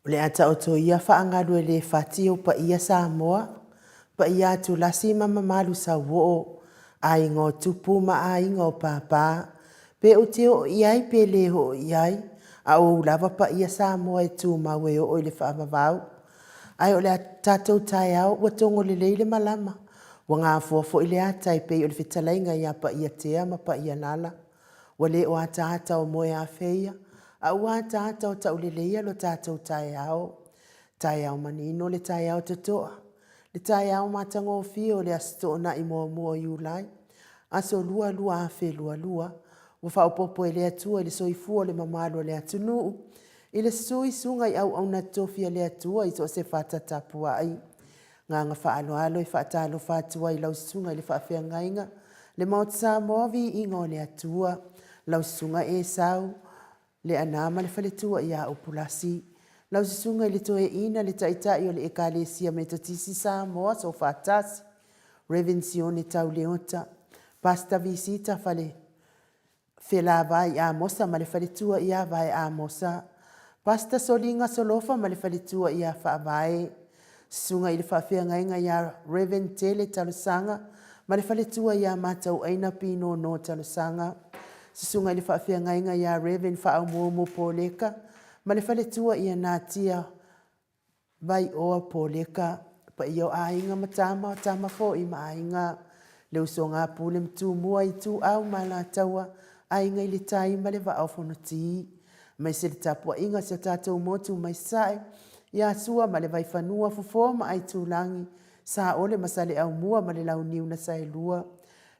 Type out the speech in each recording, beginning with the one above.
O le a taoto ia faagalu e le fati o paia Samoa, paia atulasi ma mamalu sauoo, aiga o tupu ma aiga o pāpā, pe ou te oo i ai pe le oo i ai, a o ou lava paia Samoa e tumau e oo i le faavavau. Ae o le a tatou taeao ua togo lelei le malama, ua gafoa foi le ata e pei o le fetalaiga ia Paiatea ma Paialala. Ua le o ataata o Moeafeia, a ua ataata o Tauleleia lo tatou taeao. Taeao manino le taeao totoa, le taeao matagofie o le Aso Toonai muamua o Iulai, aso 2 2022, ua faaopoopo e le Atua i le soifua o le mamalu o le atunuu, i le susu i susuga i auauna totofi a le Atua i so o se fata tapuai. Agaga faaaloalo e faatalofa atu ai i lau Susuga i le Faafeagaiga, le Maota Samoa, Viiga o le Atua, lau Susuga Esau Leaana ma le faletua ia Upulasi, lau Susuga i le Toeaina, le Taitai o le Ekalesia Metotisi Samoa Soofaatasi, Rev Sione Tau Leota, Pastor Visita Fale Felavai Amosa ma le faletua ia Vae Amosa, Pastor Soliga Solofa ma le faletua ia Faavae, Susuga i le Faafeagaiga ia Rev Tele Talosaga ma le faletua ia Matauaina Pinono Talosaga, Susuga i le Faafeagaiga ia Rev Faaumuumu Poleka ma le faletua ia Natia Vaioa Poleka, paia o aiga ma tama, o tama foi ma aiga, le usoga a Pule ma Tumua, Ituau ma Alataua, Aiga i le Tai ma le Vaa o Fonoti, aemaise le tapuaiga a si o tatou motu mai Sasae, ia Sua ma le Vaifanua, Fofo ma Aitulagi, Saole ma Saleaaumua ma le Launiu na Saelua,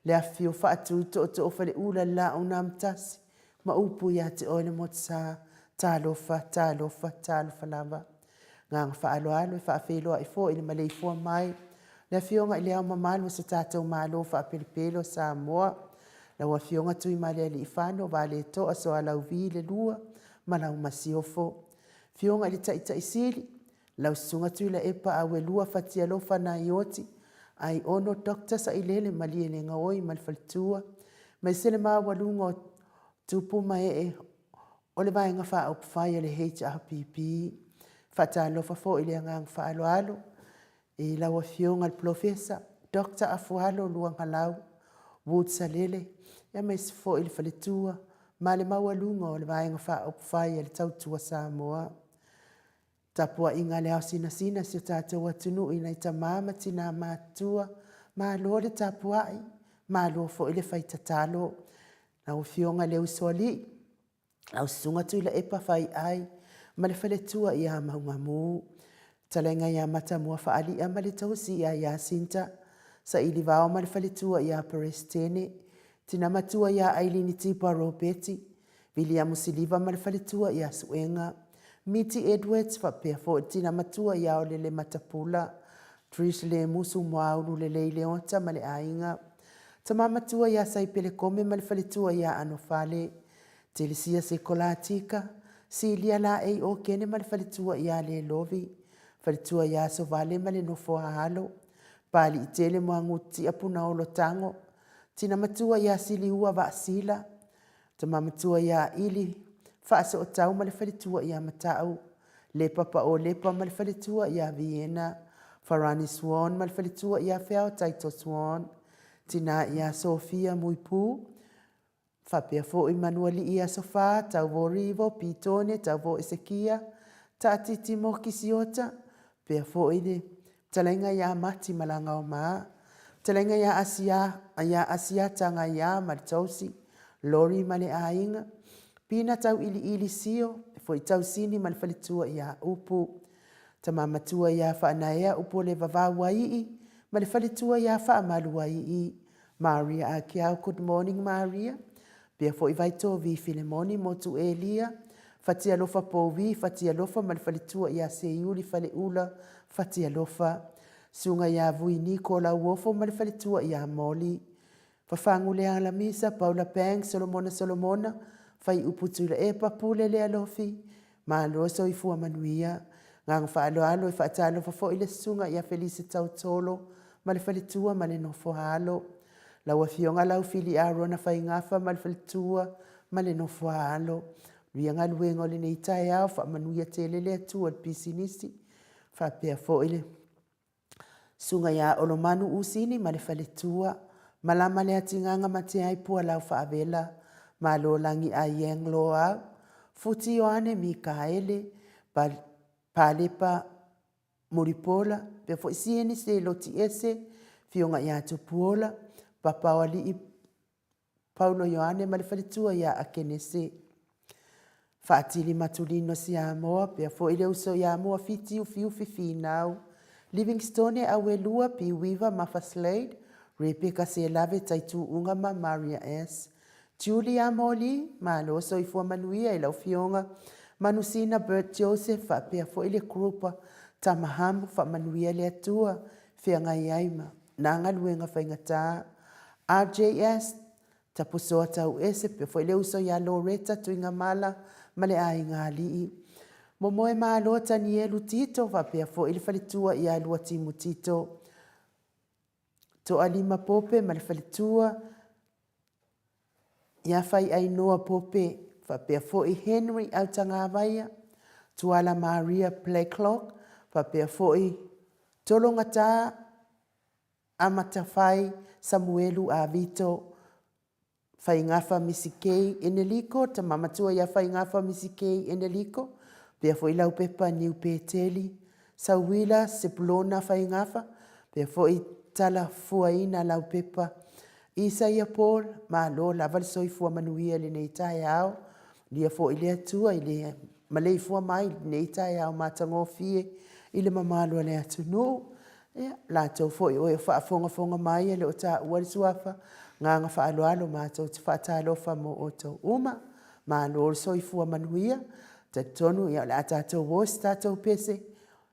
le afifio faatu tootoo o Faleula le Laau na Amotasi, ma upu ia te oe le Motusa, talofa, talofa, talofa lava. Agaga faaaloalo e faafeiloai foi i le maleifua mai le Afioga i Le Ao Mamalu o so tatou Malo faapelepele o Samoa, lau Afioga Tuimalealiifano Vaaletoa Sualauvi II ma lau Masiofo. Afioga i le Taitai Sili, lau Susuga Tuilaepa Auelua Fatialofa Naioti Aiono Doctor Sailele Malielegaoi ma le Faletua, aemaise le maualuga o tupu ma ee o le Vaega Faaupufai a le HRPP. Faatalofa foi i le agaga faaaloalo i lau Afioga i le Polofesa Doctor Afualo Luagalau Wood Salele, aemaise foi le faletua ma le maualuga o le Vaega Faaupufai a le Tautua Samoa. Tapuaiga a le ao sinasina a si o tatou atunuu i nai tama ma tina matutua, malo le tapuai, malo foi le fai tatalo. Lau Afioga i le Usoalii, lau Susuga Tuilaepa Faiai ma le faletua ia Maugamu, fetalaiga ia Matamua Faalia ma le tausi ia Iasinta, Sailivao ma le faletua ia Peresetene, tina matua ia Ailini Tipa Ropeti, Viliamu Siliva ma le faletua ia Suega, Miti Edwards faapea foi le tina matua ia Olele Matapula, Trish Lemusu Moaulu Lelei Leota ma le aiga, tama matua ia Saipele Kome ma le faletua ia Anofale, Telesia Sekolatika, Silia Laei Okene ma le faletua ia Lelovi, faletua ia Asovale ma le nofo a alo, Paliitele Moagutia Punaolo Tago, tina matua ia Siliua Vaasila, Tama matua ia Ili, Faasootau ma le faletua ia Matau, Lepa Paolepa ma le faletua ia Viena, Farani Swan ma le faletua ia Feao Taito Swan, tina ia Sofia Muipu, faapea foi Manualii Asofa, Tauvo Rivo, Pitone, Tauvo Esekia, Taatiti Moki Siota, pea foi le fetalaiga ia Mati Malagaoma, fetalaiga ia Asia, ia Asiata Gaia ma le tausi, Lori ma le aiga, Pina Tauiliili Sio, foi Tausini ma le faletua ia Upu, tama matua ia Faanaea Upolevavauaii ma le faletua ia Faamaluaii, Maria Akiau, good morning Maria, pea foi Vaitovi Filemoni Motu Elia, Fatialofa Povi, Fatialofa ma le faletua ia Seiuli Faleula, Fatialofa, Susuga ia Vui Niko Lauofo ma le faletua ia Moli, Fafagu Lealamisa, Paula Banks, Solomona Solomona, Faiupu Tuilaepa, Pule Lealofi, Malo soifua manuia. Agaga faaaloalo e faatalofa foi le Susuga ia Felise Tautolo ma le faletua ma le nofo a alo. Lau Afioga Laufili Arona Faigafa ma le faletua ma le nofo a alo. Manuia galuega o lenei taeao, faamanuia tele le Atua i le pisinisi, faapea foi le Susuga ia Olomanu Usini ma le faletua, malama le atigaga matea ai Pualau Faavela, Malo Lagi Aieng Loau, Futi Ioane Mikaele, Palepa Mulipola, pea foi Sieni Seloti Ese, Afioga ia Tupuola, Papaoalii Paulo Ioane ma le faletua ia Akenese. Faatili Matulino Siamoa, pea foi le uso ia Moafiti Ufiufi Finau, Livingstone Auelua Piuiva Mafa Slade, Rebecca Selave Taituuga ma Maria S. Julia Moli, malo soifua manuia i lau Afioga Manusina Bert Joseph faapea foi le group Tamahamu, faamanuia le Atua feagai ai ma na galuega faigata. RJS, Tapusoa Tauese, pea foi le uso ia Loretta Tuigamala ma le aiga alii. Momoe Malo Tanielu Tito faapea foi le faletua ia Luatimu Tito. Toalima Pope ma le faletua ia Faiainoa Pope, faapea foi Henry Autagavaia, Tuala Maria Blacklock, faapea foi Tologata Amatafai Samuelu Avito, Faigafa Misi K. Eneliko, tama matua ia Faigafa Misi K. Eneliko, pea foi Laupepa Niu Peteli, Sauila Sepulona Faigafa, pea foi Talafuaina Laupepa, Isaia Paul, malo lava le soifua manuia i lenei taeao, lia foi le Atua i le maleifua mai i lenei taeao matagofie i le mamalu o le atunuu. Ia, latou foi o e faafogafoga mai e le o taua le suafa, agaga faaaloalo matou te faatalofa mo outou uma. Malo le soifua manuia. Talitonu ia o le a tatou o i se tatou pese,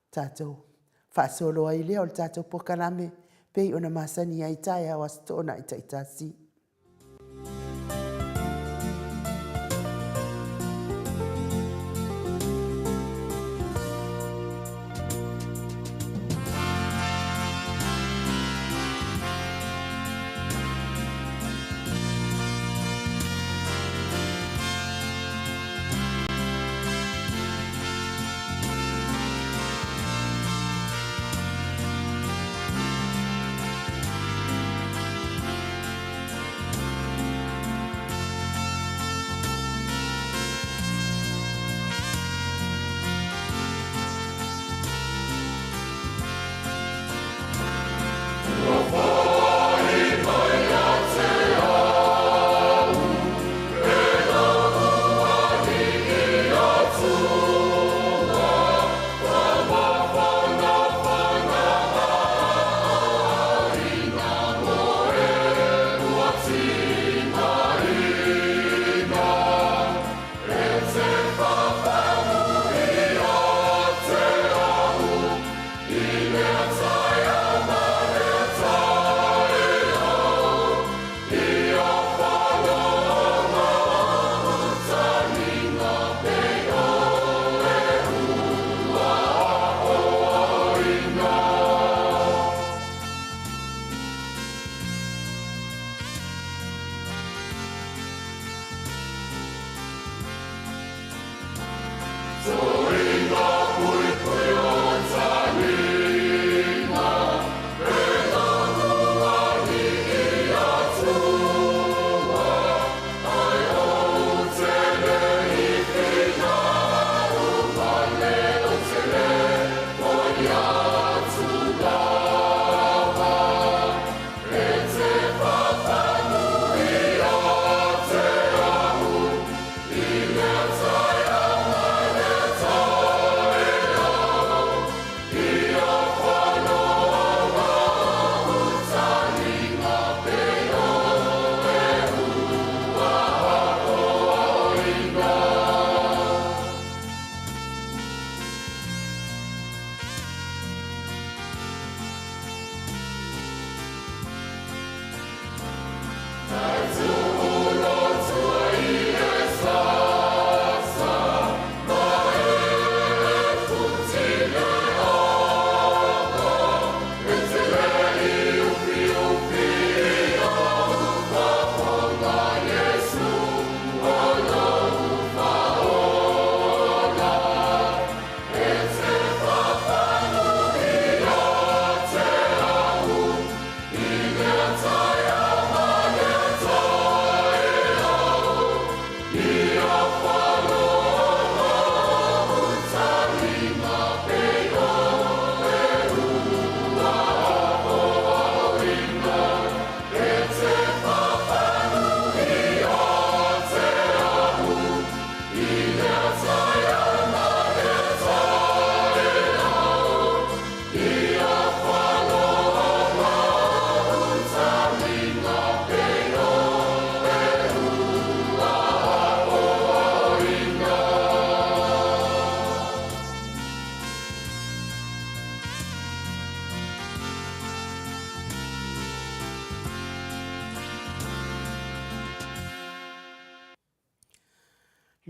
tatou faasolo ai lea o le tatou polokalame pei ona masani ai taeao Aso Toonai taitasi.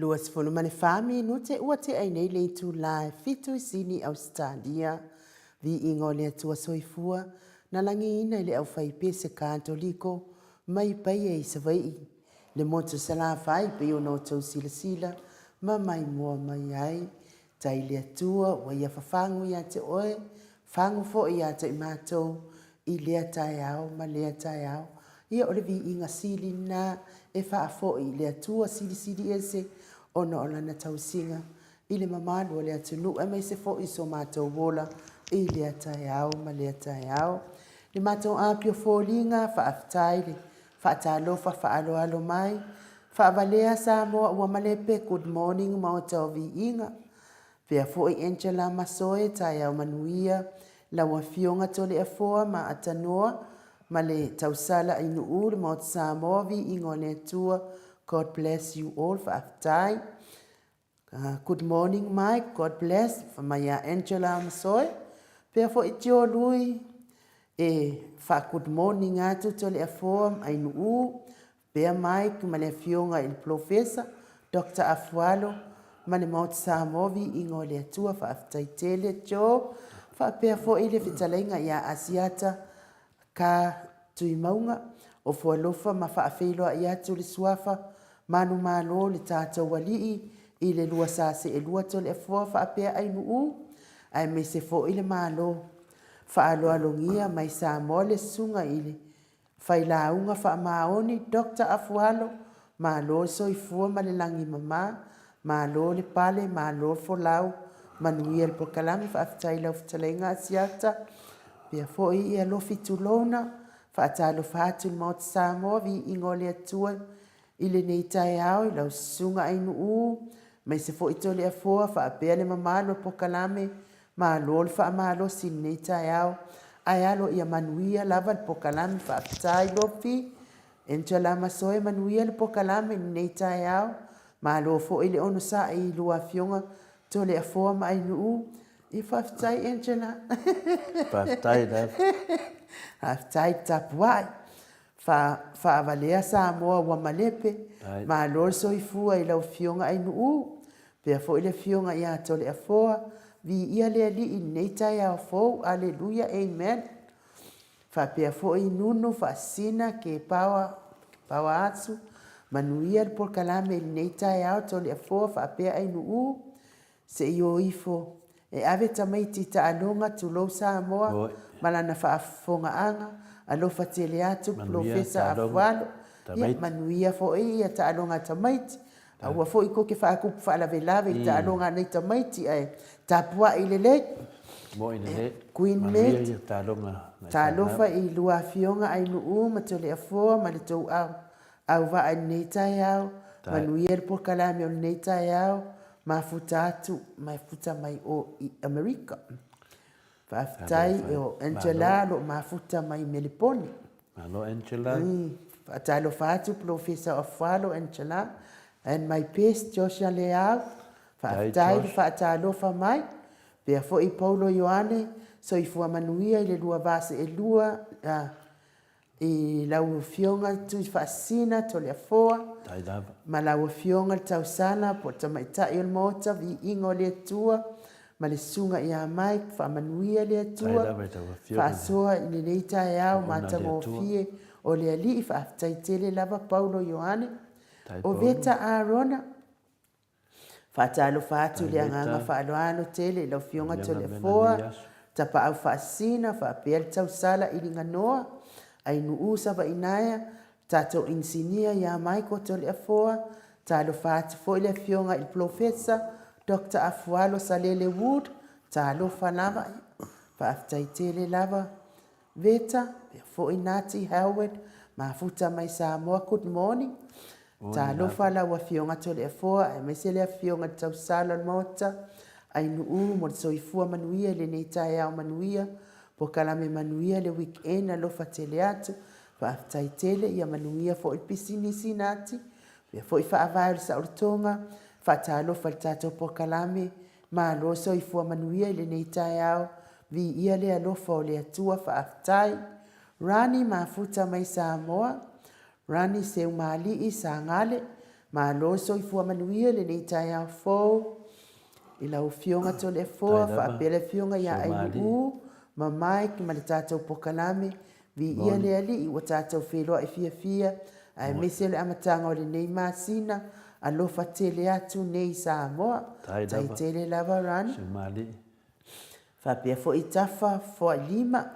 24 minute ua tea ai nei le itulā e fitu i Sini, Ausetalia. Viiga o le Atua Soifua na lagiina i le aufaipese Katoliko mai Paia i Savaii, le motu Salafai pei ona outou silasila ma maimoa mai ai. Tai le Atua ua ia fafagu ia te oe, fagu foi ia te i matou i lea taeao ma lea taeao. Ia o le viiga sili lena e faafoi i le Atua Silisili Ese ona o Lana tausiga i le mamalu o le atunuu aemaise foi so matou ola i lea taeao ma lea taeao. Le matou apia foliga, faafetai le faatalofa faaaloalo mai. Faavalea Samoa ua malepe, good morning Maota o Viiga. Pea foi Angela Masoe, taeao manuia, lau Afioga Toleafoa ma Atanoa ma le tausala i Nu'u le Maota Samoa, Viiga o le Atua, God bless you all, faafetai. Good morning Mike, God bless, fai mai ia Angela Masoe. Pea foi Tio Lui, e faa good morning atu Toleafoa ma Ainu'u, Pea Mike ma le Afioga i le Polofesa Doctor Afualo ma le Maota Samoa Viiga o le Atua Faafetai tele Joe faapea foi le fetalaiga ia Asiata Ka Tuimauga Ofo alofa ma faafeiloai atu le Suafa Manumalo le tatou Alii i le lua sa seelua Toleafoa faapea Ainuu aemaise foi le Malo Faaaloalogia mai Samoa le Susuga i le Failauga faamaoni Doctor Afualo, malo le soifua ma le lagi mama, malo le pale, malo le folau, manuia le polokalame, faafetai i lau fetalaiga Asiata, pea foi ia Lofi Tulouna, faatalofa atu i le Maota Samoa, viiga o le Atua i lenei taeao i lau Susuga Ainuu, aemaise foi Toleafoa faapea le mamalu o le polokalame, malo le faamalosi i lenei taeao, ae alo ia manuia lava le polokalame. Faafetai Lofi, Angela Masoe, manuia le polokalame i lenei taeao, malo foi le onosai i lua afioga Toleafoa ma Ainuu. Ia faafetai Angela. Faafetai lava. Faafetai tapuai. Faavalea Samoa ua malepe, malo le soifua i lau Afioga Ainuu, pea foi le Afioga ia Toleafoa, viia le Alii i lenei taeao fou, Aleluia Amen. Faapea foi Nunu, Faasisina, Kepaoa, Kepaoa Asu, manuia le polokalame i lenei taeao Toleafoa faapea Ainuu, Se i o ifo e ave tamaiti taaloga tulou Samoa ma lana faafofogaaga, alofa tele atu Polofesa Afualo, ia manuia foi ia taaloga a tamaiti, aua foi kou te faakupu faalavelave i taaloga a nai tamaiti ae tapuai lelei. Queen Mate, talofa i lua afioga Ainuu ma Toleafoa ma le tou Auvaa i lenei taeao, manuia le polokalame o lenei taeao, mafuta atu, mafuta mai o i Amerika. Faafetai o Angela o lo o mafuta mai Melepone. Malo Angela. Faatalofa atu Polofesa o Afualo Angela and my best Joshua Leau. Faafetai le faatalofa mai. Pea foi Paulo Ioane, soifua manuia i le lua va seelua, I lau Afioga Tuifaasisina Toleafoa ma lau Afioga le Tausala po o le Tamaitai o le Maota, Viiga o le Atua ma le Susuga ia Mike, faamanuia le Atua, faasoa i lenei taeao matagofie o le Alii, faafetai tele lava Paulo Ioane, o Veta Arona, Faatalofa atu i le agaga faaaloalo tele i lau Afioga Toleafoa, Tapaau Faasisina faapea le Tausala i Liganoa, Ainuu Savainaea, tatou Inisinia ia Michael Toleafoa, talofa atu foi le Afioga i le Polofesa Doctor Afualo Salele Wood, talofa lava, faafetai tele lava Veta, pea foi Nati Howard, mafuta mai Samoa, good morning. Talofa lau Afioga Toleafoa aemaise le Afioga i le Tausala o le Maota, Ainuu mo le soifua manuia i lenei taeao manuia, polokalame manuia le weekend alofa tele atu, faafetai tele, ia manuia foi le pisinisi Nati, pea foi faavae o le saolotoga, faatalofa i le tatou polokalame, Malo soifua manuia i lenei taeao, viia le alofa o le Atua faafetai. Rani Mafuta mai Samoa, Rani Seumalii Sagale, Malo soifua manuia lenei taeao fou i lau Afioga Toleafoa faapea le Afioga ia Ainu'u ma Mike ma le tatou pokalame. Viia le Alii ua tatou feiloai fiafia aemaise le amataga o lenei masina. Alofa tele atu nei Samoa. Tai tele lava Rani. Faapea foi Tafa Foailima,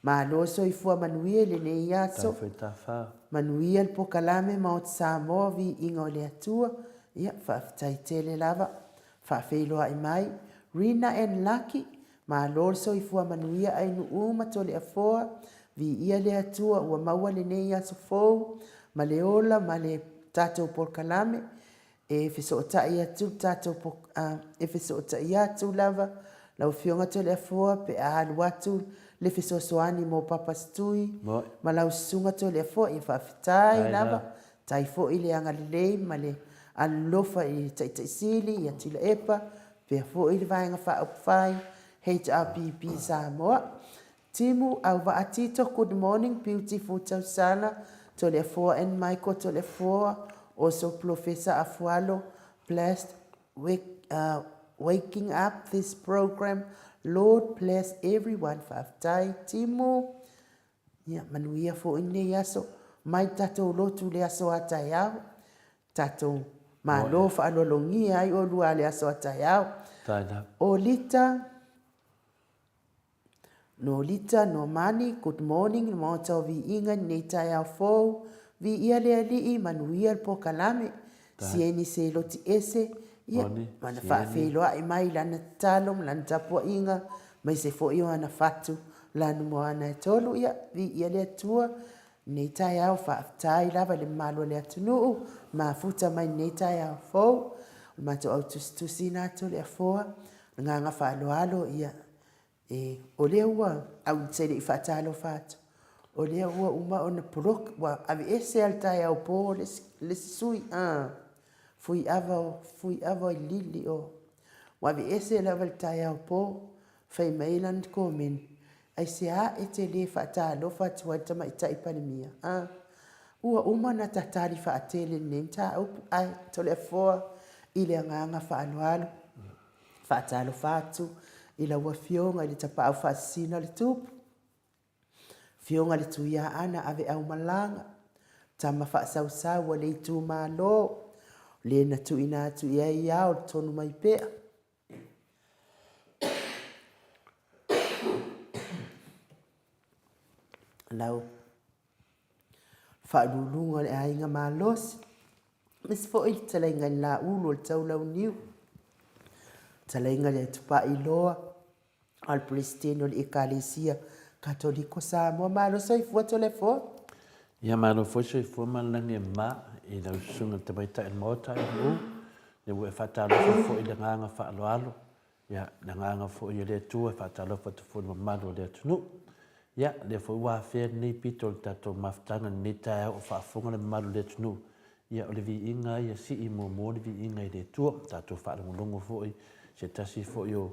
malo soifua manuia i lenei aso. Manuia le pokalame Maota Samoa viiga o le Atua. Ia, faafetai tele lava. Faafeiloai mai. Rina and Lucky, malo le soifua manuia Ainuu ma Toleafoa, viia le Atua ua maua lenei aso fou ma le ola ma le tatou polokalame. E fesootai atu le tatou e fesootai atu lava lau Afioga Toleafoa pe a alu atu le fesoasoani mo Papa Setui ma lau Susuga Toleafoa. Ia faafetai lava, tai foi le agalelei ma le alolofa i le Taitai Sili ia Tuilaepa, faapea foi le Vaega Faaupufai HRPP Samoa. Timu Auvaa Tito Good morning beautiful Tausala Toleafoa and Michael Toleafoa also Professor Afualo blessed wake, uh, waking up this program Lord bless everyone Faafetai Timu Ia manuia foi lenei aso mai tatou lotu le aso a taeao tatou malo faaloalogia ai olua le aso a taeao Olita Nolita, Nomani, good morning le Maota o Viiga i lenei taeao fou, viia le Alii, manuia le pokalame, Sieni Seloti ese, ia, ma na faafeiloai mai i lana tatalo ma lana tapuaiga, maise foi o ana fatu lanu moana e tolu, ia, viia le Atua, lenei taeao, faafetai lava i le mamalu o le atunuu, mafuta mai lenei taeao fou, o le matou au tusitusi na Toleafoa, agaga faaaloalo, ia, E, o lea ua, a ou te le i faatalofa atu, o lea ua uma ona poloka, ua aveese lava i le taeao po le isi, le isi sui, a, Fuiava o, Fuiava o Lili o, ua aveese lava i le taeao po, fai mai lana komeni, aisea e te le faatalofa atu ai i le Tamaitai Palemia, a, ua uma ona tatali faatele i lenei mataupu, ae Toleafoa i le agaga faaaloalo. Faatalofa atu i lau Afioga i le Tapaau Faasisina o le Tupu, Afioga i le Tuiaana Aveaumalaga, tama faasausau a le itumalo, le na tuuina atu i ai ao le tonu mai pea. Lau faaluuluga o le aiga malosi, Aemaise foi le fetalaiga i le Laulu o le Taulauniu, fetalaiga i le Tupailoa, a le Peresetene o le Ekalesia Katoliko Samoa. Malo soifua Toleafoa. Ia malo foi soifua ma le lagi e mama i lau susuga i le Tamaitai o le Maota i Nu'u, lea ua e faatalofa foi i le agaga faaaloalo Ia, le agaga foi o le Atua e faatalofa atu foi i le mamalu o le atunuu. Ia, lea foi ua afea lenei pito o le tatou mafutaga i lenei taeao o faafofoga le mamalu o le atunuu. Ia, o le viiga ia sii muamua le viiga i le Atua. Tatou faalogologo foi i se tasi foi o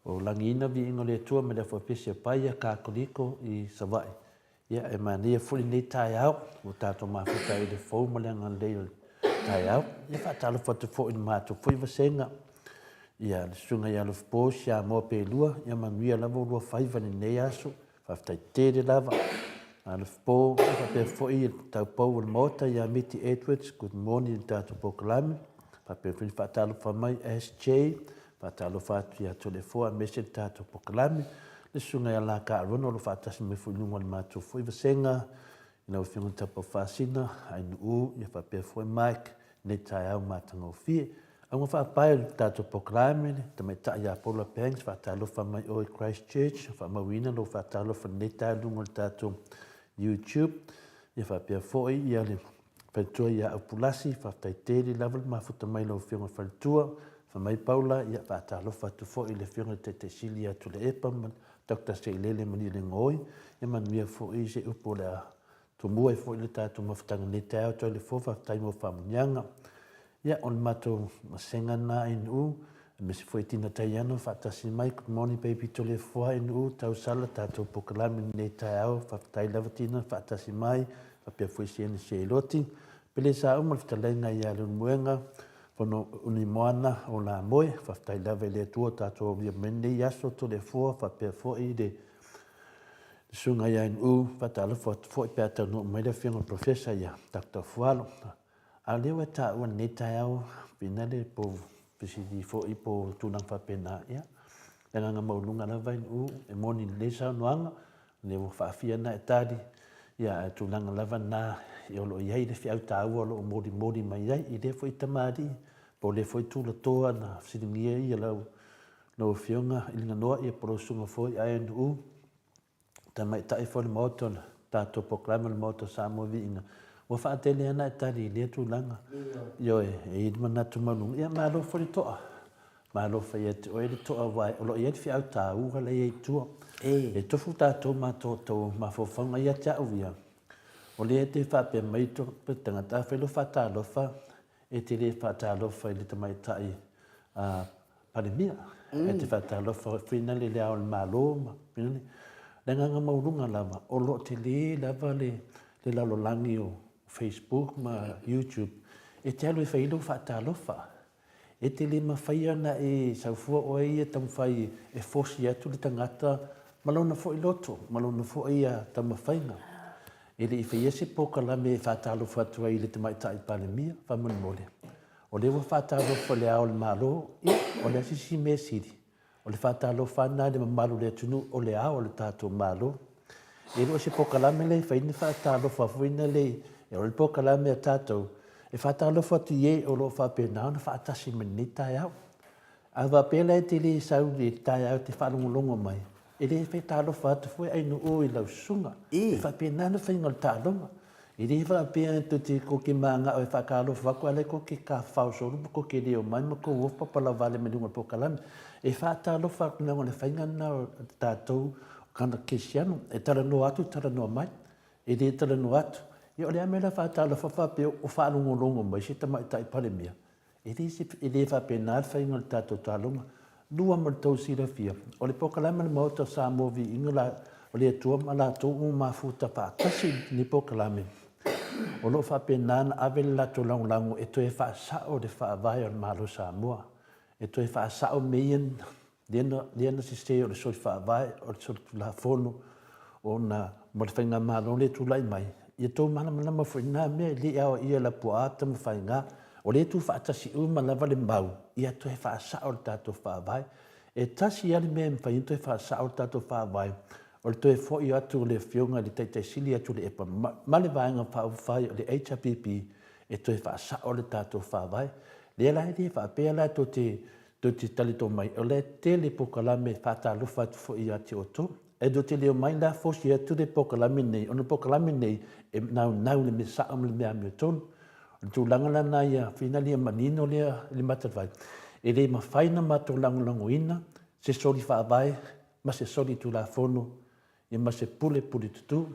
o lagiina viiga o le Atua ma le Afu Apesi a Paia Katoliko i Savaii. Ia, e manaia foi lenei taeao ua tatou mafuta ai i le fou ma le agalelei o le taeao. Ia, faatalofa atu foi i le matou foi vasega, ia, le Susuga ia Alofipo Siamoa Pelua, ia manuia lava ulua faiva i lenei aso. Faafetai tele lava Alofipo, ia faapea foi le taupou o le Maota ia Miti Edwards, good morning i le tatou polokalame. Faapea foi le faatalofa mai SJ, Faatalofa atu ia Toleafoa aemaise le tatou pokalame, le Susuga ia Laka Arono o lo o faatasi mai foi i luga o le matou foi vasega, i lau Afioga i le Tapa Faasina, Ainuu, ia faapea foi Mike, lenei taeao matagofie. Auga faapae o le tatou pokalame, le Tamaitai ia Paula Banks, faatalofa mai oe i Christchurch, faamauina lou faatalofa i lenei taeao i luga o le tatou YouTube, ia faapea foi ia le Faletua ia Aupulasi, faafetai tele lava le mafuta mai lau Afioga i le Faletua. Fai mai Paula, ia faatalofa atu foi i le Afioga i le Taitai Sili ia Tuilaepa ma Doctor Seilele Malielegaoi. Ia manuia foi se upu o le a tumua ai foi le tatou mafutaga nei taeao Toilefo, faafetai mo faamanuiaga. Ia, o le matou vasega lena i Nu'u, aemaise foi Tina Taiano faatasi mai, good morning baby Toleafoa i Nu'u, tausala tatou polokalame i lenei taeao, faafetai lava Tina faatasi mai, faapea foi Siene Seiloti. Pele sa uma le fetalaiga ia Leulumoega Fono Unimoana o Lamoe, faafetai lava i le Atua ua tatou aulia mai lenei aso Toleafoa faapea foi le Susuga ia NU, faatalofa atu foi pe a taunuu mai le Afioga i le Professor ia Doctor Fualo. A o lea ua e taua i lenei taeao finale po o fesili foi po o tulaga faapena, ia, le agaga maualuga lava NU e moni lelei saunoaga, o lea ua faafia ona e tali, ia ae tulaga lava na o lo o i ai le feau taua o lo o molimoli mai ai i lea foi tamalii po o lea foi tulatoa na fesiligia ia lau lau Afioga i Liganoa ia po o lau Susuga foi INU, tamaitai foi o le Maota o le tatou Polokalame o le Maota o Samoa Viiga, ua faatele lava ona e tali i lea tulaga. Ioe, e i ai le manatu maualuga, ia malo foi le to'a. Malo fai ia te oe le to'a aua o lo o i ai le feau taua la e i ai i tua. E tofu tatou ma outou mafaufauga ia te au ia, o lea e te faapea mai le tagata, afai loa faatalofa, e te le faatalofa i le tamaitai Palemia, e te faatalofa foi na le Ao o le Malo ma le agaga maualuga lava, o lo o tele lava le lalolagi o Facebook ma YouTube e te alu e fai ai lou faatalofa. E te le mafai ona e sau fua oe ia taumafai e fosi atu le tagata ma lona foi loto, ma lona foi taumafaiga. E le i faia se polokalame e faatalofa atu ai i le Tamaitai Palemia, faamolemole. O lea ua faatalofa i Le Ao o le Malo, ia, o le a se isi mea sili? O le faatalofa lena i le mamalu o le atunuu, o Le Ao o le tatou Malo. E le o se polokalame lea e fai ni faatalofa foi na le, o le polokalame a tatou e faatalofa atu i e o lo o faapena ona faatasi mai i lenei taeao. A faapea la e te le sau i le taeao e te faalogologo mai, e le faatalofa atu foi Ainuu i lau susuga. E faapena le faiga o le taaloga. E le faapea tou te kou te manao e faatalofa atu a o la e kou te tafafao solo ma kou te le omai ma kou ofo papala vale mai luga o le polokalame. E faatalofa atu leaga o le faiga lena o tatou o tagata kerisiano. E talanoa atu talanoa mai. E le talanoa atu. Ia o le a mea o le a faatalofa faapea o faalogologo mai se tamaitai Palemia? E le, e le faapena le faiga o le tatou taaloga. Lua ma le tou silafia, o le polokalame a le Maota o Samoa Viiga la, o le Atua ma latou ua mafuta faatasi i lenei polokalame, o lo o faapena ona ave le latou lagolago e toe faasao le faavae o le Malo o Samoa, e toe faasao mea ia lea na, lea na sese o le soli faavae, o le soli tulafono, ona ma le faigamalo lea e tulai mai, ia tou malamalama foi i na mea, e le i aoaia e Lapuaa Tamafaiga, o lea e tuufaatasi uma lava le mau, ia toe faasao le tatou faavae. E tasi lava le mea e mafai ona toe faasao le tatou faavae, o le toe foi atu o le Afioga i le Taitai Sili ia Tuilaepa ma le Vaega Faaupufai o le HRPP e toe faasao le tatou faavae. Lea la e le faapea la tou te Tou te talitoa mai, o lea e tele polokalame e faatalofa atu foi ia te outou. E tou te le omai la fosi atu le polokalame lenei, ona o le polokalame lenei e naunau i le mea sao ma le mea amiotonu. O le tulaga la lena ia finali ia manino lea i le mata vai, e le mafai ona matou lagolagoina se soli faavae ma se soli tulafono ia ma se pule puletutu.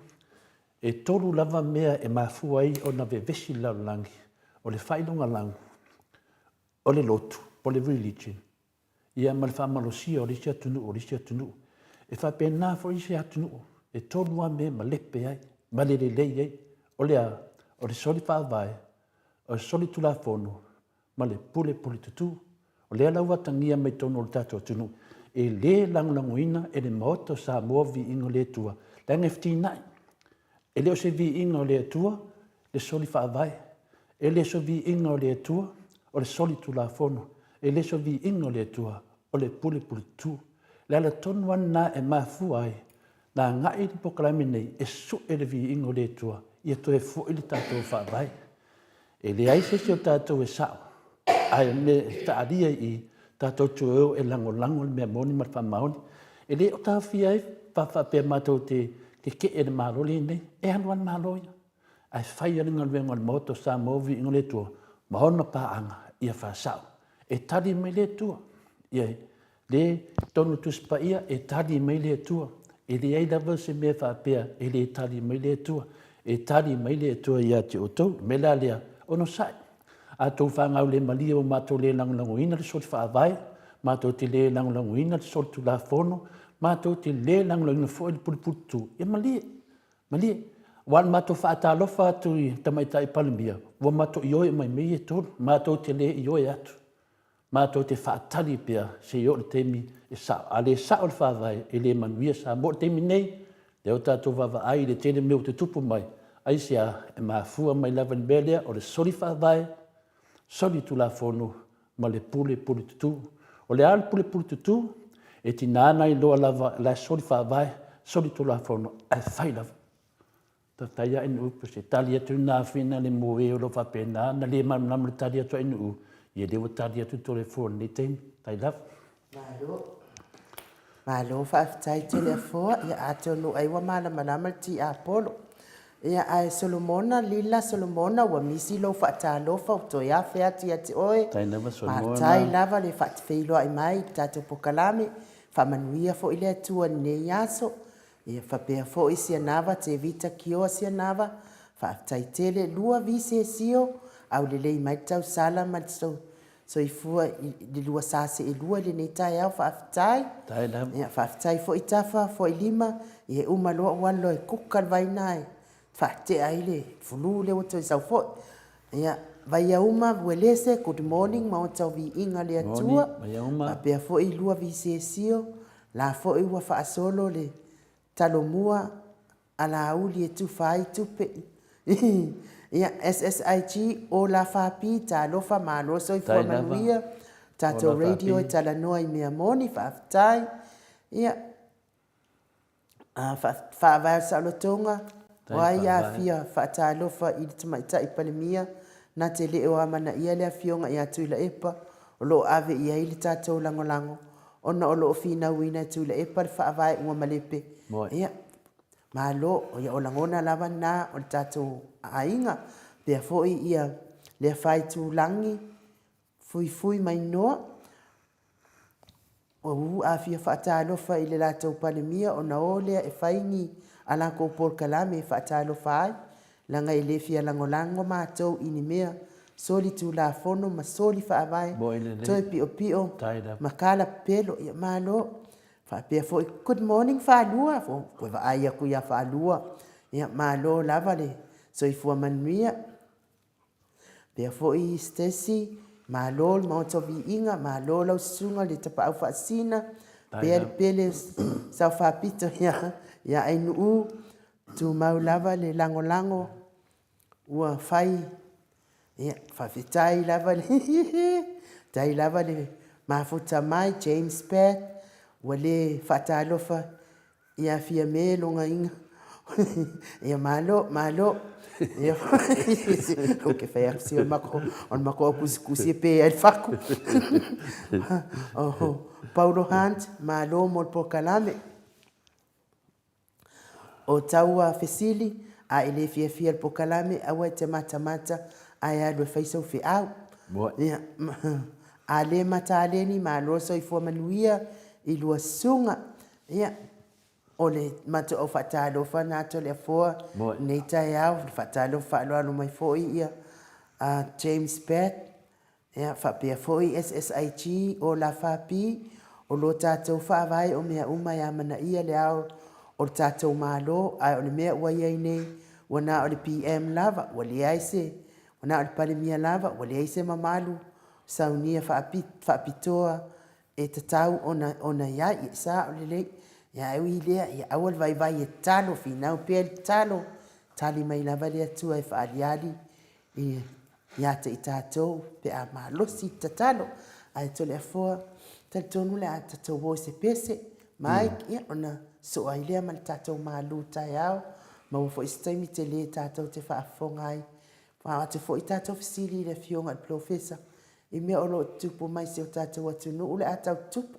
E tolu lava mea e mafua ai ona vevesi le lalolagi, o le faailogalanu, o le lotu, po o le religion, ia ma le faamalosia o le isi atunuu o le isi atunuu. E faapena foi isi atunuu, e tolu lava mea e malepe ai, male lelei ai. O le a? O le soli faavae, o le soli tulafono, ma le pule puletutu. O lea la ua atagia mai totonu o le tatou atunuu, e le lagolagoina e le Maota o Samoa viiga o le Atua, leaga e fetinai. E le o se viiga o le Atua le soli faavae, e le o se viiga o le Atua o le soli tulafono, e le o se viiga o le Atua o le pulepuletutu. O le ala tonu lava lena e mafua ai na agai le polokalame nei e sue le viiga o le Atua ia toe foi le tatou faavae. E leai se isi o tatou e sao, ae o le mea e taalia i i, tatou te o e lagolago le mea moni ma le faamaoni. E le o taofia ai faapea matou te tetee i le Malo lenei, e alu lava le Malo ia, ae fai lava le galuega a le Maota o Samoa, viiga o le Atua, ma ona paaga ia faasao. E tali mai le Atua. Ia, le tonu Tusi Paia, e tali mai le Atua. E leai lava se mea faapea e le tali mai le Atua. E tali mai le Atua ia te outou. O le mea la lea, onosai. A outou fanau le malie ua matou le lagolagoina le soli faavae, matou te le lagolagoina le soli tulafono, matou te le lagolagoina foi le pulepuletutu, ia malie, malie. Aua na matou faatalofa atu i Tamaitai Palemia, ua matou ioe uma i mea ia e tolu. Matou te le ioe atu. Matou te faatali pea seia oo i le taimi e sao. A le sao le Faavae, e le manuia Samoa. O le taimi nei, lea ua tatou vaavaai i le tele o mea ua tutupu mai, aisea? E mafua mai lava i le mea lea o le soli Faavae, soli Tulafono ma le pule puletutu. O le a le pule puletutu? E tiga ona iloa lava o la e soli Faavae, soli Tulafono, ae fai lava. Faafetai a NU, se tali atu lena fina le mo e o lo o faapena ona le malamalama i le tali atu a NU, ia lea ua tali atu Toleafoa i lenei taimi. Faafetai lava. Malo. Malo faafetai Toleafoa, ia atonu ai ua malamalama le tiapolo. Ia ae Solomona Lila Solomona ua misi lou faatalofa ua toe afe atu ia te oe. Faafetai lava Solomona. Faafetai lava le faafeiloai mai i le tatou polokalame. Faamanuia foi le Atua i lenei aso. Ia faapea foi Sianava Tevita Kioa Sianava, faafetai tele lua Visesio, aulelei mai le tausala ma le soifua i le lua sa seelua i lenei taeao, faafetai. Faafetai lava. Ia faafetai foi Tafa Fuailima, ia e uma loa ua alu loa e kuka le vai lena e faatea ai le flu lea ua toe sau foi. Ia Vaiauma Uelese, good morning, maota o viiga le Atua. Morning, Faapea foi lua Visesio, La foi ua faasolo le Talomua a Laauli e tufa ai tupe. Ia, SSIG, Ola Fapi, talofa, malo soifua manuia. Tatou radio e talanoa i mea moni, faafetai. Ia, Faavae o le Saolotoga, o ai a fia faatalofa i le Tamaitai Palemia na te le o amanaia le Afioga ia Tuilaepa o lo o ave i ai le tatou lagolago ona o lo o finauina e Tuilaepa le faavae ua malepe. Ia, malo, ia o lagona lava na o le tatou aiga. Pea foi ia Leafaitulagi Fuifui Mainoa, Uu a fia faatalofa i le latou Palemia ona o lea e fai ni a lakou polokalame e faatalofa ai, leaga e le fia lagolago matou i ni mea soli tulafono ma soli faavae toe piopio ma kala pepelo. Ia malo. Faapea foi good morning Falua, toe vaai atu ia Falua. Ia malo lava le soifua manuia. Pea foi Stacy, malo le Maota o Viiga, malo lau susuga le Tapaau Faasisina, pea le pele Sao Faapito ia Ainuu, tumau lava le lagolago ua fai. Ia, faafetai lava le faafetai lava le mafuta mai James Pat, ua le faatalofa Ia Fiame Logaiga Ia malo, malo. Ia ou te fai atu se o le matou au tusitusi e pe ai le fatu. Paulo Hunt, malo mo le polokalame. O taua fesili, a e le fiafia i le polokalame, aua e te matamata ae alu e fai sou feau. Ia, a le mataleni, malo le soifua manuia i lua susuga. Ia, o le matou au faatalofa na Toleafoa i lenei taeao, le faatalofa faaaloalo mai foi ia James Batt, ia faapea foi SSIG, Ola Fapi, o lo tatou faavae o mea uma e amanaia le ao o le tatou Malo, ae o le mea ua i ai nei, ua na o le PM lava, ua leai se, ua na o le Palemia lava, ua leai se mamalu saunia faapitoa e tatau ona ona i ai, e sao lelei. Ia ae ui i lea, ia aua le vaivai e tatalo, finau pea le tatalo, tali mai lava le Atua e faaaliali ia te i tatou pe a malosi le tatalo. Ae Toleafoa, talitonu o le a tatou o i se pese, Mike, ia ona sosoo ai lea ma le tatou malu taeao, maua foi se taimi tele tatou te faafofoga ai. Avatu foi tatou fesili i le Afioga i le Polofesa I mea o lo o tutupu mai i si o tatou atunuu o le a tau tutupu.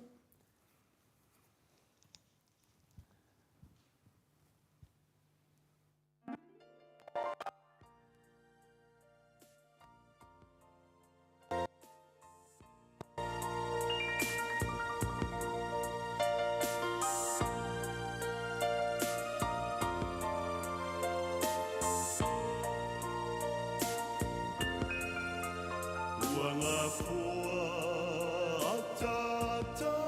Ua gafoa ataata.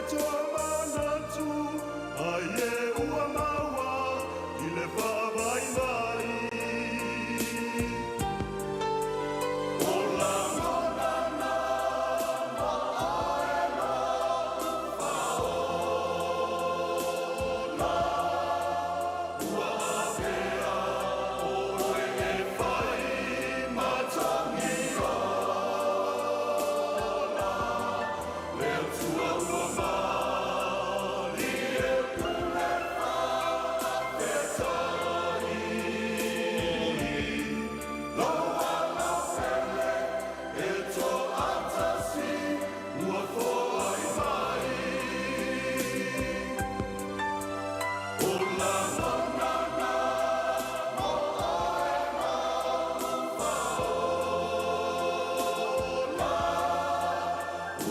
toamanatu ai e ua maua i le faavaivai. O lagona na mo oe lou faaola, ua avea oe e fai ma togi ola, le Atua ua malie pule faafetai. Lou ala pele e toatasi ua foai mai. O lagona na mo oe lou faaola,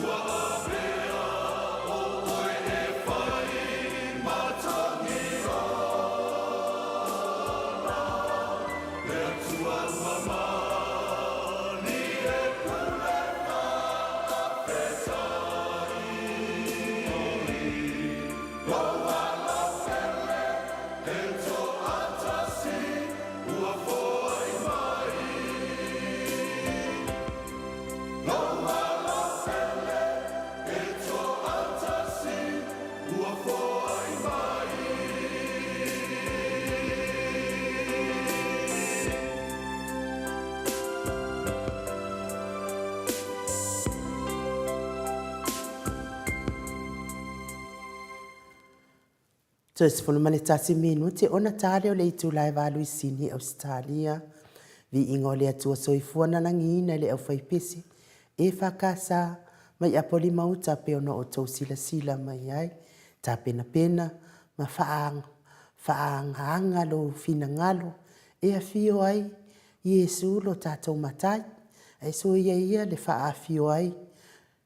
ua avea oe e fai ma togi ola, le Atua ua malie pule faafetai. Lou ala pele e toatasi ua foai mai. Lou ala pele e toatasi ua foai mai. Toe 11 minute ona ta lea o le itula e valu i Sini, Ausetalia. Viiga o le Atua Soifua na lagiina e le aufaipese EFKS mai Apolima-uta pei ona outou silasila mai ai. Tapenapena ma faaagaaga lou finagalo e afio ai Iesu lo tatou Matai, ae soia ia le faaafio ai,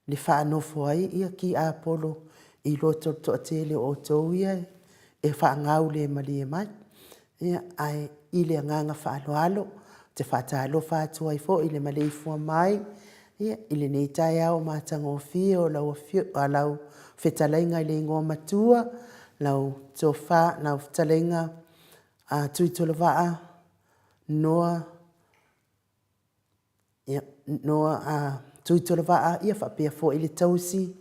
le faanofo ai ia kiapolo i loto o le toatele o outou ia e faagaulemalie mai. Ia, ae i le agaga faaaloalo, ou te faatalofa atu ai foi i le maleifua mai ia, i lenei taeao matagofie o lau, a lau fetalaiga i le igoa matua, lau tofa, lau fetalaiga a Tuitolovaa Noa Ia, Noa a Tuitolovaa, ia faapea foi le tausi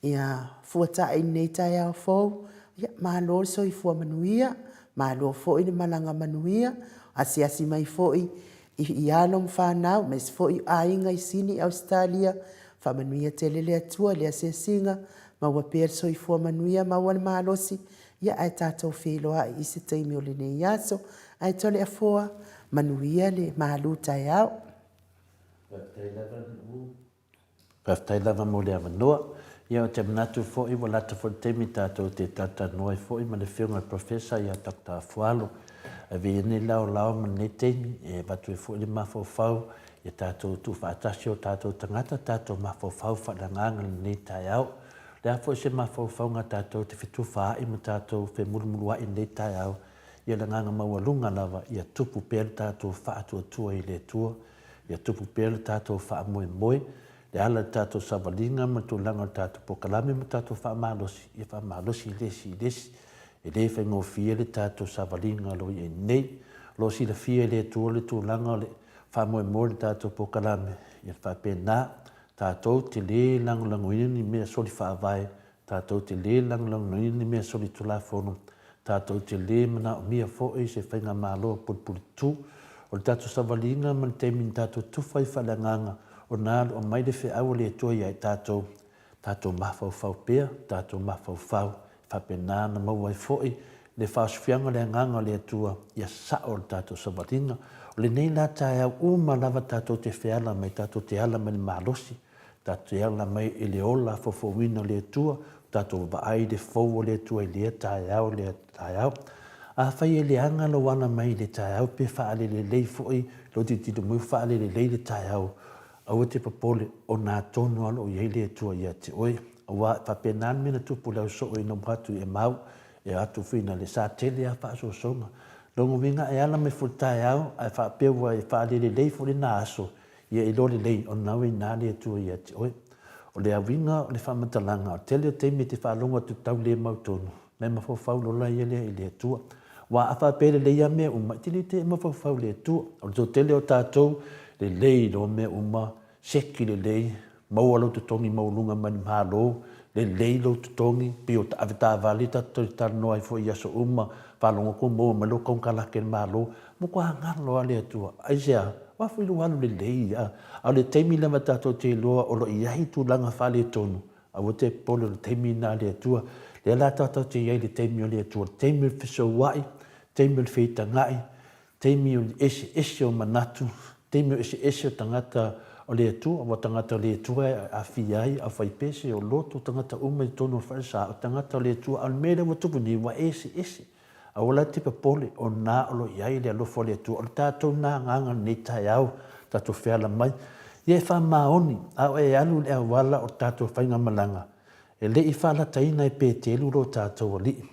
ia Fuatai i lenei taeao fou. Ia, malo le soifua manuia, malo foi le malaga manuia, asiasi mai foi i alo ma fanau, aemaise foi o aiga i Sini, Ausetalia. Faamanuia tele le Atua i le asiasiga, maua pea le soifua manuia, maua le malosi, ia ae tatou feiloai i se taimi o lenei aso. Ae Toleafoa, manuia le malu taeao. Faafetai lava Nu'u. Faafetai lava mo le avanoa. Ia ou te manatu foi ua lata foi le taimi tatou te talatalanoa ai foi ma le Afioga i le Professor ia Doctor Afualo. Avea ia lenei laolao ma lenei taimi e avatu ai foi le mafaufau ia tatou tuufaatasi o tatou tagata, tatou mafaufau faaleagaga i lenei taeao. O le a foi se mafaufauga tatou te fetufaai ma tatou femulumuluai i lenei taeao, ia le agaga maualuga lava ia tupu pea le tatou faatuatua i le Atua, ia tupu pea le tatou faamoemoe, le ala i le tatou savaliga ma le tulaga o le tatou polokalame ma tatou faamalosi, ia faamalosi le isi i le isi. E le faigofie le tatou savaliga o lo o i ai nei. O lo o silafia e le Atua le tulaga o le faamoemoe o le tatou polokalame, ia faapena, tatou te le lagolagoina ni mea soli faavae Tatou te le lagolagoina ni mea solitulafono, tatou te le manaomia foi se faigamalo pulipulitu. O le tatou savaliga ma le taimi na tatou tufa ai faaleagaga, o na alu aumai le feau a le Atua ia i tatou, tatou mafaufau pea, tatou mafaufau, e faapena ona maua ai foi le faaosofiaga o le Agaga o le Atua ia sao le tatou savaliga. O lenei la taeao uma lava tatou te feala mai, tatou te ala mai i le malosi, Tatou te ala mai i le ola foufouina o le Atua, tatou vaai i le fou o le Atua i lea taeao, lea taeao. Afai e leaga lou ala mai i le taeao pe faalelelei foi lou tilotilo mai ua faalelelei le taeao, aua te popole, o na tonu lava o lo o i ai le Atua ia te oe. Aua e faapena le mea na tupu i le au soo ina ua atu i Emau, e atu finale, sa tele lava faasoasoga. Lona uiga e ala mai foi i le taeao ae faapea ua e faalelelei foi lena aso, Ia iloa lelei, o lena ua i ina le Atua ia te oe. O le auiga o le faamatalaga, o le tele o taimi e te faalogo atu tau le mautonu, ma e mafaufau lola ia lea i le Atua. Aua a faapea e lelei lava mea uma, e te le te mafaufau i le Atua. O le toatele o tatou, lelei loa mea uma, seki lelei, maua lou totogi maualuga mai le Malo, lelei lou totogi, pei o avetaavale tatou te talanoa ai foi i aso uma, faalogo atu ua maua mai lou konekarate e le Malo, matua galo lava le Atua. Aisea? Aua foi lou alu lelei a o le taimi lava tatou te iloa o lo o i ai tulaga faaletonu, aua te popole o le taimi lena a le Atua. Lea la tatou te i ai i le taimi o le Atua, le taimi o le fesoua'i, taimi o le feitagai, taimi o le eseese o manatu, taimi o eseese o tagata o le Atua, aua o tagata o le Atua e aafia ai aufaipese, o loto, tagata uma i totonu o le falesa, o tagata o le Atua. A o le mea lea ua tupu nei, ua eseese. Aua la te popole, o na o lo o i ai le alofa o le Atua. O le tatou na agaga i lenei taeao, tatou feala mai, ia e faamaoni, a o e alu i le auala o le tatou faigamalaga, e le i faalataina e Petelu lo tatou Alii.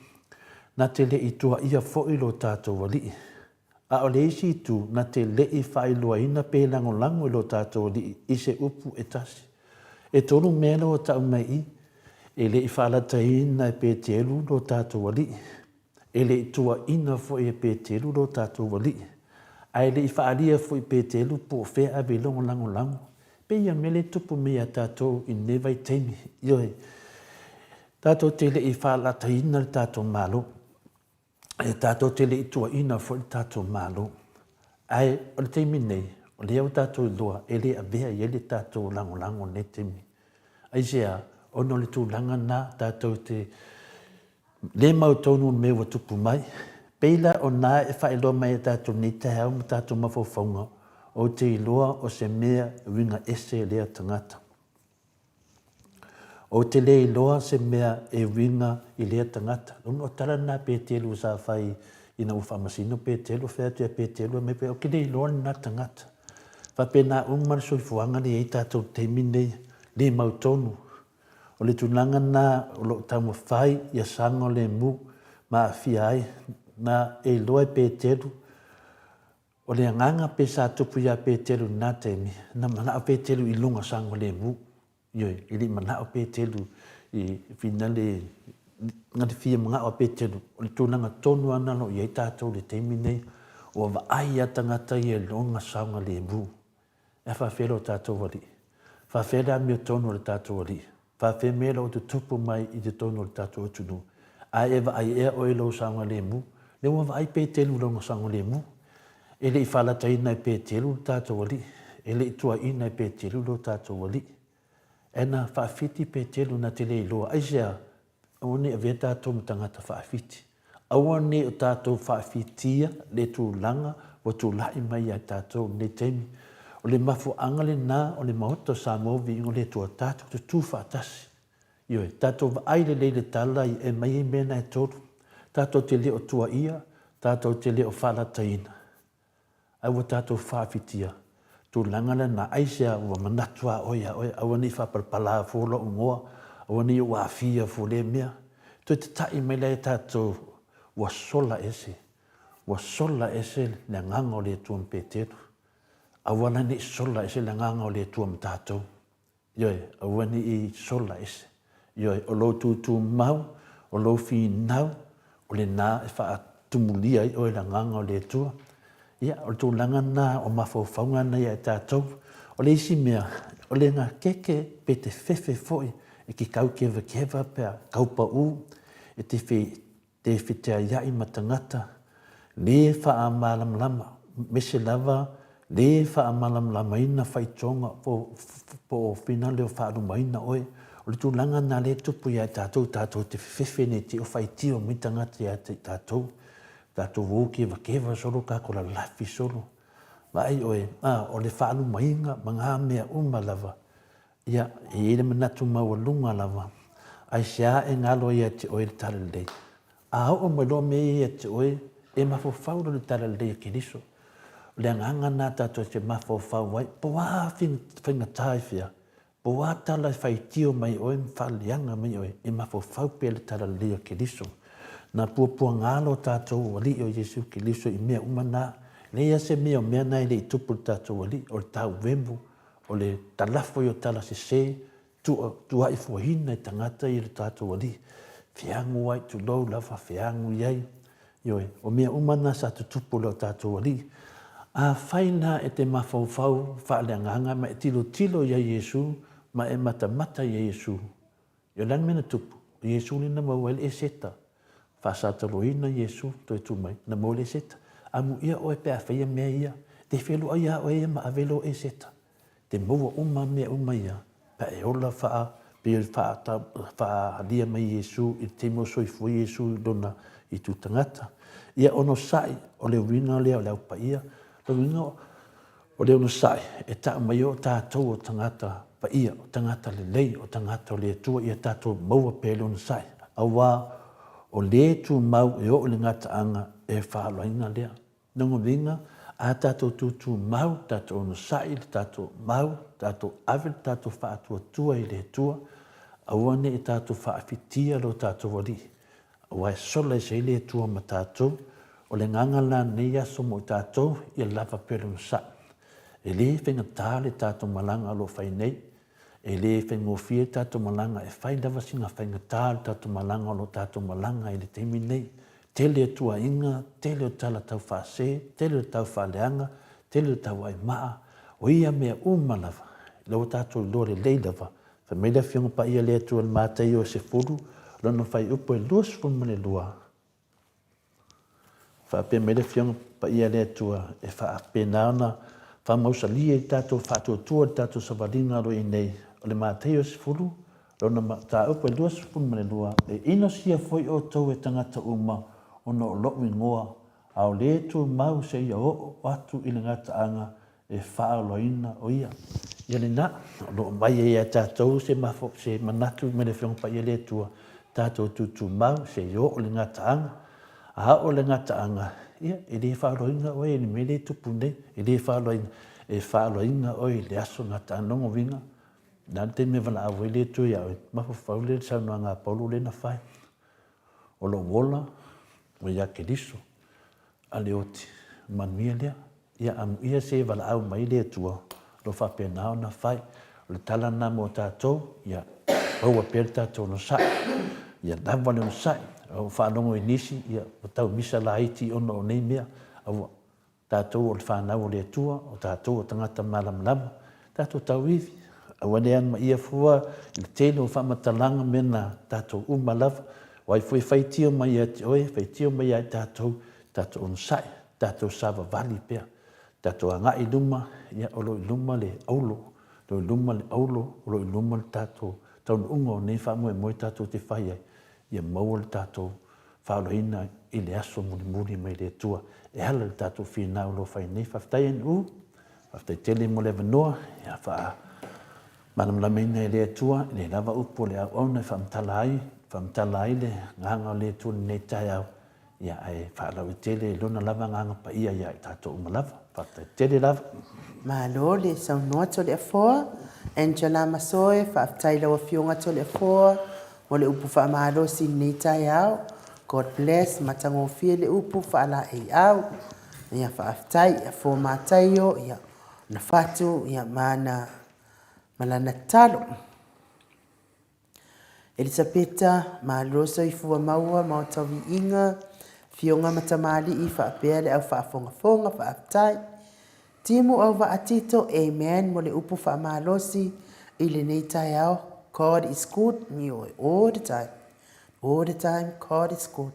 Na te le i tuaia foi lo tatou Alii. A o le isi itu, na te le i faailoaina pe lagolago i lo tatou Alii i se upu e tasi. E tolu mea la ua tau mai i, e le i faalataina e Peteru lo tatou Alii, e le i tuaina foi e Peteru lo tatou Alii, ae le i faaalia foi e Peteru po o fea ave i lona lagolago. Pei ia mea lea e tupu mai ia tatou i lenei vaitaimi, ioe, tatou te le i faalataina le tatou Malo. E tatou te le i tuuaina foi le tatou Malo. Ae o le taimi nei, o lea ua tatou iloa e le avea i ai le tatou lagolago i lenei taimi. Aisea? Ona o le tulaga lena tatou te le mautonu le mea ua tupu mai. Pei la o na e faailoa mai e tatou nei taeao ma tatou mafaufauga, ou te iloa o se mea uiga ese lea tagata. Ou te le iloa se mea e uiga i lea tagata. Lona o tala lena a Petelu sa fai ina ua faamasino Petelu, fai atu ia Petelu e mai pea, ou te le iloa lena tagata. Faapena uma le soifuaga lea e i ai tatou i le taimi lenei, le mautonu. O le tulaga lena o lo o taumafai ia saogalemu ma aafia ai, na e iloa e Petelu, O le agaga pe sa tupu iā Peteru i lena taimi, na manao Peteru i luga saogalemu. Ioe, e le i manao Peteru i finale, na te fia manao a Peteru, o le tulaga tonu lava lena o lo o i ai tatou i le taimi lenei, ua vaai lava tagata ia i lona saogalemu. E faafefea lo tatou Alii? Faafefea le amiotonu a le tatou Alii? Faafefea mea o lo o tutupu mai i totonu o le tatou atunuu? A e vaai ea oe i lou saogalemu? Lea ua vaai Petelu i lona saogalemu. E le i faalataina e Petelu lo tatou Alii. E le i tuaiina e Petelu lo tatou Alii. E na faafiti Petelu na te le iloa. Aisea? Aua ne i avea tatou ma tagata faafiti. Aua ne i o tatou faafitia le tulaga ua tulai mai ia tatou i lenei taimi. O le mafuaaga lena o le Maota o Samoa Viiga o le Atua tatou te tu faatasi. Ioe, tatou vaai lelei i le tala i e mai ai mea na e tolu. Tatou te le o tuaia, tatou te le o faalataina. Ae ua tatou faafitia tulaga lena, aisea ua manatu a oe ia oe, aua ne i faapalapala fua lou igoa, aua ne i ou aafia fua lea mea. Toe tatai mai la ia tatou, ua sola ese, ua sola ese le agaga o le Atua ma Peteru. Aua la ne i sola ese le agaga o le Atua ma tatou. Ioe, aua ne i sola ese. Ioe, o lou tūtūmau, o lou finau, o lena e faatumulia ai oe i le Agaga o le Atua. Ia, o le tulaga lena o mafaufauga na ia e tatou. O le isi mea, o le gakeke pe te fefe foi e te kau kevakeva pe a kau paū, e te Tē feteaiaʻi ma tagata, lē faamalamalama, mese lava lē faamalamalamaina faitoga po o finale o faalumaina oe. O le tulaga lena lea e tupu ia tatou, tatou te fefefe nei te o faitio mai tagata ia te tatou, tatou o kevakeva solo, tatou lalafi solo. Vaai oe, a, o le faalumaina ma na mea uma lava, Ia, e i ai le manatu maualuga lava, aisea e galo ai ia te oe le talalelei? A oo mai loa mea ia ia te oe, e mafaufau loa i le talalelei a Keriso. O le agaga lena tatou te mafaufau ai, po o a faigata i fea, po o a tala e faitio mai oe ma faaleaga mai oe, e mafaufau pea i le talalelei a Keriso. Na puapuaga lo tatou Alii o Iesu Keriso i mea uma na. Leai lava se mea o mea na e le i tupu i le tatou Alii, o le tauemu, O le talafo i o tala sese, Tuaifuaina e tagata ia lo tatou Alii, feagu ai, tulou lava, feagu i ai. Ioe, o mea uma na sa tutupu i lo tatou Alii. Afai la e te mafaufau faaleagaga ma e tilotilo ia Iesu ma e matamata ia Iesu, Ia o le a le mea na tupu? O Iesu lea na maua ai le eseta. Faasataloina Iesu, toe tu mai, na maua le eseta. Amuia oe pe a faia mea ia, te feloai a oe ia ma ave lou eseta. Te maua uma mea uma ia, pe a e ola faa, pei o le faaalia mai Iesu i le taimi o soifua Iesu i lona itu tagata. Ia onosai, o le uiga lea o le Au Paia. O le uiga O le onosai e tau mai o tatou o tagata paia, o tagata lelei, o tagata o le Atua ia tatou maua pea le onosai, aua o le tumau e oo i le gataaga e faaaloaina lea. Lona uiga, a tatou tutumau, tatou onosai le tatou mau, tatou ave le tatou faatuatua i le Atua, aua ne i tatou faafitia lo tatou Alii, Aua e sola ese ai le Atua ma tatou. O le agaga la lenei aso mo i tatou, ia lava pea le onosai. E le faigata le tatou malaga o lo o fai nei. E le faigofie le tatou malaga, e fai lava sina faigata le tatou malaga o lo o tatou malaga i le taimi lenei. Tele o tuuaiga, tele o tala tau faase, tele o tau faaleaga, tele o tau aimaa, o ia mea uma lava, o lea ua tatou iloa lelei lava Fai mai le Afioga Paia le Atua i le Mataio e 10, lona fuaiupu e 22, faapea mai le Afioga Paia le Atua e faapena ona faamausali ai le tatou faatuatua i le tatou savaliga o lo o i ai nei. O le Mataio e 10, lona mataupu e 22, E inosia foi outou e tagata uma ona o lou igoa, a o le tumau seia oo atu i le gataaga e faaoloaina o ia. Ia lena, o lo o mai ai ia tatou se mafo, se manatu mai le Afioga Paia le Atua, tatou tutumau se i oo le gataaga. A oo le gataaga, ia, e le faaoloaina oe i le mea lea e tupu nei, e le faaoloaina, e faaoloaina oe i le aso gataaga. Lona uiga, o le a le taimi e valaau ai le Atua ia oe, mafaufau lea i le saunoaga a Paulo lea na fai, o lou ola ua ia Keriso, a le oti, manuia lea. Ia amuia se valaau mai le Atua, o lo o faapena ona fai. O le tala lena mo tatou, ia maua pea le tatou onosai, ia lava le onosai. Ua ou faalogo i nisi, ia ua tau misa laiti ona o nei mea. Aua, tatou o le fanau o le Atua, o tatou o tagata malamalama, tatou tauivi. Aua ne i anumaia fua i le tele o faamatalaga mea na tatou uma lava. O ai foi e faitio mai ia te oe, faitio mai ia i tatou, tatou onosai, tatou savavali pea, tatou agai i luma, ia o lo o i luma le aulo, o lo o i luma le aulo, o lo o i luma le tatou taunuuga o nei faamoemoe tatou te fai ai, ia maua le tatou faaoloina i le aso mulimuli mai le Atua e ala i le tatou finau o lo o fai nei. Faafetai NU, faafetai tele mo le avanoa, ia faa malamalamaina e le Atua e le lava upu o le auauna e faamatala ai, faamatala ai le agaga o le Atua i lenei taeao. Ia, ae faalauaitele i Lona lava Agaga Paia ia i tatou uma lava. Faafetai tele lava. Malo le saunoa Toleafoa. Angela Masoe, faafetai i lau Afioga Toleafoa mo le upu faamalosi i lenei taeao. God bless, matagofie le upu faalaeiau. Ia faafetai ia Fua Mataio, ia ona fatu ia ma ana ma lana tatalo. Elisapeta, malo soifua maua ma o viiga, Afioga ma tamalii faapea le au faafogafoga, faafetai. Timu Auvaa Tito, amen mo le upu faamalosi i lenei taeao, God is good, ioe, all the time, all the time, God is good.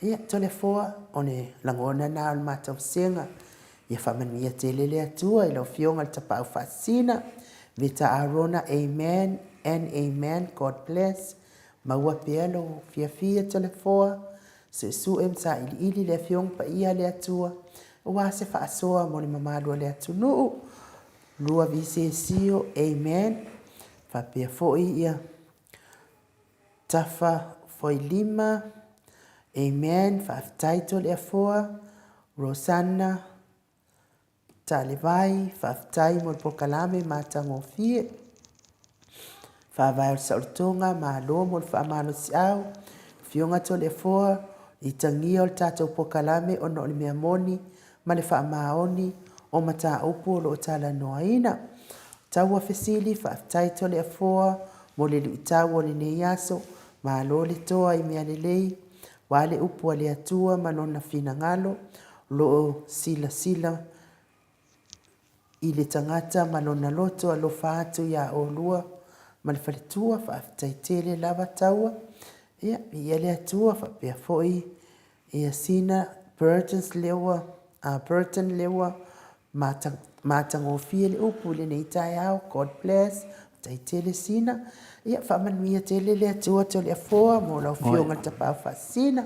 Ia, Toleafoa, o le lagona lena o le matausega, Ia faamanuia tele le Atua i lau Afioga le Tapaau Faasisina, Veta Arona, Amen and Amen, God bless, maua pea lou fiafia Toleafoa, suesue ma sailiili le Afioga Paia a le Atua, aua se faasoa mo le mamalu o le atunuu, Lua Visesio, Amen, faapea foi ia Tafa Foilima, Amen, faafetai Toleafoa, Rosanna, Talevai, faafetai mo le polokalame matagofie. Faavae o le Saolotoga, malo mo le faamalosiau. Afioga Toleafoa, itagia o le tatou polokalame ona o le mea moni ma le faamaoni o mataupu o lo o talanoaina. Taua fesili, faafetai Toleafoa mo le luitau o lenei aso, malo le toa i mea lelei, aua le upu a le Atua ma Lona finagalo, o lo o silasila i le tagata ma lona loto alofa atu iā olua ma le faletua, faafetai tele lava Taua, ia viia le Atua faapea foi ia Sina Burgess lea ua Burton lea ua matagofie le upu i lenei taeao, God bless, faafetai tele Sina, ia faamanuia tele le Atua Toleafoa mo lau Afioga i le Tapaau Faasisina,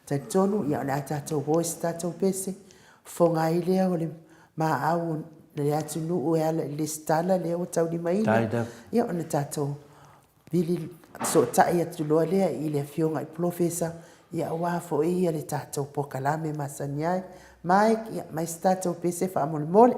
talitonu o le a tatou o i se tatou pese fofoga ai lea o le maau o le atunuu e ala i le lesitala lea ua taulimaina, ia ona tatou vili sootai atu loa lea i le Afioga i le Polofesa, ia aua foi le tatou polokalame masani ai. Mike, ia aumai se tatou pese faamolemole.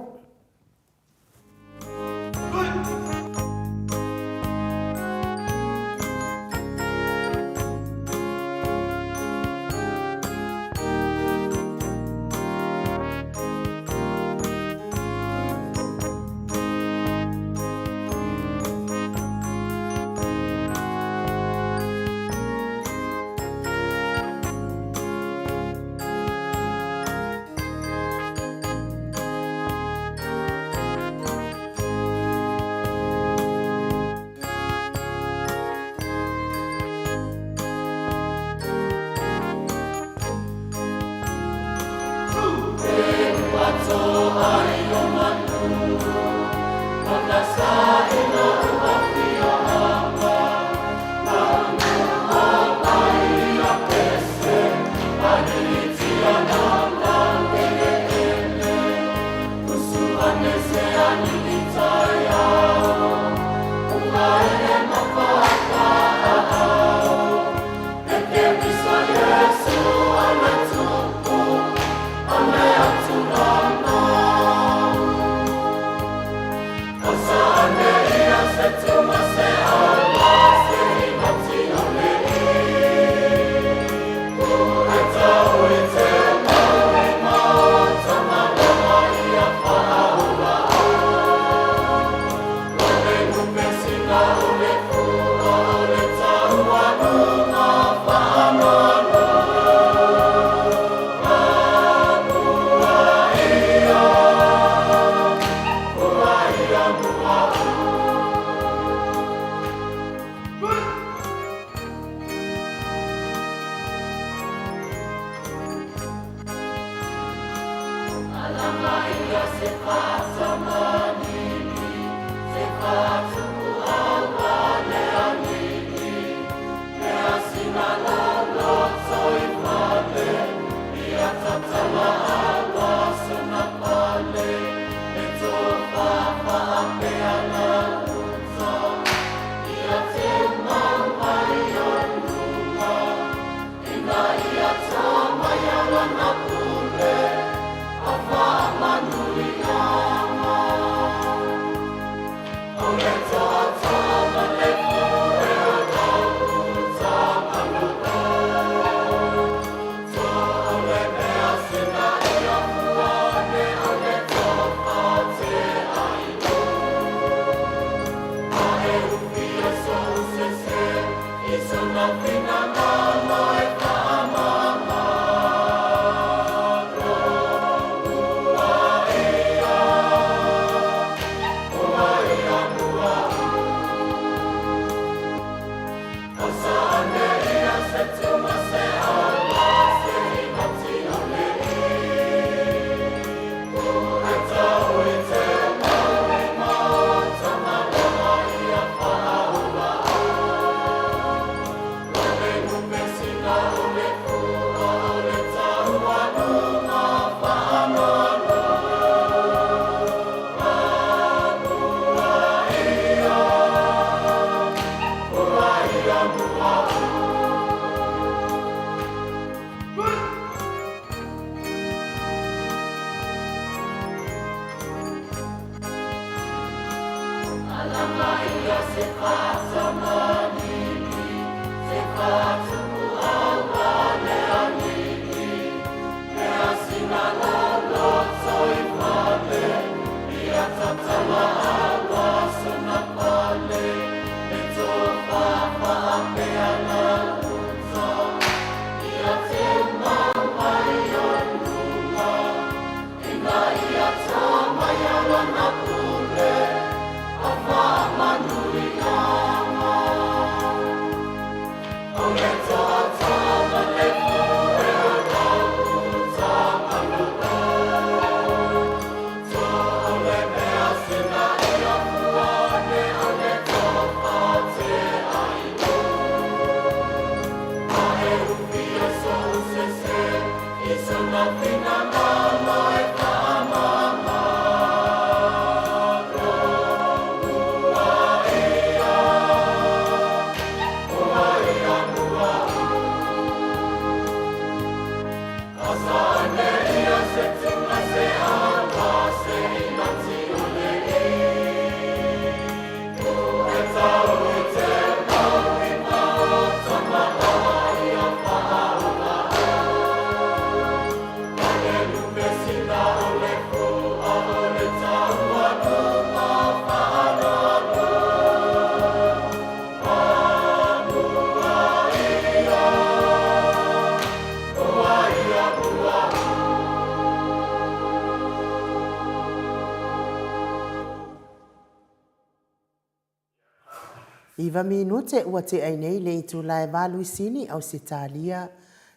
Iva minute ua tea ai nei le itula e Valuisini, Ausetalia,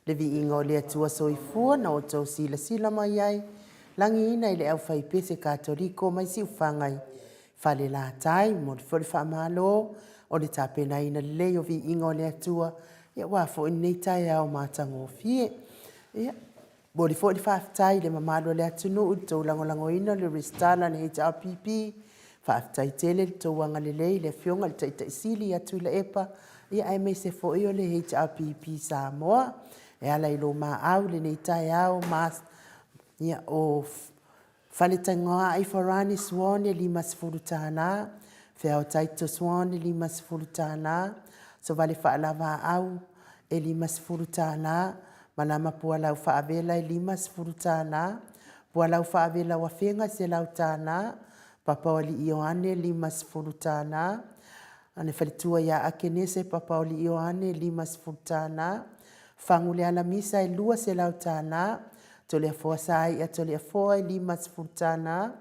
le viiga o le Atua Soifua na outou silasila mai ai, lagiina i le aufaipese Katoliko mai Siufaga i Falelatai, momoli foi le faamalo o le tapenaina lelei o viiga o le Atua, ia aua foi lenei taeao matagofie. Ia, momoli foi le faafetai i le mamalu o le atunuu i le tou lagolagoina o le resitala a le HRPP. Faafetai tele le tou agalelei i le Afioga i le Taitai Sili ia Tuilaepa, ia aemaise foi o le HRPP Samoa. E ala i lo maau i lenei taeao ma, ia, o Faletagoai Farani Swan e $50, Feao Taito Swan e $50, Sovale Faalavaau e $50, Malama Pualau Faavela e $50, Pualau Faavela o Afega e $100, Papaoalii Ioane e $50, Le faletua ia Akenese Papaoalii Ioane e $50, Fagu Lealamisa e $200, Toleafoa Saia Toleafoa e $50,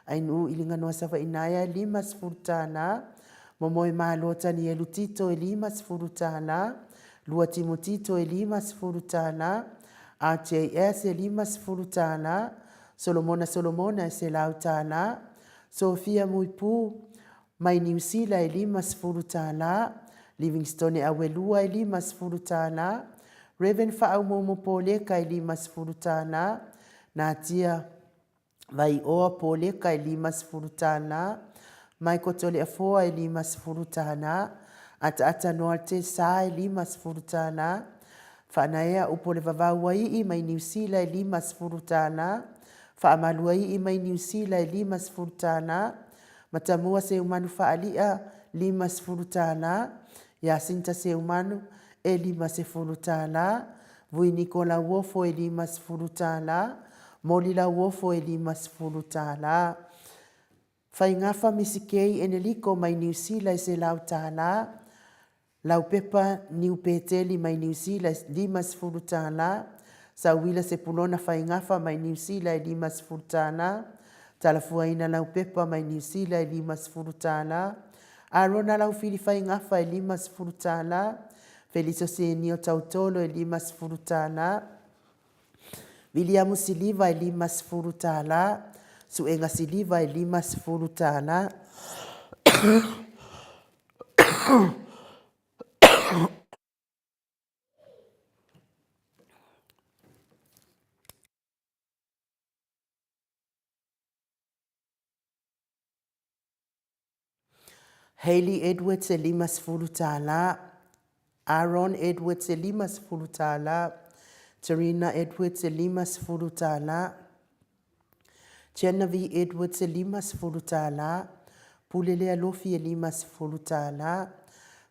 Ainuu Iliganoa Savainaea e $50, Momoemalo Tanielu Tito e $50, Lua Timo Tito e $50, RJS e $50, Solomona Solomona e $100, Sofia Muipu mai Niu Sila e $50, Livingstone Auelua e $50, Rev Faaumoumo Poleka e $50, Natia Vaioa Poleka e $50, Michael Toleafoa e $50, Ataata Noalte Sa e $50, Faanaea Upolevavauaii mai Niu Sila e $50, Faamaluaii mai Niu Sila e $50, Matamua Seumanu Faali'a $50, Yasinta Seumanu e $50, Vui Niko Lauofo e $50, Moli Lauofo e $50. Faigafa Misikei Eneliko mai Niu Sila e $100, Laupepa Niu Peteli mai Niu Sila e $50, Sauila Sepulona Faigafa mai Niu Sila e $50, Talafuaina Laupepa mai Niu Sila e $50, Arona Laufili Faigafa e $50, Feliso Senio Tautolo e $50, Viliamu Siliva e $50, Suega Siliva e $50. Hayley Edwards e $50, Aaron Edwards e $50, Tarina Edwards e $50, Genevieve Edwards e $50, Pule Lealofi e $50,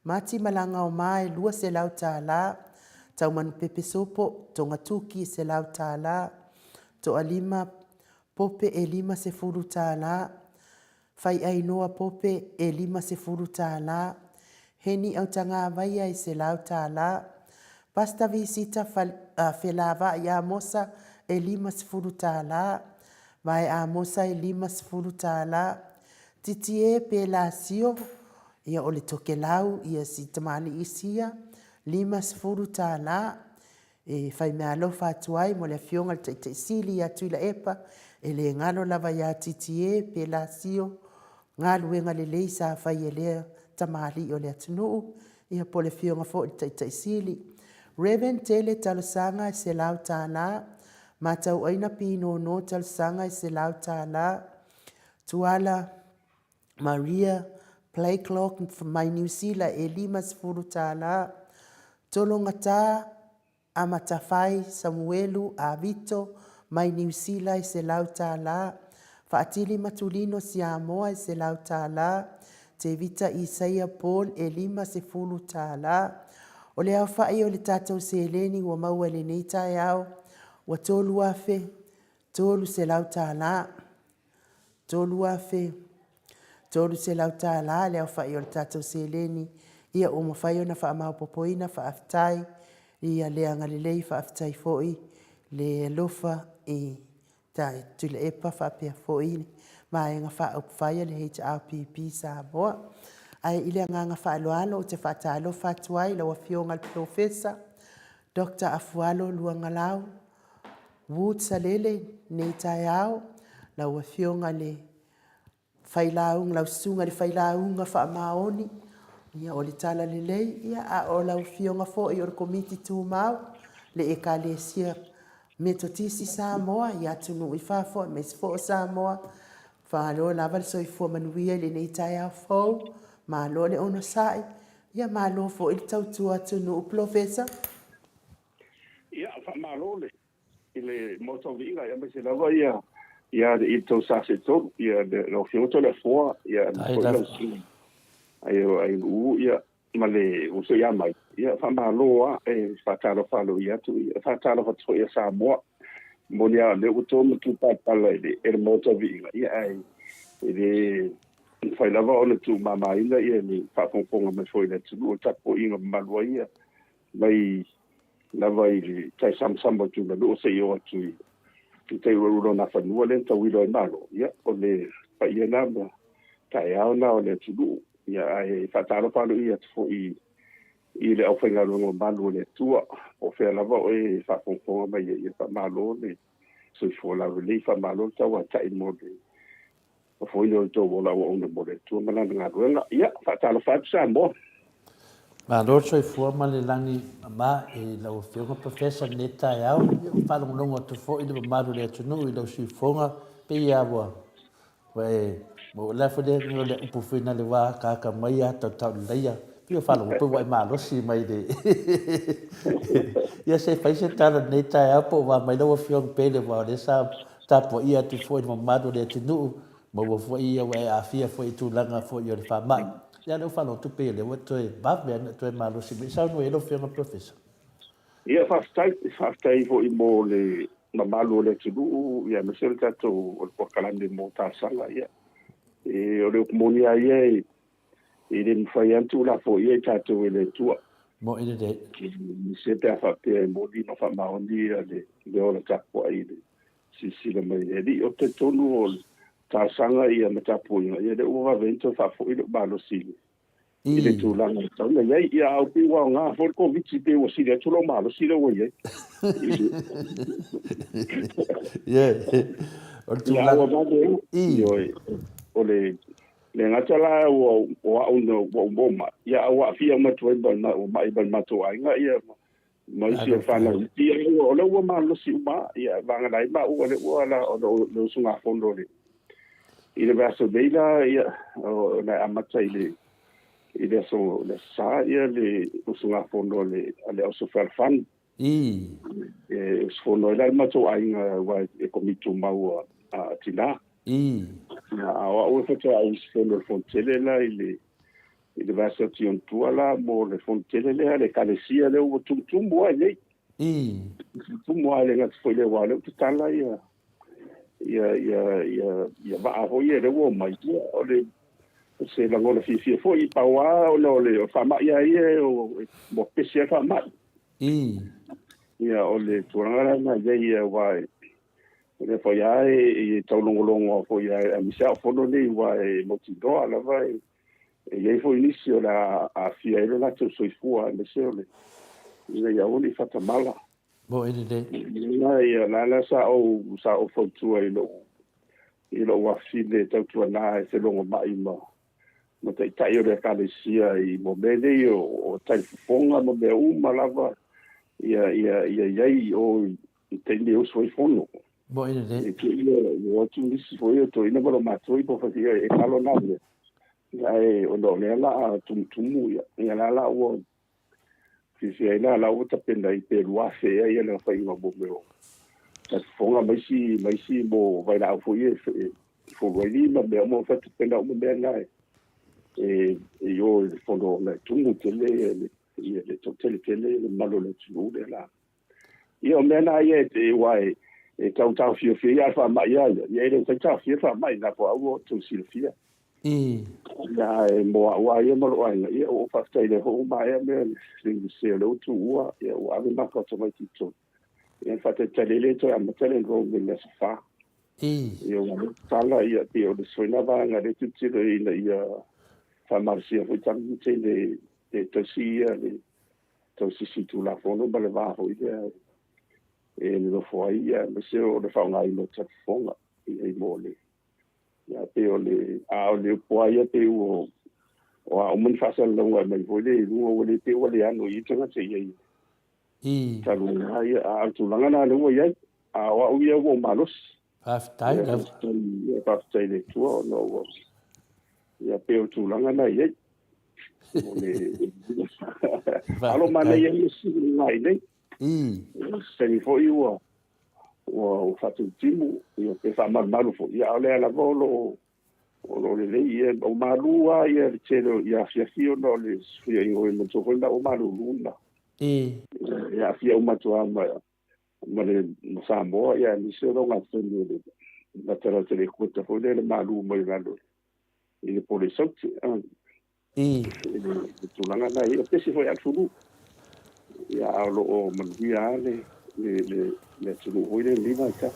Mati Malagaoma e $200, Taumanupepe Sopo, Togatuki e $100, Toalima Pope e $50, Faiainoa Pope e $50, Heni Autagavaia e $100, Pasta Visita Felavai Amosa e $50, Vae Amosa e $50, Titie Pelasio, ia o le Tokelau ia si tamalii sia, $50, E fai meaalofa atu ai mo le Afioga i le Taitai Sili ia Tuilaepa, e le galo lava ia Titie Pelasio galuega lelei sa fai e lea tamalii o le atunuu, ia po o le Afioga foi i le Taitai Sili. Rev. Tele Talosaga e $100. Matauaina Pinono talosaga e $100. Tuala Maria Playclock mai Niu Sila e $50. Tologata Amatafai Samuelu Avito mai Niu Sila e $100. Faatili Matulino Siamoa e $100. Tevita Isaia Paul e $50. O le aofai o le tatou seleni ua maua i lenei taeao ua $3,300. $3,300 le aofai o le tatou seleni ia ua mafai ona faamaopoopoina. Faafetai i le agalelei, faafetai foi le alofa i Tuilaepa faapea foi le Vaega Faaupufai a le HRPP Samoa. Ae i le agaga faaaloalo ou te faatalofa atu ai i lau Afioga i le Polofesa Doctor Afualo Luagalau Wood Salele i lenei taeao, lau Afioga i le Failauga, lau Susuga i le Failauga Faamaoni, ia o le Talalelei, ia a o lau Afioga foi o le Komiti Tumau, le Ekalesia Metotisi Samoa i atunuu i fafo aemaise foi o Samoa. Faaloa lava le soifua manuia i lenei taeao fou, malo le onosai, ia malo foi le tautua atunuu Polofesa. Ia, faamalo le i le Maota o Viiga, aemaise lava ia ia i le tou sa se tolu, ia lau Afioga Toleafoa, ia aemaise foi lau Susuga ai ai Uu, ia ma le uso ia mai. Ia faamalo lava, e faatalofa aloaia atu, ia faatalofa atu foi ia Samoa. Moni lava o lea ua to ma tupalapala i le Maota o Viiga, ia ae e le mafai lava ona tuumamaina ia le faafogafoga mai foi i le atunuu, o le tapuaiga mamalu ai ia mai lava i le tai samasama o Tulaluu seia oo atu i tai ulaula o Nafanua lea na tauilo ai Malo, ia, o le paia na ma taeao na o le atunuu. Ia, ae faatalofa aloaia atu foi i le aufaigaluega mamalu o le Atua, po o fea lava o e faafogafoga mai ai, ia faamalo le soifua laulelei, faamalo le tauatai mo le Ofoina o le tou ola auauna mo le Atua ma Lana galuega. Ia, faatalofa atu Samoa. Malo le soifua ma le lagi mama i lau Afioga Professor i lenei taeao. Ia, ua faalogologo atu foi le mamalu o le atunuu i lau siufofoga, pei lava ua ua e ua o le a foi le o le upu foi na le ua akaaka mai a tautauleleia. Pei ua faalogo pei ua e malosi mai le Ia se i fai se tala i lenei taeao po o ua mai lau Afioga Pele aua o lea sa tapuaia atu foi le mamalu o le atunuu, maua foi ia ua e aafia foi i tulaga foi o le faamai. Ia lea ua faalogo atu pei o lea ua toe vave lava ona toe malosi mai. Saunoa i ai lau Afioga Professor. Ia faafetai, faafetai foi mo le mamalu o le atunuu ia aemaise o le tatou o le polokalame mo talosaga. Ia e, o le upu moni lava ia e, e le mafai lava ona tuulafoaia i tatou e le Atua. Moni lelei. Se pe a faapea e moni ma faamaoni ia le, le ola tapuai i le silasila mai le Alii. Ou te talitonu o le talosaga ia ma tapuaiga, ia lea ua vave ai ona toe faafoi lou malosi i le, i le tulaga e tatau ona i ai. Ia, a pei ua aoga foi le Koviti, pei ua sili atu lou malosi lea ua i ai. Ia, o le tulaga. Ia, ua vave ai. Ioe, o le le gata la ua o au na ua ou maua mai, ia a ua aafia uma atu ai ma ma'i ma le matou aiga, ia ma isi o fanau iti, ia o lea ua malosi uma, ia vagana ai maua lea ua la o le usugafono le i le vaiaso nei la, ia o le amata i le i le aso le aso Sa ia le usugafono le a le Au Fealofani. E usufono ai la le matou aiga aua e komiti tumau a tina. Ia, a o au e faatoa ou usufono i le fono tele la i le i le vaiaso atu i ona tua la mo le fono tele lea a le Ekalesia lea ua tumutumu lava nei. Tumutumu lava e le gata foi i lea aua o lea ua tatala ia ia ia ia ia vaa foi ia lea ua omai. Ia, o le o se lagona fiafia foi, pau lava ona o le faamai lava ia ua pepesi lava le faamai. Ia, o le tulaga la lena i ai aua o lea foi lava e taulogologo foi lava, aemaise lava o fono nei aua e mautinoa lava e i ai foi nisi o le a aafia ai lo latou soifua, aemaise o le ina ia aua ne i faatamala. Moni lelei. Ia, la la sa ou sa ou fautua i lou i lou afafine tautuana e felogomai ma ma taitai o le Ekalesia i mo mea nei o talifofoga ma mea uma lava ia ia ia i ai i o. I taimi e uso ai fono. Moʻi lelei. E kēia ua o atu nisi foi o toeaina ma lo matou i po e kalo na mea. Ia ae ona o lea la a tumutumu ia, ia la la ua fiafia ai la la ua tapena ai pe 2000 ea ia le aofaiga mo mea o talifofoga ma isi ma isi mo vailaau foi e folu ai lima mea uma ua tapena uma mea na e e o i le fono ona e tumu tele ia le ia le toatele tele le mamalu o le atunuu lea la. Ia o mea na ia e aua e tau taofiofia ia a le faamai lava ia, ia e le mafai taofia le faamai na po au ua outou silafia. Ia ae mo au lava ia ma lou aiga, ia ua ou faafetai lea foi ua maea mea le Iunivesite o lea ua tuua, ia ua ave maka o tamaiti i totonu. Ia na faatalitali ai lea toe amata le enrollment i le aso 4. Ia ua leva tala ia pei o le isi foi lena vaega lea e tilotilo i ai ina ia faamalosia foi tagata i le tausi ia le tausisi Tulafono ma le va foi lea e nonofo ai, ia, aemaise o le faaaogaina o talifofoga i ai mo le ia pei o le a o le upu lava ia pei ua o a uma ni faasalalauga e aumai foi lea i luga ua le pei ua le ano i ai tagata i ai talu ai lava ia a o le tulaga lena lea ua i ai a o au ia ua ou malosi. Faafetai lava. Ia faafetai i le Atua ona ua ia pei o le tulaga lena e i ai. O le alo manaia ia sili nai nei. Taimi foi ua ua faatututimu ia pe faamalumalu foi ia a o lea lava o lo o o lo o lelei ia o malu lava ia le tele o ia afiafi ona o le fesuiaiga o manatua foi na ua malulu na. E aafia uma atu lava ma le ma Samoa ia aemaise o le ogatotonu o le latalata i le ekueta foi lea le malu mai lalo i le pole saute. I le tulaga na ia pese foi alfulu. Ia a o lo o manuia lava le le le le atunuu foi lea i lenei vaitau.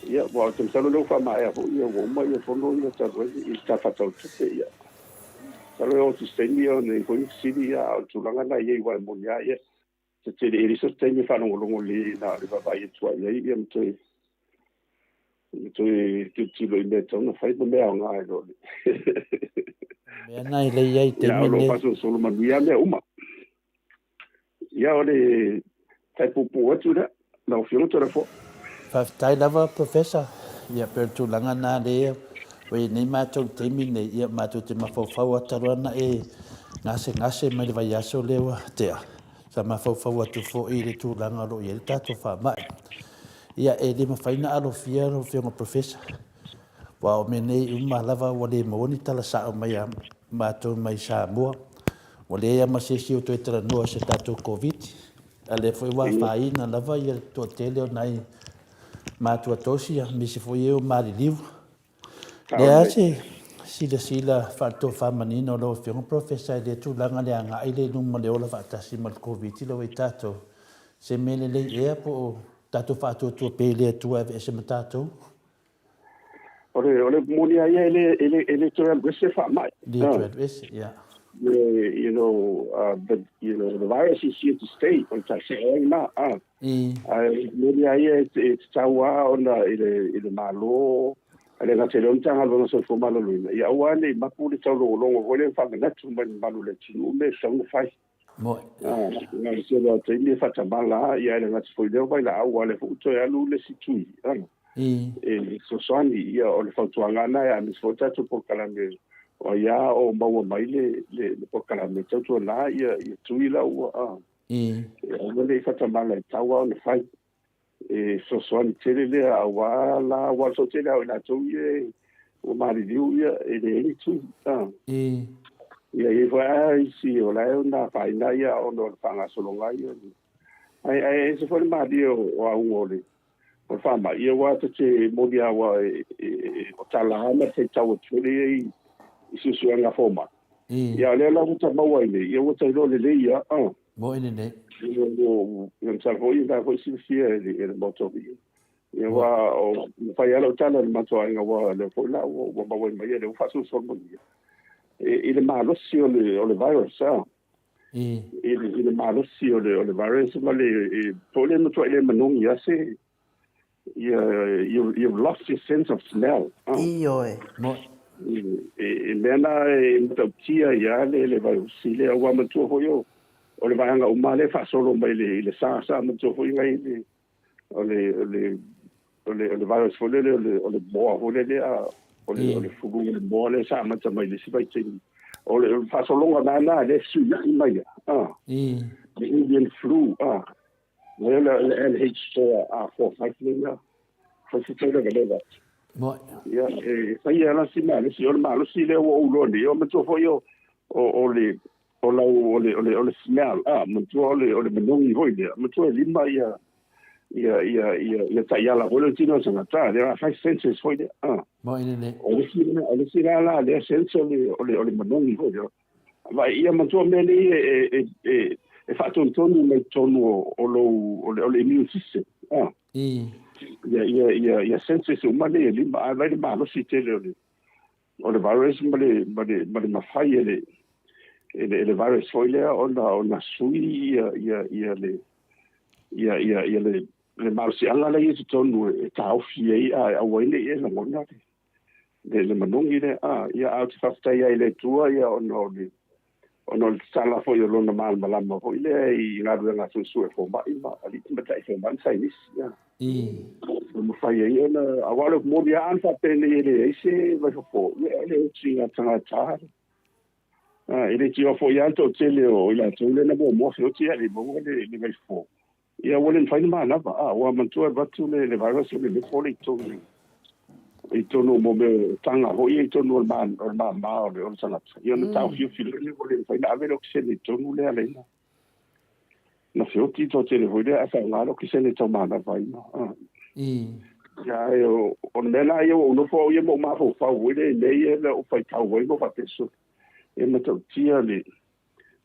Ia ua ou te masalo lea ua faamaea foi ia ua uma ia fono ia talu ai i le Tala Faatatau o le Tupe ia. Masalo e oo atu i se taimi ia ona i ai foi ni fesili ia a o le tulaga na e i ai aua e moni lava ia te tele e leai se taimi e faalogologo lelei na o le vaavaai atu lava i ai ia ma toe ma toe tilotilo i mea e tatau ona fai ma mea aoga i lo le Mea na e lei ai i taimi nei. Ia, o lo o faasolosolo manuia mea uma. Ia, o le tai puupuu atu lea, lau Afioga Toleafoa. Faafetai lava Professor. Ia pei o le tulaga na lea ua i ai nei matou i le taimi lenei, ia matou te mafaufau lava talu lava ona e gasegase mai le vaiaso lea ua tea, sa mafaufau atu foi i le tulaga o lo o i ai le tatou faamai. Ia e le mafai ona alofia lau Afioga Professor, aua o mea nei uma lava ua le maua ni tala sao mai ia matou mai Samoa. Ua leai lava ma se isi o toe talanoa i se tatou Koviti, a o lea foi ua afaina lava le toatele o nai matua tosi, aemaise foi e o maliliu. O le a se silasila faale-tofa manino a lau Afioga Professor i lea tulaga le agai lea i luma le ola faatasi ma le Koviti lea ua i tatou, se mea lelei ea po o tatou faatuatua pea i le Atua e aveese ma tatou? O le o le moni a ia e le e le e le toe alu ese faamai. Le toe alu ese, yeah. You know, but you know, the virus is here to stay. O le tausea ai na. Ae moni a ia e tatau lava ona i le i le Malo, e le gata i lea o le Matagaluega o le Soifua Maloloina, ia aua ne i mapu le taulogologo foi lea ma faamanatu mai i le mamalu o le atunuu mea e tatau ona fai. Moni. Na o le tele lava o taimi e faatamala lava, ia ae le gata foi i lea o vailaau, aua o lea foi ua toe alu le isi tui e fesoasoani. Ia o le fautuaga lava lena, aemaise foi o le tatou polokalame, o ai lava o maua mai le polokalame, tautuana ia tui la ua E aua ne i faatamala e tatau lava ona fai. E fesoasoani tele lea aua la aua o le toatele lava o i latou ia ua maliliu ia e leai ni tui. Ia e i ai foi lava isi o la e ona afaina ia ona o le faagasologa ia. Ae ae ese foi le malie o auga o le o le faamai ia aua ta te moni lava aua o tala lava ma le faitau atu foi lea i i suesuega a fomai. Ia o lea la ua ta maua ai nei, ia ua ta iloa lelei lava. Moni lelei. Ia masalo foi o lena foi e silafia e le Maota o Viia. Ia aua o fai lava lau tala i le matou aiga aua o lea foi la ua maua mai ia lea ua faasolosolo manuia i le malosi o le virus i le malosi o le virus ma le po o le matuai le manogi lava se ia you've lost your sense of smell. Ioe. E mea na e matautia ai lava le vairus lea aua manatua foi o le vaega uma lea e faasolo mai i le SARS manatua foi nai le O le o le o le o le virus foi lele o le o le moa foi lele a o le o le flu o le moa lea sa amata mai le isi vaitaimi. O le faasologa na na lea fesuiai mai a. Le Indian flu a. Lea le le NH4 R45 lea. Fai se tau leva leva. Moi. Ia e fai ala si malosi o le malosi lea ua ou iloa nei o matua foi o o le o lau o le o le o le smell a matua o le o le manogi foi lea matua e lima ia ia ia ia ia taiala foi le tino o tagata there are five senses foi lea a Moi lelei. O le isi o le isi la la lea sense o le o le o le manogi foi lea vaai ia matua mea nei e e e e faatonutonu mai totonu o o lou o le o le immune system a ia ia ia ia senses uma nei e lima ae vaai le malosi tele o le o le virus ma le ma le ma le mafai e le e le, e le virus foi lea ona ona sui ia ia ia le ia ia ia le le malosiaga lea i totonu e taofi ai a e aua ai ne i e lagona le le, le manogi lea a ia a ou te faafetai ai i le Atua ia ona o le ona o le tatala foi o lona malamalama foi lea i galuega suesue fomai ma alii tamaitai fomai ma saienisi. Ia. Ua mafai ai ona, aua o le moni lava ana faapenei e leai se vaifofo, ia e le oti i tagata. E le tioa foi lava le toatele o i latou lea na muamua feoti ae le i maua le vaifofo. Ia ua le mafai ona manava, a ua manatua e alu atu le le virus o le nofo lea i totonu i totonu o mea o taga foi ia i totonu o le o le mama o le o le tagata. Ia ona taofiofi loa lea ua le mafai ona ave le okesene i totonu lea ala ai ona na feoti le toatele foi lea ae faaaoga le okesene e tau manava ai ma. Ia ae o o le mea la ia ua ou nofo au ia ma ou mafaufau foi lea i mea ia na ou faitau ai ma ou faapea, sole, e matautia le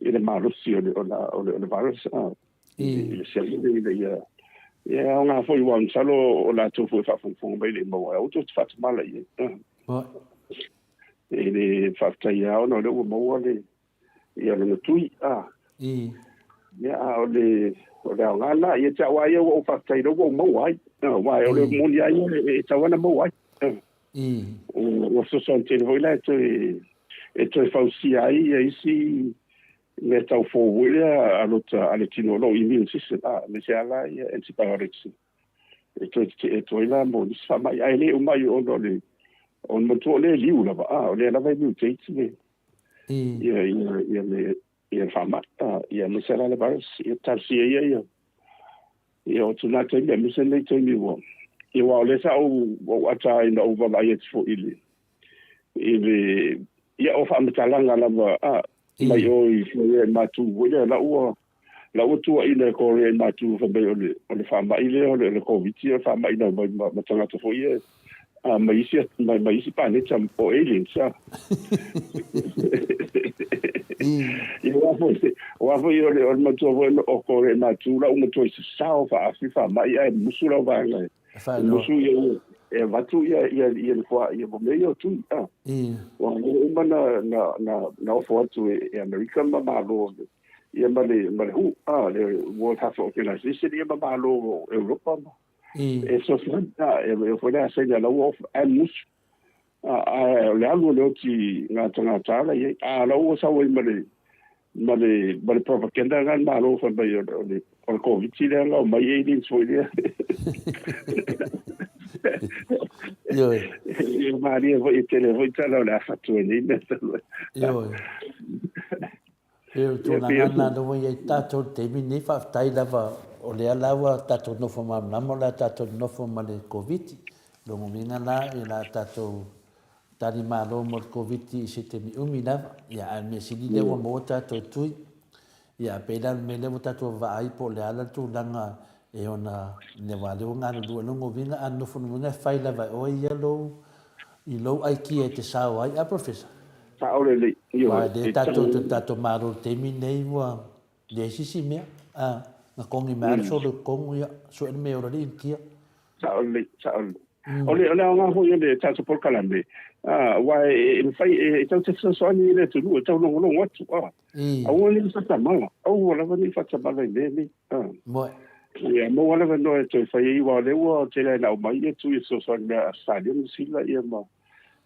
i le malosi o le o le o le virus a i le siaki ina ia ia e aoga foi aua masalo o latou foi e faafogafoga mai le i maua ai aua tou te faatamala i ai. E le faafetai lava ona o lea ua maua le ia lona tui a. Ia a o le o le aoga lena ia te au lava ia ua ou faafetai o lea ua ou maua ai. Aua o le moni lava ia e tatau lava ona maua ai. Ua fesoasoani tele foi la e toe e toe fausia ai ia isi mea tau fou foi lea a lota a le tino o lou immune system a aemaise lava la ia antibiotics e toe tetee atu ai la mo nisi faamai ae le uma ai ona o le o le manatua o lea e liu lava a o lea lava e mutate le ia ia ia le ia le faamai a ia aemaise la le virus ia talosia ia ia Ia, o tūnā taimi, aemaise lenei taimi ua, ia aua o lea sa ou, ua ou ata ai na ou vaavaai atu foi i le, i le, ia o faamatalaga lava, a, mai o i Korea i Matu foi lea, la ua, la ua tuuaina e Korea i Matu fai mai o le, o le faamai lea o le, o le Koviti o le faamai na omai ma, ma tagata foi ia, a, mai isi, mai, mai isi paneta o aliens, a. Ia, aua foi, aua foi o le, o le matua foi o Korea i Matu, la ua matuai sasao faafi faamai ae musu lau vaega e, e musu ia ua, e avatu ia, ia, ia le foa, ia mo mea ia o tui, a. Ua uma na, na, na, na ofo atu e, e Amerika ma Malo, ia ma le, ma le WHO, a, le World Health Organization, ia ma Malo o Europa ma, e fesoasoani, a, e, e foi le a saina la ua ofo, ae musu. A o le alu o le oti gatagata la i ai, a o la ua sau ai ma le ma le ma le propaganda lena a le Malo fai mai o le o le o le Koviti lea na omai aliens foi lea. Ioe. Ia malie foi e tele foi tala o le a fatu ai nei mea talu ai. Ioe. E o le tulaga lena lea ua i ai tatou i le taimi lenei, faafetai lava o lea la ua tatou nofo malamalama o le a tatou nofo ma le Koviti. O lona uiga la, o le a tatou tali malo mo le Koviti i se taimi umi lava. Ia, a o le mea sili lea ua maua tatou tui. Ia, a pei la o le mea lea ua tatou vaai po o le a la le tulaga e ona, aua o lea ua galulue. O lona uiga a nofo lona uiga e fai lava e oe ia lou, i lou aikia e te sao ai, a Professor? Sao lelei. Ioe. Aua e le tatou te tatou malo i le taimi lenei ua leai se isi mea. A, na kongi mai lava le solo i totonu, ia, sue le mea e ola le Initia. Sao lelei, sao lelei. O le, o le aoga foi o le tatou polokalame, a, aua e, e mafai, e, e tau te fesoasoani i le atunuu, e taulogologo atu, a. Aua ne i faatamala, aua lava ne i faatamala i mea nei, a. Moe. Ia, maua le avanoa e toe fai ai, aua o lea ua tele lava ina aumai ia tui e fesoasoani mai a Ausetalia ma Niu Sila, ia ma,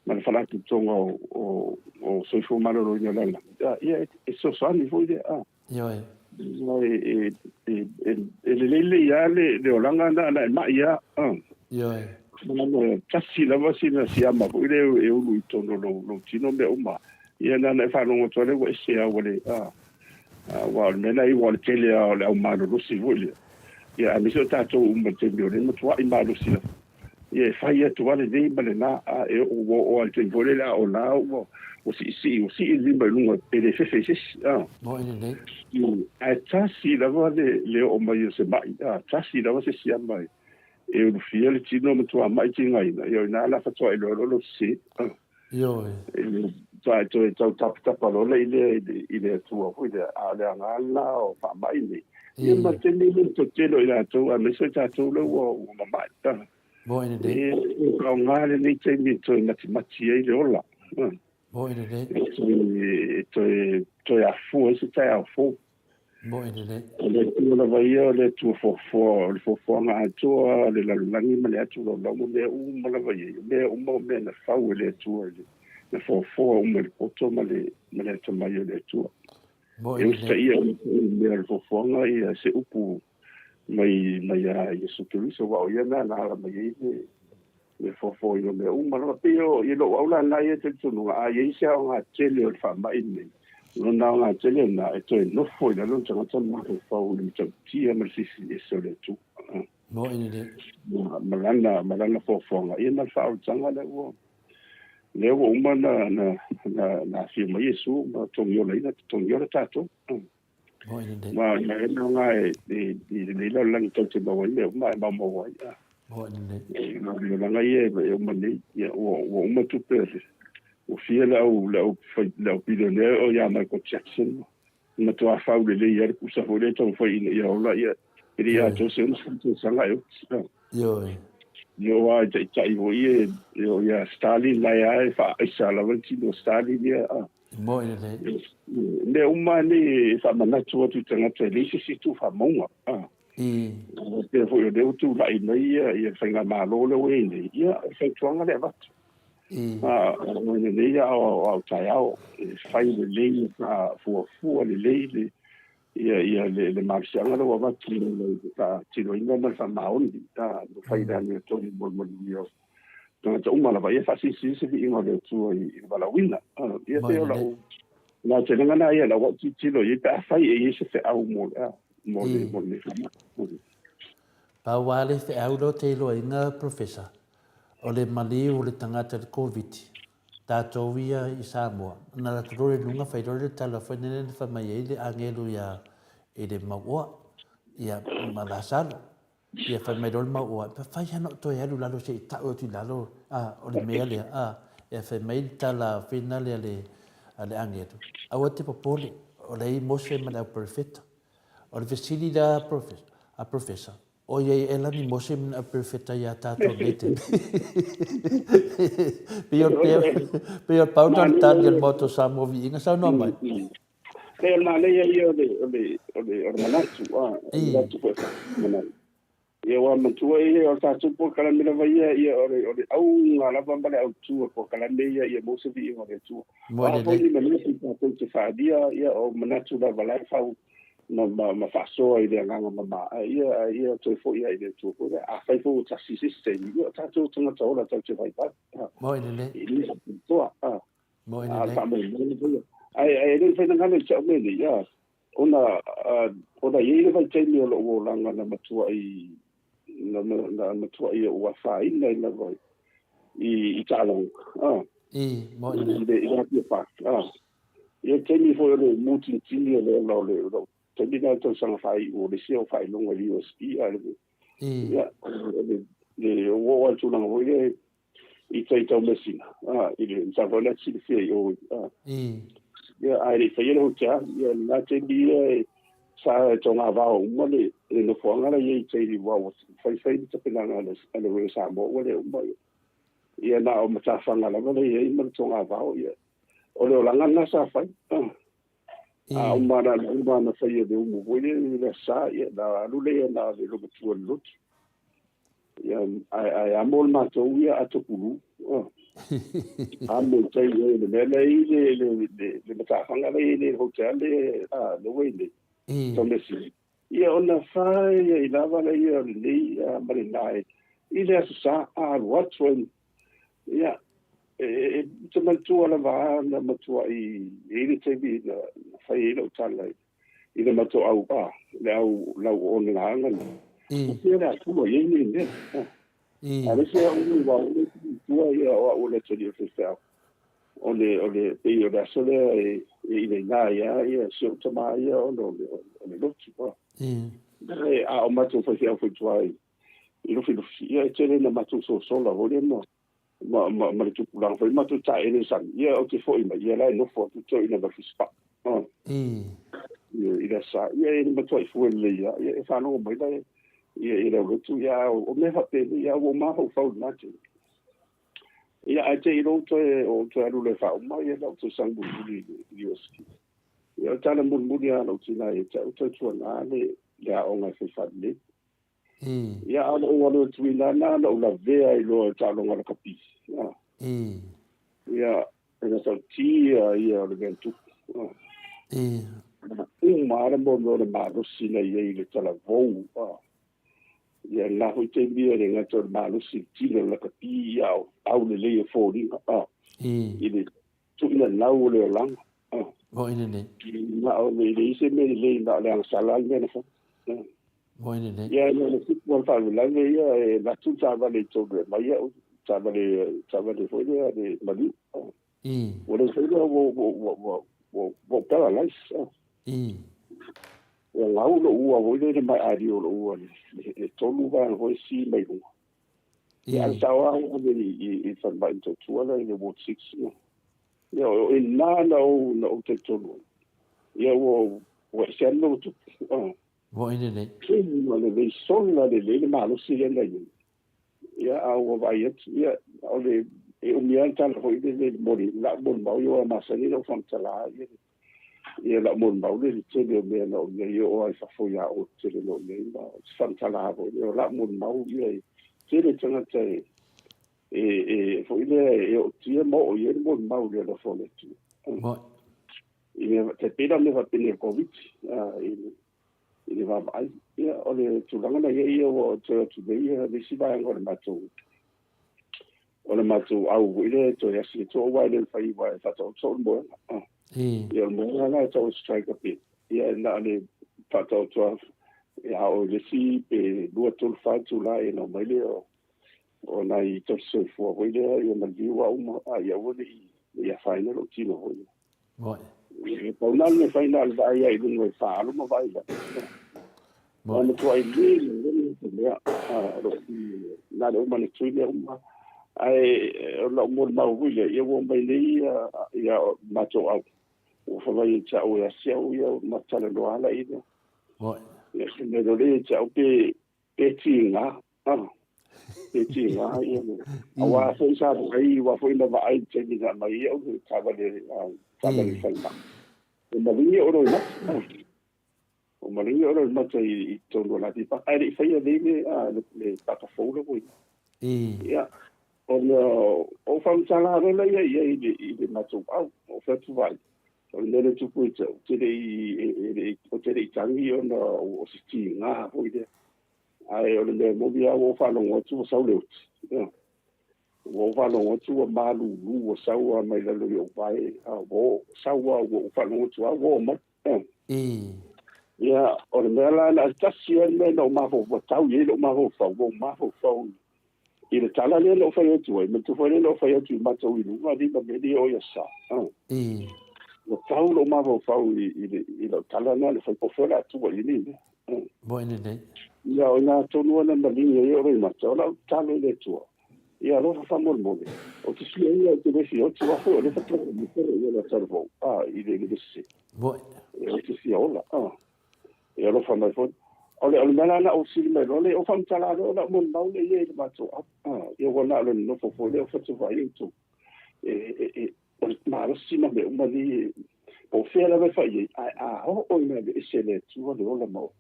ma le Faalapotopotoga o, o, o Soifua Maloloina o le Lalolagi, ia, e fesoasoani foi lea. Ioe. E, e, e, e lelei lelei lava le, le olaga na ana e ma'i lava. Ah. Ioe. Mana tasi lava sina siama foi lea e ulu i totonu o lou, lou tino mea uma. Ia na ona e faalogo atu lava lea ua ese lava ua le, ah. Aua o le mea lena aua o le tele lava o le au malolosi foi lea. Ia aemaise o tatou uma i le taimi o lea e matuai malosi lava. Ia e fai atu lava lenei ma lena, a e oo ua oo lava i le taimi foi lele a o la ua ua siisii, ua sii le lima i luga e le fefe i se isi. A. Moni lelei. Ae tasi lava le le oo mai o se ma'i, a, tasi lava se siama e e ulufia le tino ma matua ma'i tigaina, ia o i ina la faatoa iloa loa lou sese. A. Ioe. Faatoa e toe tau tapatapa loa le i lea i le Atua foi lea, a o le aoga lena o faamai nei. Ia ma le taimi lenei e toatele o i latou, aemaise o i tatou lea ua mamai. Moe lelei. E faaaoga lenei taimi e toe matimati ai le ola. Moe lelei. E toe afua ai se taeao fou. Moe lelei. O le Atua lava ia, o le Atua foafoa, o le foafoaga atoa a le lalolagi ma le atu laulau ma mea uma lava i ai. O mea uma o mea na fau e le Atua, na foafoa uma i le poto ma le, ma le atamai o le Atua. Moe E lelei. usitaia uma foi mea o le foafoaga ia se upu mai, mai ia Iesu Keriso, aua o ia lena na ala mai ai le, le foafoaina o mea uma lava. Pei o i lou au la lena ia talitonuga, a i ai se aoga tele o le faamai lenei, o lona aoga tele lena e toe nofo i lalo le tagata ma mafaufau i le matautia ma le silisili ese o le Atua. Moni lelei. Ma lana, ma lana foafoaga, ia ma le faaolataga lea ua, lea ua uma na, na, na, na afio mai Iesu ma togiolaina, togiola tatou. Moni lelei. Ma o le aoga e, e, i lenei lalolagi tatou te maua ai mea uma e maumau ai. Moni lelei. E, o olaga ia e uma nei, ia, ua, ua uma tupe a le, ua fia le au, le au, fai, le au bilionea o ia Michael Jackson, na matua fau lelei lava le pusa foi lea e taumafai ina ia ola, ia, e le i atoa se 60 tausaga e oti. Ioe. Ia aua e taitai foi e, e o ia Stalin la e a e faaaisa lava le tino o Stalin ia. A. Moni lelei. Mea uma nei e faamanatu atu i tagata e leai se isi itu faamauga. A. I. Pei foi o lea ua tulai mai ia, ia le faigamalo lea ua i ai nei, ia, o le fautuaga lea e avatu. I. A, o lenei a o au taeao, e fai lelei, faafuafua lelei le, ia, ia le, le malosiaga lea ua avatu i le faatinoina ma le faamaoni, a, ua fai i le amiotonu mo le manuia o tagata uma lava, ia faasilisili se viiga o le Atua i le valaauina. Ia pei o lau aotelega lena ia, lau au tilotilo i ai pe afai e i ai se feau mo le, mo le, mo lenei faamai. Pau lava le feau lea ou te iloaina Professor, o le maliu o le tagata i le Koviti, tatou ia i Samoa, na alu atu loa i luga fai loa le tala foi lele na fai mai ai le agelu ia i le mauoa, ia ma Lasalo. Ia fai mai loa le mauoa, e fai lava ona ou toe alu i lalo se i tau atu i lalo, a, o le mea lea, a. Ia fai mai le tala finale a le, a le agelu, aua e te popole, o lea e i Mose ma le au perofeta. O le fesili la a Professor, o i ai ela ni Mose ma ni au perofeta iā tātou nei taimi? Pei o le, pei o le pau lena o le tali a le Maota o Samoa Viiga, saunoa mai. Pei o le manaia ia o le, o le, o le, o le manatu, a, o le manatu foi e manatu. Ia ua matua ia o le tatou polokalame lava ia, ia o le, o le auga lava ma le autu o le polokalame ia, ia maua se viiga o le Atua. Moe O a foi lelei. ni manatu tatou te faaalia, ia o manatu lava la e fau ma, ma, ma faasoa i le agaga mama, a ia, a ia toe foi lava i le Atua foi lea. Afai foi ua tasi i se isi taimi, ia o tatou tagata ola tatou te vaivai, a, Moe lelei. e le faapitoa, a. Moe A o le lelei. faamoemoe lava ia. Ae, ae le mafai ona galo i si au mea nei, a, ona, ona e i ai le vaitaimi o lou olaga na matuai, na, na matuai ou afaina ai lava i, i taaloga, a, I, moe lelei. i le, i le Apia Park, a. Ia le taimi foi o le mutinitini o le ola o le, o lou taimi lena i le tausaga faaiu o le isi au faailoga i le USP, a le, ia, o le, le, ua oo lava i le tulaga foi lea, i tai Taumeasina, a, i le mataupu lea te silafia i o, a. Ia, ae le i faia le hotel, ia, lena taimi ia e, sa togavao uma le, le nofoaga la i ai i tai aua ua fai fai le tapenaga a le, a le Royal Samoa ua le uma, ia. Ia na o matafaga lava la i ai ma le togavao, ia. O le olaga lena sa fai, a. A uma na, uma na faia le umu foi lea i le Aso Sa, ia, na alu lea na o le loomatua i le lotu. Ia, ae, ae amo le matou ia ato pulu. Oh. Amo i tai i le mea lea i le, le, le, le matafaga lea i le hotel le, a, le ua i nei. Taumesi. Ia ona fai ai lava lea o lenei ma lena i le Aso Sa a alu atu ai. Ia, e te manatua lava na matuai e i le taimi na fai ai lau tala i le matou au a, le au lau oonalaaga na. O fea le Atua i ai nei mea. A le isi au ua o le tua ia o au o le atalii o le faifeau. O le, o le, pei o le aso lea e, e inaina ai lava ia si ou tama ia ona o le, o le lotu. A o matou faifeau foi i tua i, i Lufilufi, ia e tele ina matou sosola foi lea ma, ma, ma, ma le tupulaga foi matou taele i le sami, ia ou te foi mai, ia la e nofo atu toeaina ma le Fisipa'a. I le Aso Sa, ia e matuai fue lelei lava, ia e faalogo mai la ia i le aulotu, ia a o mea faapenei, ia ua ou mafaufau i lena taimi. Ia ae te i lou toe o toe alu loa e faauma ia lau tausaga mulimuli i le university. Ia o le tala mulimuli lava a lou tina ia te au, tautuana le le aoga e fai faalelei. Ia a o lou alu atu i lana na ou lavea ai loa i le taaloga lakapi. Ia e matautia ia o le mea na tupu. Uma lava le mea o le malosi na i ai i le talavou. Ia lena foi taimi e le gata o le malosi i le tino o le lakapi, a o aulelei o foliga i le tuuina lau o le olaga. Moi lelei. Na o le leai se mea lelei, na o le agasala le mea na fai. Moi lelei. Ia, na o le tupu o le faalavelave ia, e alu atu le taavale i totonu e aumai au, taavale, taavale foi lea le maliu. Ua le mafai lea, ua, ua, ua, ua, ua, ua ou paralyze. Ua gau lou ua foi lea i le maealia o lou ua, le tolu vaega foi si mai luga. Ia, a o le sao lava ua ave i le falemai i Motootua la i le Ward 6. Ia, o i ina na ou, na ou talitonu ai. Ia, ua, ua ese lava le mea ua tupu. Moi lelei. Ua lelei sola lelei le malosi lea na i ai. Ia, a ua vaai atu, ia, o le, e umi lava le tala foi lele i le moli, lau molimau ia aua e masani lau faamatala ia, ia lau molimau lea i le tele o mea na ou i ai, e oo lava i fafo ia oe, tele na ou i ai, ma o se faamatala foi lea, o lau molimau ia, e tele tagata e, e, e, foi lea, e ootia ma oo i ai le molimau i le alofa o le Atua. Moi. I mea, tai pei la o mea faapenei o le Koviti, i le, i le vaavaai. Ia, o le tulaga na i ai ia ua toe atu nei ia le isi vaega o le matou o le matou au foi lea e toe asi atu aua e le mafai aua e faataoto le moega. Ah. Ia o le moega la e tau e strike up ia e na o le faataoto lava a o le isi pe 2, 3, 4 itula ia ona omai lea o o nai tausi soifua foi lea ia maliu a uma a ia aua ne i afaina lou tino foi lea. Moi. E pau na le mea fai na o le vaai ai i luga i faalo ma vaai i lalo. Moi. A matuai le le le mea o lo na le uma le tui mea uma. Ae o lau molimau foi lea, ia ua omai nei ia matou au. Ua fai mai ia te au e asi au ia ma talanoa ala i lea. Moi. Ia se mea lole ia te au pe pe tiga. Pe tiga ia. Aua foi sa vaai, aua foi na vaai i le taimi na aumai ai au le taavale, taavale falemai. E maluia o lou mata. O maluia o lou mata i totonu o la pipa. Ae le i faia nei le, le paka fou la ua i ai. Ia, ona o faamatala loa lea i ai i le matou au, o fai atu vaai, o le mea lea e tupu ia te au, ou te le i, ou te le i tagi ona o se tiga foi lea. Ae o le mea moni lava ua ou faalogo atu ua sau le oti. Ua ou faalogo atu ua malulu, ua sau lava mai lalo i ou vae, a ua sau lava, ua ou faalogo atu lava ua oo mai. Ia, o le mea la, na o le tasi lava le mea na ou mafaufau, ua tau i ai lou mafaufau, ua ou mafaufau i le tala lea na ou fai atu ai, manatua foi lea na ou fai atu i matou i luga, alii ma meli e oo i Aso Sa. Ua tau lou mafaufau i lau tala lena na fai, po o fea o le a tua i ai nei mea. Moi lelei. Ia, o i ina tonu lava na maligi ai ou roimata, o lau tatalo i le Atua, ia alofa faamolemole, ou te fia ia, ou te le fia oti, aua foi o lea faatoa ou matala i ala talavou, a, i le le sese. Moi. Ou te fia ola, a, e alofa mai foi. O le, o le mea la na ou fesili mai loa, le, o faamatala loa lau molimau lea ia i le matou au, a, ia ua na o le nonofo foi lea o fatuvai outou. E, e, e, o le malosi ma mea uma nei, po o fea lava e fai ai, ae a oo ina aveese e le Atua le ola ma oe,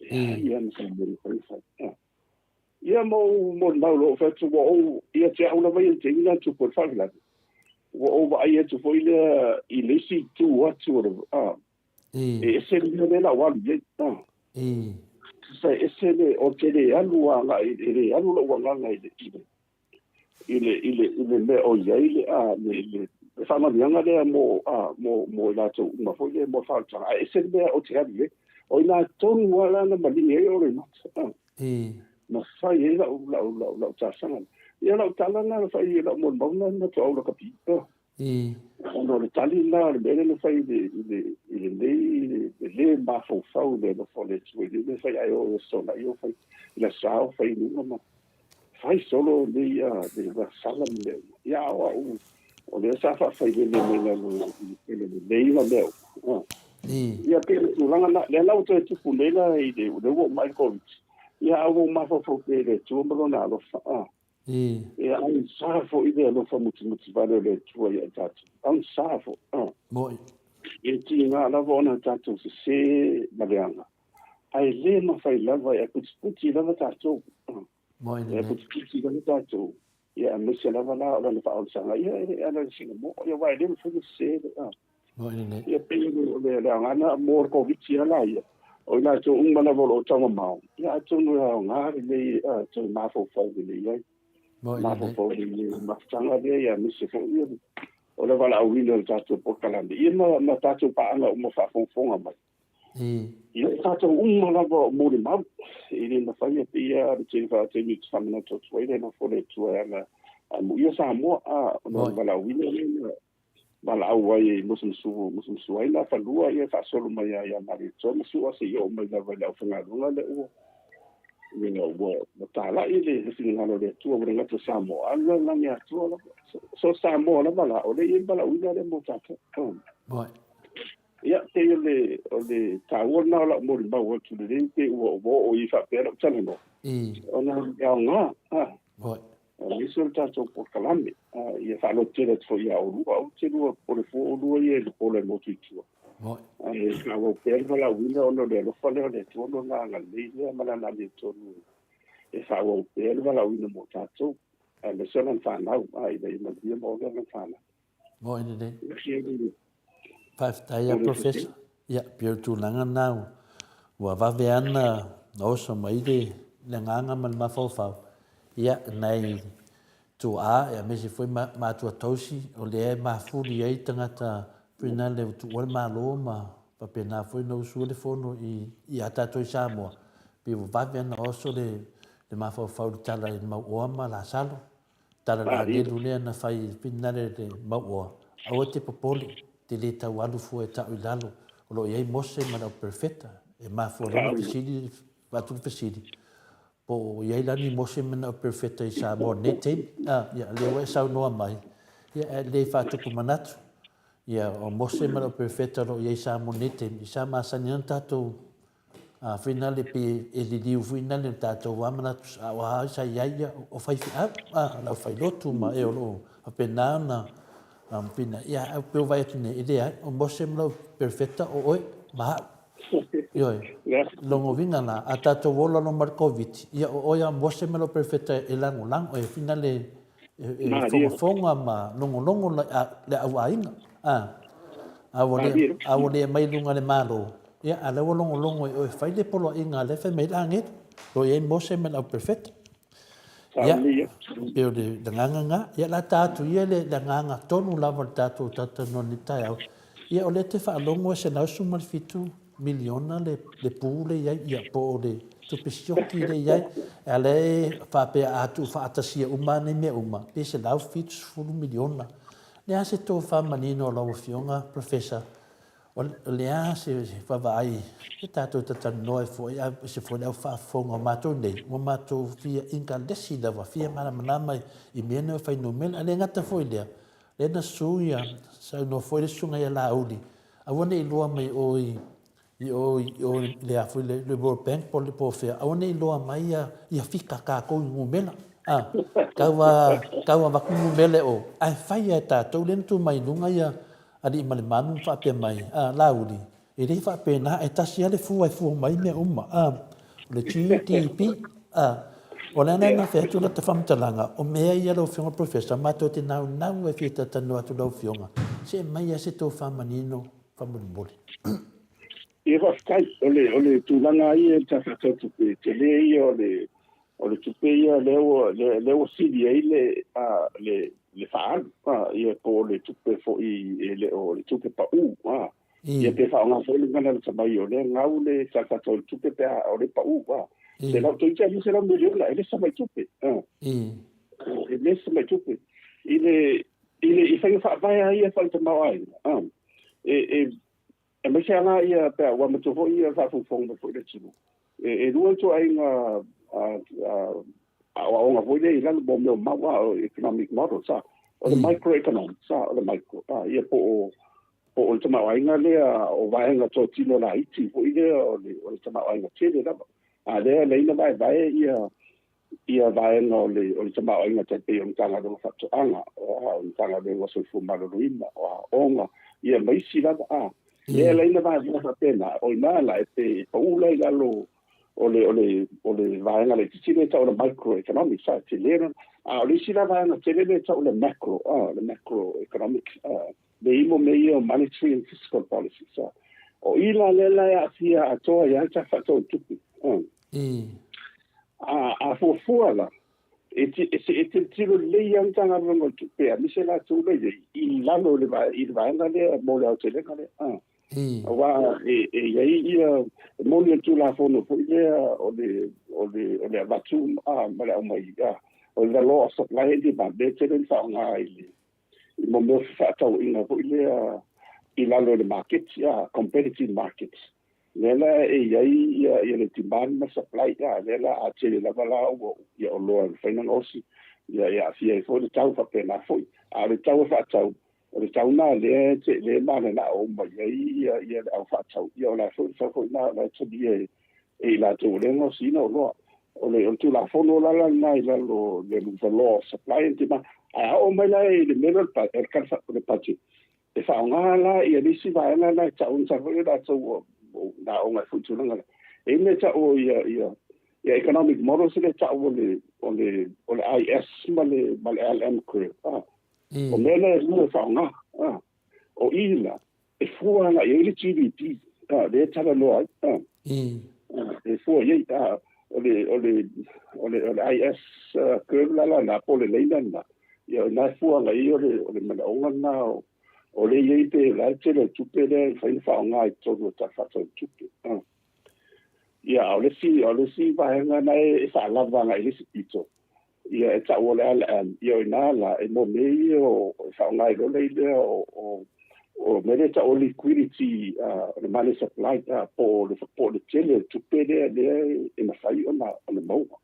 e leai lava ma se mea e mafai ona fai. Ia ma ou molimau loa ou fai atu, ua ou, ia te au lava ia i le taimi lena na tupu ai le faalavelave, ua ou vaai atu foi lea i le isi itu atu o le, E ese le mea lea la ua alu i ai. Sa e ese le, ou te le alu agai, e le alu lou agaga i le, i le, i le, i le, i le mea o i ai le, a, le, le, le faamanuiaga lea mo, a, mo, mo i latou uma foi lea mo le faaolataga, ae ese le mea ou te alu i ai. O i ina tonu lava la na maligi ai o Loimata, a, na fai ai lau, lau, lau, lau talosaga. Ia, lau tala lena na fai i lau molimau lena na matua aulakapi, a. Ona o le tali lena o le mea lea na fai i le, i le, i lenei, le le mafaufau i le alofa o le Atua i lenei mea fai, ae o i Aso Toonai o fai i le Aso Sa o fai i luga ma fai solo nei le gasala ma mea uma. Ia, a o au, o lea sa faafailele mai lalo i le lelei ma mea uma. Ia, pei o le tulaga lena, lea la ua toe tupu nei la i le, lea ua oo mai le Koviti, ia, a ua ou mafaufau pea i le Atua ma Lona alofa. Ia augsa foi le alofa mutimuti vale o le Atua ia i tatou. Augsa foi. Moni. E tiga lava ona tatou sese ma leaga, ae le mafai lava e aputiputi lava tatou. Moni E aputiputi lava tatou, ia aemaise lava la o lana faaolasaga, ia e ala i le sina moa, ia aua e le mafai ona sese le. Moni lelei. Ia pei o le agaga lena mo le Koviti lava la ia, o i latou uma lava o lo o taumamao, ia atonu e aoga lenei e toe mafaufau lelei ai. Moni lelei. Mafaufau lelei i le mafutaga lea, ia aemaise foi o le valaauina o le tatou polokalame, ia ma tatou paaga uma faafogafoga mai. Ia o tatou uma lava o molimau, e le mafai e pei lava le tele faataimi ou te faamanatu atu ai le alofa o le Atua e ala amuia Samoa, a, ona o le valaauina lea na valaau ai e musumusu, musumusu ai la fanua ia faasolo mai lava ia Malietoa ma Sua seia oo mai lava i le aufaigaluega lea ua ia ua ua talai le finagalo o le Atua ua le gata i Samoa a o le lalolagi atoa lava. So Samoa lava la, o lea e i ai le valaauina lea mo tatou. Moi. Ia, pei o le o le taua lena o lau molimau atu lelei pei ua oo i ai faapea lau talanoa. Ona e aoga. Moi. Aemaise o le tatou polokalame, ia faalototele atu foi ia oulua, aua te lua popole fua oulua ia i le pola e motu i tua. Ae faaauau pea le valaauina ona o le alofa lea o le Atua ma Lona agalelei lea ma Lana amiotonu e faaauau pea le valaauina mo tatou, aemaise o lana fanau, ina ia manuia ma ola lana fanau. Moni lelei. Faafetai lava Professor. Ia, pei o le tulaga lena ua vave lava ona oso mai le agaga ma le mafaufau. Ia, nai tuaa aemaise foi matua tausi o lea e mafuli ai tagata foi na le ua tuua le Malo ma faapena foi ona usua le fono ia tatou i Samoa. Pei ua vave lava ona oso le mafaufau i le tala i le mauoa ma Lasalo. Tala le agelu lea na fai i finale le mauoa, aua te popole, te le tau alu fua e tau i lalo, o lo o i ai Mose ma le au perofeta, e mafua loa ona fesili, avatu le fesili, po o i ai la ni Mose ma ni au perofeta i Samoa i lenei taimi? A, ia, lea ua e saunoa mai, ia, e lelei faatupu manatu, ia, o Mose ma le au perofeta o lo o i ai i Samoa i lenei taimi, sa masani ai ona tatou A foi nale pe e liliu foi nale o tatou a manatu a o a sa i ai ia o faifeau a lau failotu ma e o lo o faapena ona pina ia au pe o vai atu nei e leai o Mose ma lau perofeta o oe ma au. Ioe. Logo uiga la a tatou ola loa ma le Koviti ia o oe a Mose ma lau perofeta e lagolago e finale e fogafoga ma logologo le au aiga. A, a ua le, a ua le aumai i luga o le Malo, ia, a o lea ua logologo e oe e fai le poloaiga a lea e fai mai ai le agelu, o lo o i ai Mose ma le au perofeta. Ia, pei o le agaga lena. Ia, o le a ta atu ia le agaga tonu lava o le tatou talatalanoa i lenei taeao. Ia, o lea e te faalogo e 117 miliona le pu lea i ai, ia, po o le tupe sioki lea i ai, a o lea e faapea a tuufaatasia uma lava nei mea uma, pe $170 miliona. O le a se tofa manino a lau Afioga Professor, o le a se vaavaai e tatou talatalanoa ai foi, aemaise foi le au faafofoga o matou nei, ua matou fia ingalesi lava, fia malamalama i mea nei o fuainumera. Ae le gata foi i lea, lea na susu ia, saunoa foi le Susuga ia Laauli, Aua ne i iloa mai o i i o i o i le a foi le le World Bank po o fea, aua ne i iloa mai ia ia fika tatou i numera. A, tau a tau avatu numera e o, ae fai lava e tatou lea na tu mai i luga ia alii ma le manu ma faapea mai, a, Laauli, e le faapena, e tasi lava le fua e fua mai ai mea uma, a, o le GDP, a. O le ala lena na fai atu lata faamatalaga, o mea ia lau Afioga Professor, matou te naunau ai fia talatalanoa atu lau Afioga, se aumai lava se tofa manino faamolemole. Ia faafetai, o le tulaga ia i le Tala Faatatau o Tupe, tele ia o le tupe ia lea ua sili ai le faaalu, ia po o le tupe foi e le o le tupe pau, ia pe faaaoga foi le gagana lata mai o lea gau le Tala Faatatau o le Tupe pe a o le pau, $100 miliona, e le se tamai tupe, e le se tamai tupe. I le i faiga faavae lava ia faale-tamaoaiga, e aemaise lava ia pe a ua matua foi ia faafogafoga mai foi le atunuu, e lua ituaiga aoaoga foi lea i lalo mo mea o mau, o economic models, o le microeconomics, o le micro, ia po o le tamaoaiga lea o vaega totino laiti foi lea o le tamaoaiga tele lava. A lea laina vaevae ia vaega o le tamaoaiga tai pei o Matagaluega o Faatoaga, o Matagaluega o Soifua Maloloina, o Aoga, ia ma isi lava. Lea laina vaevae faapena, o ina la e pe pau la i lalo o le vaega laitiiti lea tau o le microeconomics, tele. A o le isi la vaega tele lea tau o le macro, le macroeconomics, le imo me ia o monetary and fiscal policies. O i la lea la e aafia atoa i ai le Tala Faatatau o le Tupe. A fuafua la, e tilotilo lelei lava Matagaluega o le Tupe, aemaise latou la i ai, i lalo i le vaega lea mo le aotelega lea. Aua e i ai ia, e moni o le Tulafono foi lea o le avatu ma le aumai, o le law of supply and demand, lea e tele ina faaaoga i le mo mea o fefaatauaiga foi lea i lalo o le maketi, competitive markets. Lea la e i ai ia le demand ma supply, lea la a tele lava la ua ia oloa e mafai ona gaosi, ia e aafia ai foi le tau faapena foi. A o le tau e faatau, o le tau na lea e mananao uma i ai ia le au faatau, ia o la foi le tau foi na o la e talia e i latou o lea e gaosiina oloa. O le Tulafono la lena i lalo le law of supply and demand. Ae a oo mai la i le mea lea o le budget, e faaaoga la ia le isi vaega la e tau na foi o latou na aoga ai foi i tulaga lea. E i ai mea e tau ia economic models lea e tau o le IS ma le LM curve. O mea lea e lua e faaaoga. O i la, e fua agai i ai le GDP, lea e talanoa ai. E fua i ai, o le IS curve la la po o le laina lena, ia o ina e fua agai i ai o le manaoga lena o le i ai pe la e tele o tupe lea e mafai ona faaaoga i totonu o le Tala Faatatau o le Tupe. Ia, o le isi vaega na e faalava agai i le isi pito, ia e tau o le LM, ia o ina la, e mo mea ia o e faaaoga i lola i lea o mea lea tau o liquidity, o le money supply, po o le tele o tupe lea e mafai ona maua.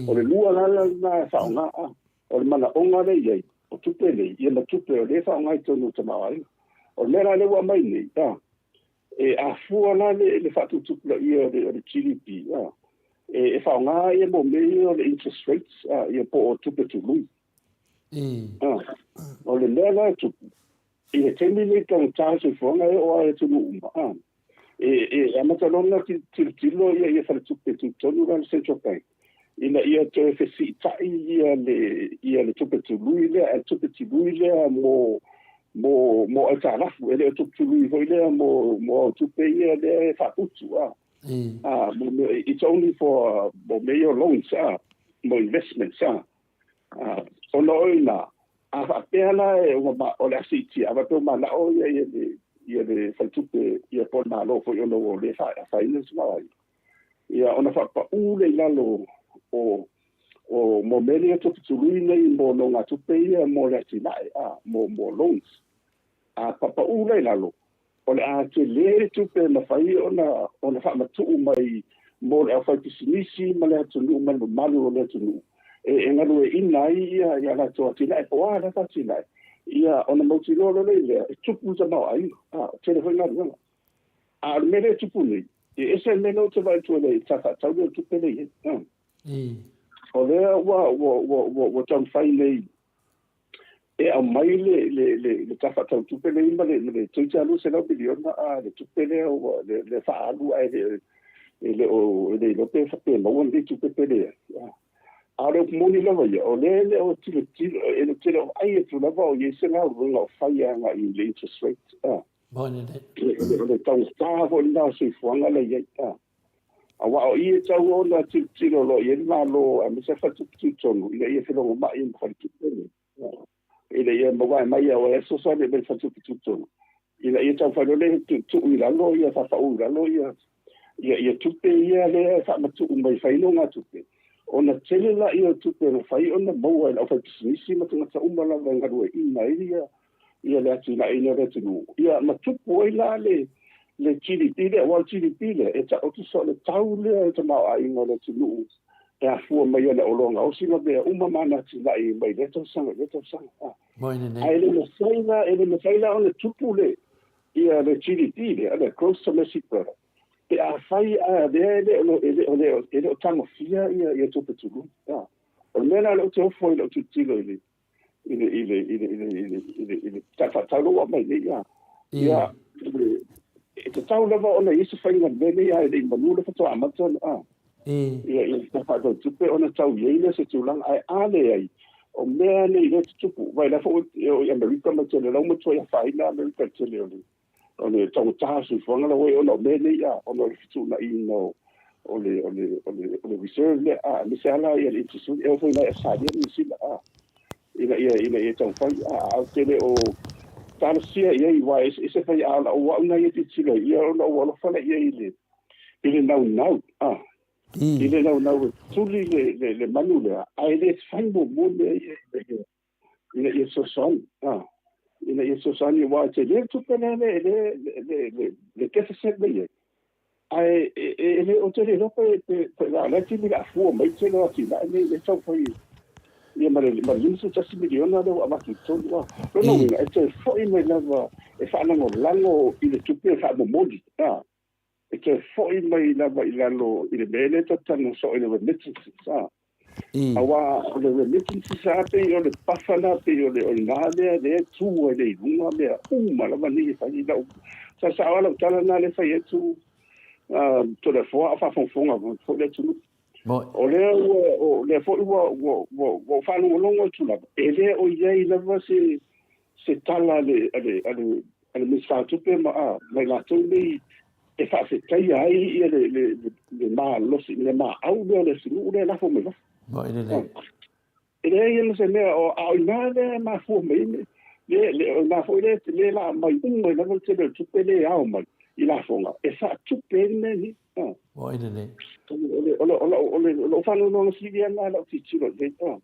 O le lua la lena e faaaoga, o le manaoga lea i ai, o tupe nei, ia ma tupe o lea e faaaoga i totonu o le tamaoaiga. O le mea la lea ua aumai nei, e afua la le faatuputupulaia o le GDP, e faaaoga ia mo mea ia o le interest rates, ia po o tupe tului. O le mea la e tupu, i le taimi nei taugata le soifuaga e oo lava i atunuu uma, e amata loa ona tilotilo ia faletupe tutotonu la le Central Bank, ina ia toe fesiitai ia le tupe tului lea, le tupe tului lea mo aitalafu, e le o tupe tului foi lea mo au tupe ia lea e faaputu. It's only for mo mea ia loans, mo investments. Ona o ina, a faapea la o le a siitia, a faapea ua manao ia le faletupe ia po o le Malo foi ona ua le afaina le tamaoaiga. Ia ona faapau le i lalo o mo mea lea tupe tului nei mo nogatupe ia mo le atinae, mo loans. A papau le i lalo, o le a tele le tupe e mafai ona faamatuu mai mo le aufaipisinisi ma le atunuu ma le mamalu o le atunuu e galueaiina ai ia latou atinae po o a latou atinae, ia ona mautinoa loa lea e tupu le tamaoaiga, tele foi galuega. A o le mea lea e tupu nei, e ese le mea lea ou te vaai atu ai i le Tala Faatatau lea o Tupe lea e i ai. O lea ua taumafai nei e aumai le Tala Faatatau o Tupe lea ma le $300 miliona le tupe lea ua le faaalu ae le o le iloa pe faapea maua lenei tupe pe leai. A o le upu moni lava ia, o lea le o tilotilo, e le tele o vaai atu lava o i ai se galuega o fai agai i le interest rate. Moni lelei. O le taugata foi lena o soifuaga la i ai, aua o i e tatau ona tilotilo loa i ai le Malo aemaise lava faletupe tutotonu ina ia felogoma'i ma faletupe nei, ina ia maua mai aua e fesoasoani mai le faletupe tutotonu ina ia taumafai loa lea e tuutuu i lalo ia faapauu i lalo ia tupe ia lea e faamatuu mai e fai ai nogatupe, ona tele lea o tupe e mafai ona maua e le aufaipisinisi ma tagata uma lava e galueaiina ai ia le atinaeina o le atunuu, ia ma tupu ai la le GDP lea, aua o le GDP lea e taoto soo le tau lea o le tamaoaiga o le atunuu e afua mai ana oloa gaosi ma mea uma ma ana atinae mai lea tausaga i lea tausaga. Ae le mafai la, e le mafai la ona tupu le ia le GDP lea, le Gross Domestic Product, pe afai a lea e le o e le o le e le o tagofia ia tupe tului. O le mea lena o lea ou te ofo ai i lau tilotilo i le i le i le i le i le i le i le i le tala faatatau lea ua aumai nei a. Ia e tatau lava ona i ai se faiga i le mea nei a e le i manu le faatoa amata ona a. Ia ia tala faatatau tupe ona tau i ai lea se tulaga ae a leai o mea nei lea e tutupu aua la foi e oo i Amerika ma tele la ua matuai afaina Amerika i le tele o le o le taugata o le soifuaga la ua i ai ona o mea nei a ona o le fetuunaiina o o le o le o le o le reserve lea a aemaise lava la ia le interest rate e oo foi i Ausetalia ma Niu Sila a ina ia taumafai a a ou te le o talosia i ai aua e eseese faiaoga o au na ia tilotilo ai ia ona ou alofa lea i ai i le i le naunau a i le naunau e tuli le le le manu lea ae le fai muamua mea ia ina ia fesoasoani a ina ia fesoasoani aua e tele le tupe lea le le le le le deficit lea i ai ae e le o te le iloa pe pe pe la la timi la fua mai tele o atinae nei le taumafai ia ma le ma le $51 miliona lea ua avatu i totonu a lona uiga e toe foi mai lava e faalagolago i le tupe e faamomoli a e toe foi mai lava i lalo i le mea lea tatou talanoa soo i le remittances a Aua o le remittances lava pei o le buffer lena pei o le o i ina lea lea e tu ai le i luga mea uma lava nei e fai i lau sa sao lava lau tala lena lea e fai atu Toleafoa a o faafogafoga mai foi le atunuu. O lea ua o lea foi ua ua ua ua ou faalogologo atu lava e le o i ai lava se se tala a le a le a le a le Minisita o Tupe ma a ma i latou nei e faafetaia ai ia le le le malosi le maau lea o le atunuu lea e lafo mai fafo. Moi lelei. E leai ma se mea o a o i ina lea e mafua mai ai le le le o i ina foi lea lea la aumai uma ai lava le tele o le tupe lea e ao mai i lafoga e faatupe ai le mea nei. Moi lelei. O le o le o le o le o lou faanoanoaga sili lava lena i lau tilotilo i ai.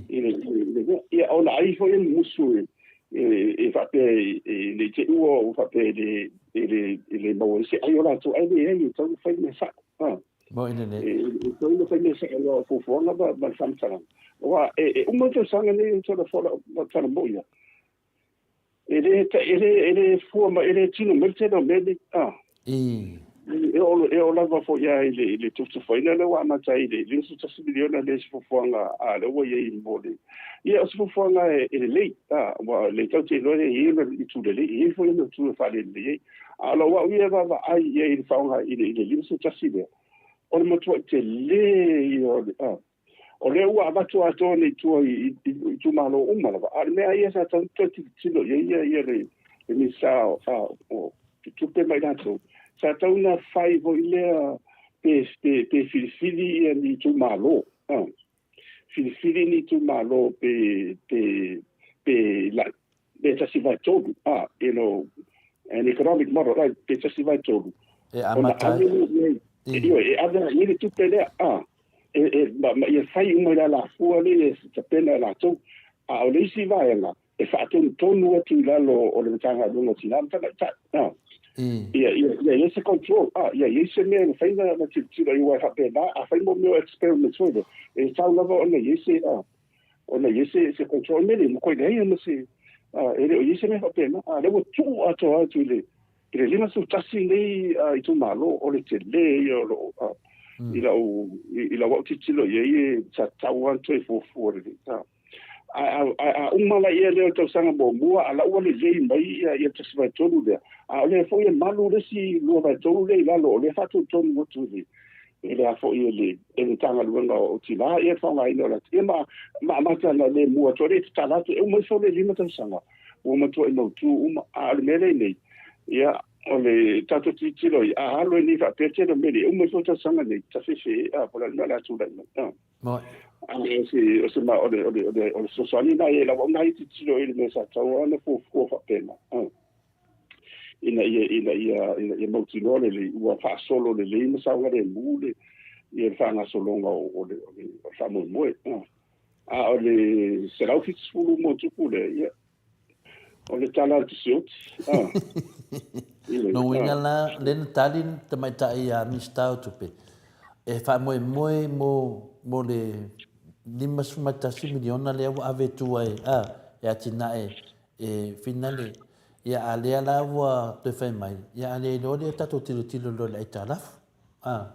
I le i le ia ona ai foi e mumusu e e faapea e ne i te i ua ua faapea e le e le e le maua ai se ai o latou ae leai e tatau ona fai mea sa'o a Moi lelei. E tatau ona fai mea sa'o aua o fuafuaga ma ma le faamatalaga aua e e uma le tausaga nei Toleafoa lau tala moi lava E le, e le, e le fua mai, e le tino mai le tele o mea nei. Ah. E oo, e oo lava foi lava i le, i le tufatufaina lea ua amata ai i le $51 miliona lea i se fuafuaga a lea ua i ai mo le... Ia, o se fuafuaga e, e lelei, ah, aua o lea tatou te iloa e i ai ona itu lelei, e i ai foi ona itu e faalelelei ai. A o lau au ia e vaavaai i ai i le faaaoga i le, i le 51 lea, o le matuai tele ia o le, ah, O lea ua avatu atoa nei i tua i itumalo uma lava, a o le mea lava ia sa tatau ona toe tilotilo i ai ia le Minisita o Tupe ma i latou, sa tatau ona fai foi lea pe filifili ia ni itumalo, filifili ni itumalo pe pe tasi vae tolu, you know, an economic model, like, pe tasi vae tolu. E amata ai. Ioe, e ave ai i le tupe lea, e, e, ma, ma ia fai uma i le alafua lea e tapena e latou. A o le isi vaega, e faatonutonu atu i lalo o le Matagaluega o Tina ma Tamaitai. Ia, ia, ia i ai se control, ia i ai se mea e mafai ona tilotilo i ai, aua e faapena, afai mo mea o experiments foi lea, e tatau lava ona i ai se, ona i ai se, se control. O le mea lea, e matuai leai lava ma se, e le o i ai se mea faapena. A o lea ua tuu atoa atu i le, i le 51 nei itumalo, o le tele ia o lou, i lau, i lau au tilotilo i ai, e sa tatau lava ona toe fuafua lelei. Ae a uma la ia lea o le tausaga muamua, a la ua lelei mai ia le 1/3 lea, a o lea foi e malu le isi 2/3 lea i lalo, o lea e faatonutonu atu i le e le a foi e le e le Matagaluega o Tina ia le faaaogaina o le ia ma ma amata ona le mua atu ai le tatala atu e uma ifo le 5 tausaga ua matuai mautu uma. A o le mea lea i nei, Ia, o le tatou tilotilo i a alo nei faapea tele o mea nei, e uma ifo tausaga nei, tafefe, a, po o le a le mea o le a tulai mai. A, a o se, o se ma, o le, o le, o le, o le fesoasoani lena i lau au na tilotilo i le mea sa tatau ona fuafua faapena. A, ina ia, ina ia, ina ia mautinoa lelei, ua faasolo lelei ma saogalemu le, ia le faagasologa o, o le, o le, o le faamoemoe. A, a o le 170 ma tupu lea, ia, O le tala a le sioti. Ah. Lona uiga la, lea na tali le tamaitai a Minisita o Tupe, e faamoemoe mo, mo le $51 miliona lea ua ave i tua e, a, e atinae e finale. Ia, a lea la ua toe fai mai, ia a le iloa lea tatou tilotilo loa i le aitalafu. A.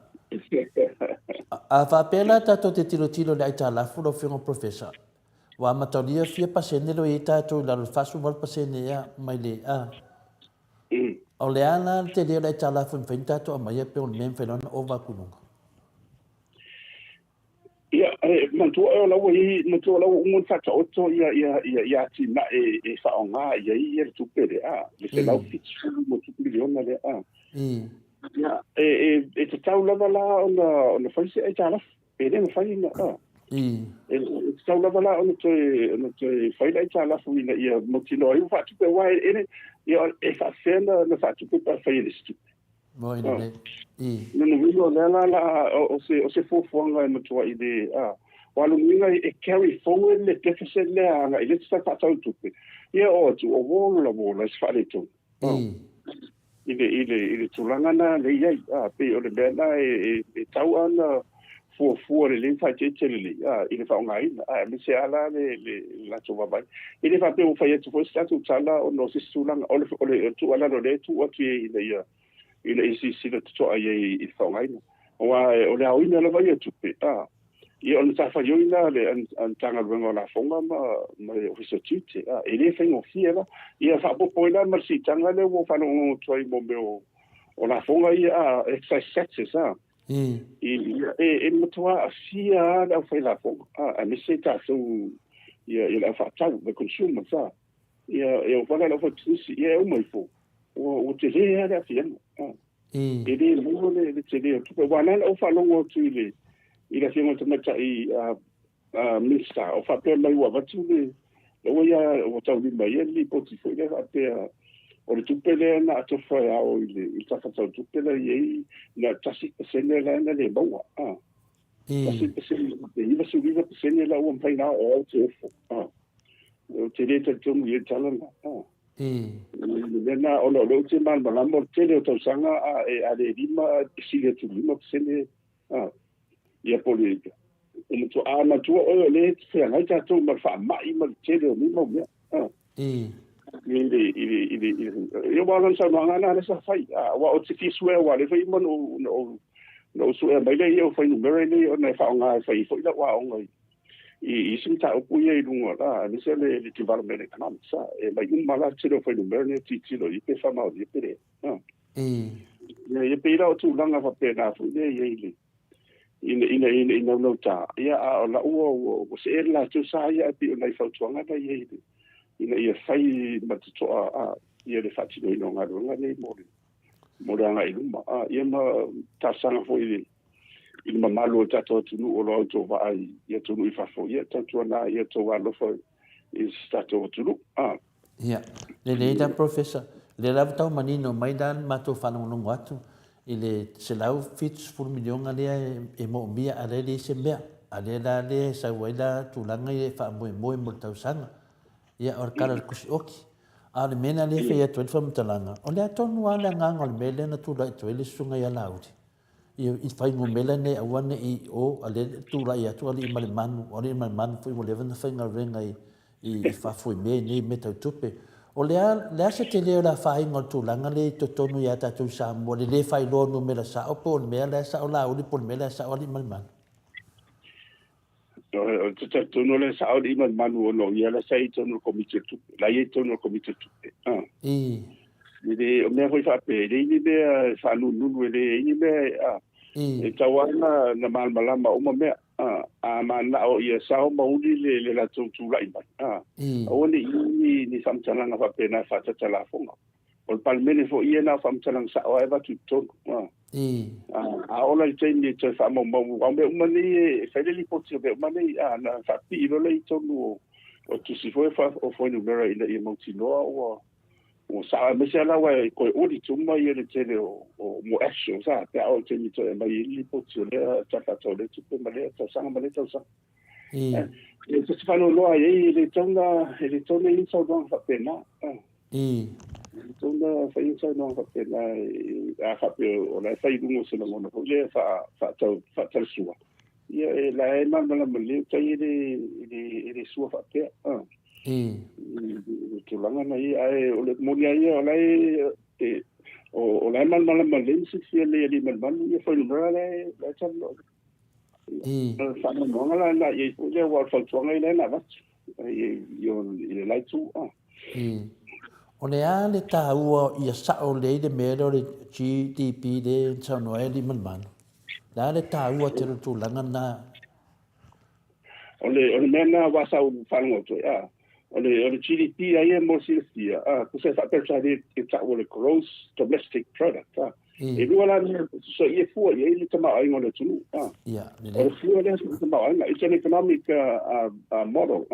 A faapea la tatou te tilotilo i le aitalafu lau Afioga Professor, Ua amatalia fia pasene lea ua i ai tatou i lalo i le 48% ea mai le a. O le a la le tele o le aitalafu e mafai ona tatou aumaia pe o le mea e mafai loa ona ova atu i luga? Ia, e manatua o la ua i ai, manatua o la ua uma ona faataoto ia, ia, ia, ia atinae e faaaoga i ai ia le tupe lea, a, le $170 miliona lea, a. Ia, e, e, e tatau lava la ona, ona fai se aitalafu. E le mafai ona, a. E tatau lava la ona toe, ona toe fai le aitalafu ina ia mautinoa ai ua faatupe, aua e le, ia, e faapefea ona faatupe pe afai e le se tupe. Moi lelei. Lona uiga o lea la la, o se, o se fuafuaga e matuai le, a, aua lona uiga e carry forward le deficit lea agai i le isi tau faatau tupe, ia oo atu, o wall la wall ai se faaletonu. I le, i le, i le tulaga na le i ai. A, pei o le mea na e, e, e tau ana fuafua lelei ma faaeteete lelei, a, i le faaaogaina, a, aemaise lava la le, le, le latou vaavaai. E le faapea ua fai atu foi se tatou tala ona o se isi tulaga. O le, o le tuualalo lea e tuu atu i ai ina ia, ina ia silasila totoa i ai i le faaaogaina. Aua o le aoina lava ia o tupe, a, Ia, o le matafaioi lena a le Matagaluega o Lafoga ma le Ofisa o Tiute. E le faigofie la. Ia faaopoopo ai la ma le siitaga lea ua ou faalogologo atu ai i mea o lafoga ia, a, excise taxes, a. E matua aafia lava le aufailafoga, a, aemaise tatou ia le aufaatau, the consumers, a. Ia, e oo foi la i le aufaipisinisi, ia e uma ifo, ua tele lava le aafiaga. E le maua le tele o tupe. Aua o lea na ou faalogo atu i le i le Afioga i le Tamaitai Minisita o faapea mai ua avatu le ua ia ua taulima ai le lipoti foi lea faapea o le tupe lea na atofa e ao i le Tala Faatatau o Tupe la e i ai na o le 1% la na le maua. 1%, 99% la ua mafai ona ao ao te ofo. Ou te le talitonu i ai tala na. Le mea na, ona o lea ou te malamalama o le tele o tausaga a e a le 5, e sili atu i le 5%, a, ia po o le, o matua, a matua oe o lea e feagai tatou ma le faamai ma le tele o nei mau mea. A. I le, i le, i le, i le, ia aua o lana saunoaga lena lea sa fai, a, aua ou te fia suea aua o lea foi uma na ou, na ou, na ou suea mai lea i au fuainumera nei ona e faaaoga e fai ai foi lau aoga i, i isi mataupu ia i luga la, aemaise le, le development economics, a, e aumai uma la le tele o fuainumera nei e tilotilo i ai pe faamaonia pe leai. A. Ia, ia pei la o tulaga faapena foi lea e i ai le, ina, ina, ina, ina naunauta, ia, a o lau ua, ua, ua see le latou sa ia, ae pei o nai fautuaga na i ai ina ia fai ma totoa, a, ia le faatinoina o galuega nei mo le, mo le agai i luma. A, ia ma talosaga foi i le, i le mamalu o le tatou atunuu o lo o autovaa i atunuu i fafo, ia tautuana ia outou alolofa i si tatou atunuu. A. Ia, lelei la Professor, lea lava tau manino mai la le matou faalogologo atu i le $170 miliona lea e moomia a lea e leai se mea, a lea la lea e sau ai la tulaga ia e faamoemoe mo le tausaga. Ia, o le tala o le tusi oki. A o le mea lena lea e fai atu ai le faamatalaga, o le a tonu lava le agaga o le mea lea na tulai atu ai le susuga ia Laauli i fuainumera nei aua ne i o a lea tulai atu Aliimalemanu, o Aliimalemanu foi ua leva ona faigaluega i fafo i mea nei mea tau tupe. O le a, le a se tele o le afaina o le tulaga lea i totonu ia tatou i Samoa, le le faailoa o numera sao po o le mea la e sao Laauli po o le mea la e sao Aliimalemanu? Ou te talitonu o lea e sao Aliimalemanu ona o ia la sa i ai i totonu o le Komiti o le Tupe, la e i ai i totonu o le Komiti o le Tupe. E le, o mea foi faapea, e leai ni mea e faanununu, e leai ni mea e, a, e tatau lava ona, ona malamalama uma mea. A, a mananao ia sao ma uli le, le latou tulai mai, a, aua ne i i ni, ni faamatalaga faapena e faatatalafoga. o le Palemene foi ia na o faamatalaga sao lava e avatu i totonu. A. A oo la i le taimi e toe faamaumau, aua o mea uma nei e fai le lipoti o mea uma nei, a na faapipii loa lea i totonu o o tusi foi o fuainumera ina ia mautinoa ua ua sao, aemaise lava la aua e toe audit uma ia le tele o o mo actuals a pe a oo i le taimi e toe aumai ai le lipoti o lea Tala Faatatau o lea tupe ma lea tausaga ma lea tausaga. E se faanoanoa ai e le tatau ona e le tatau ona i ai ni saunoaga faapena. E le tatau ona fai ni saunoaga faapena a faapea o la e fai i luga o se lagona foi lea faatalasua. Ia e la e malamalama lelei o tai e le e le sua faapea. I le tulaga na ia ae o le moni lava ia o la e o la e malamalama lelei ma silafia lelei e Aliimalemanu ia fuainumera la e talanoa. O le faanoanoaga la lena i ai foi lea, aua o le fautuaga ia lea na avatu i le la itu. O le a le taua ia sao lelei le mea lea o le GDP lea na saunoa ai Aliimalemanu? O le a le taua tele o le tulaga lena? O le mea lena aua sa ou faalogo atu ai, o le GDP a ia mo le silafia, tusa e faa-Peretania e tau o le Gross Domestic Product. E lua la mea so ia fua i ai le tamaoaiga o le atunuu. O le fua lea o le tamaoaiga, it's an economic model.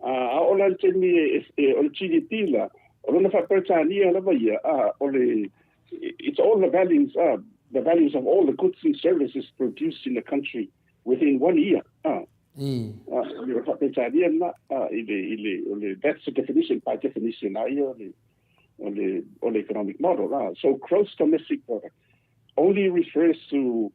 A oo la i le taimi o le GDP la, o lona faa-Peretania lava ia, o le, it's all the values, the values of all the goods and services produced in the country within one year. O le faa-Peretania lena, i le, i le, o le, that's the definition, by definition lava ia o le, o le, o le economic model. So gross domestic product only refers to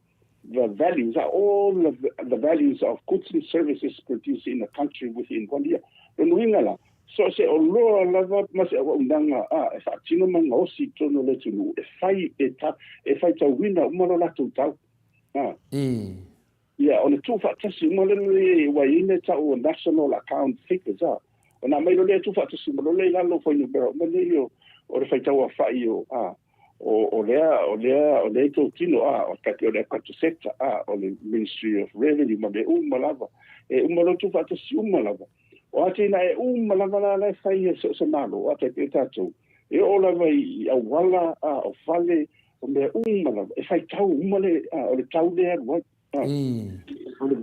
the values, all of the values of goods and services produced in a country within one year. Lona uiga la, so o se oloa lava ma se auaunaga e faatino ma gaosi i totonu o le atunuu e fai e, ta, e faitauina uma lo latou tau. Ia, ona tuufaatasi uma lea ua i ai mea tau o national account figures, a. Ona aumai loa lea tuufaatasi uma loa lea i lalo o fuainumera uma nei o, o le faitauaofai o, a, o, o lea, o lea, o lea e totino, a, o tai pei o le Agriculture Sector, a, o le Ministry of Revenue ma mea uma lava. E uma loa tuufaatasi uma lava. O atinae uma lava la la e fai e so o se Malo, a, tai pei o tatou, e oo lava i auala, a, o fale, O mea uma lava, e faitau uma le, a, o le tau lea e alu ai. A,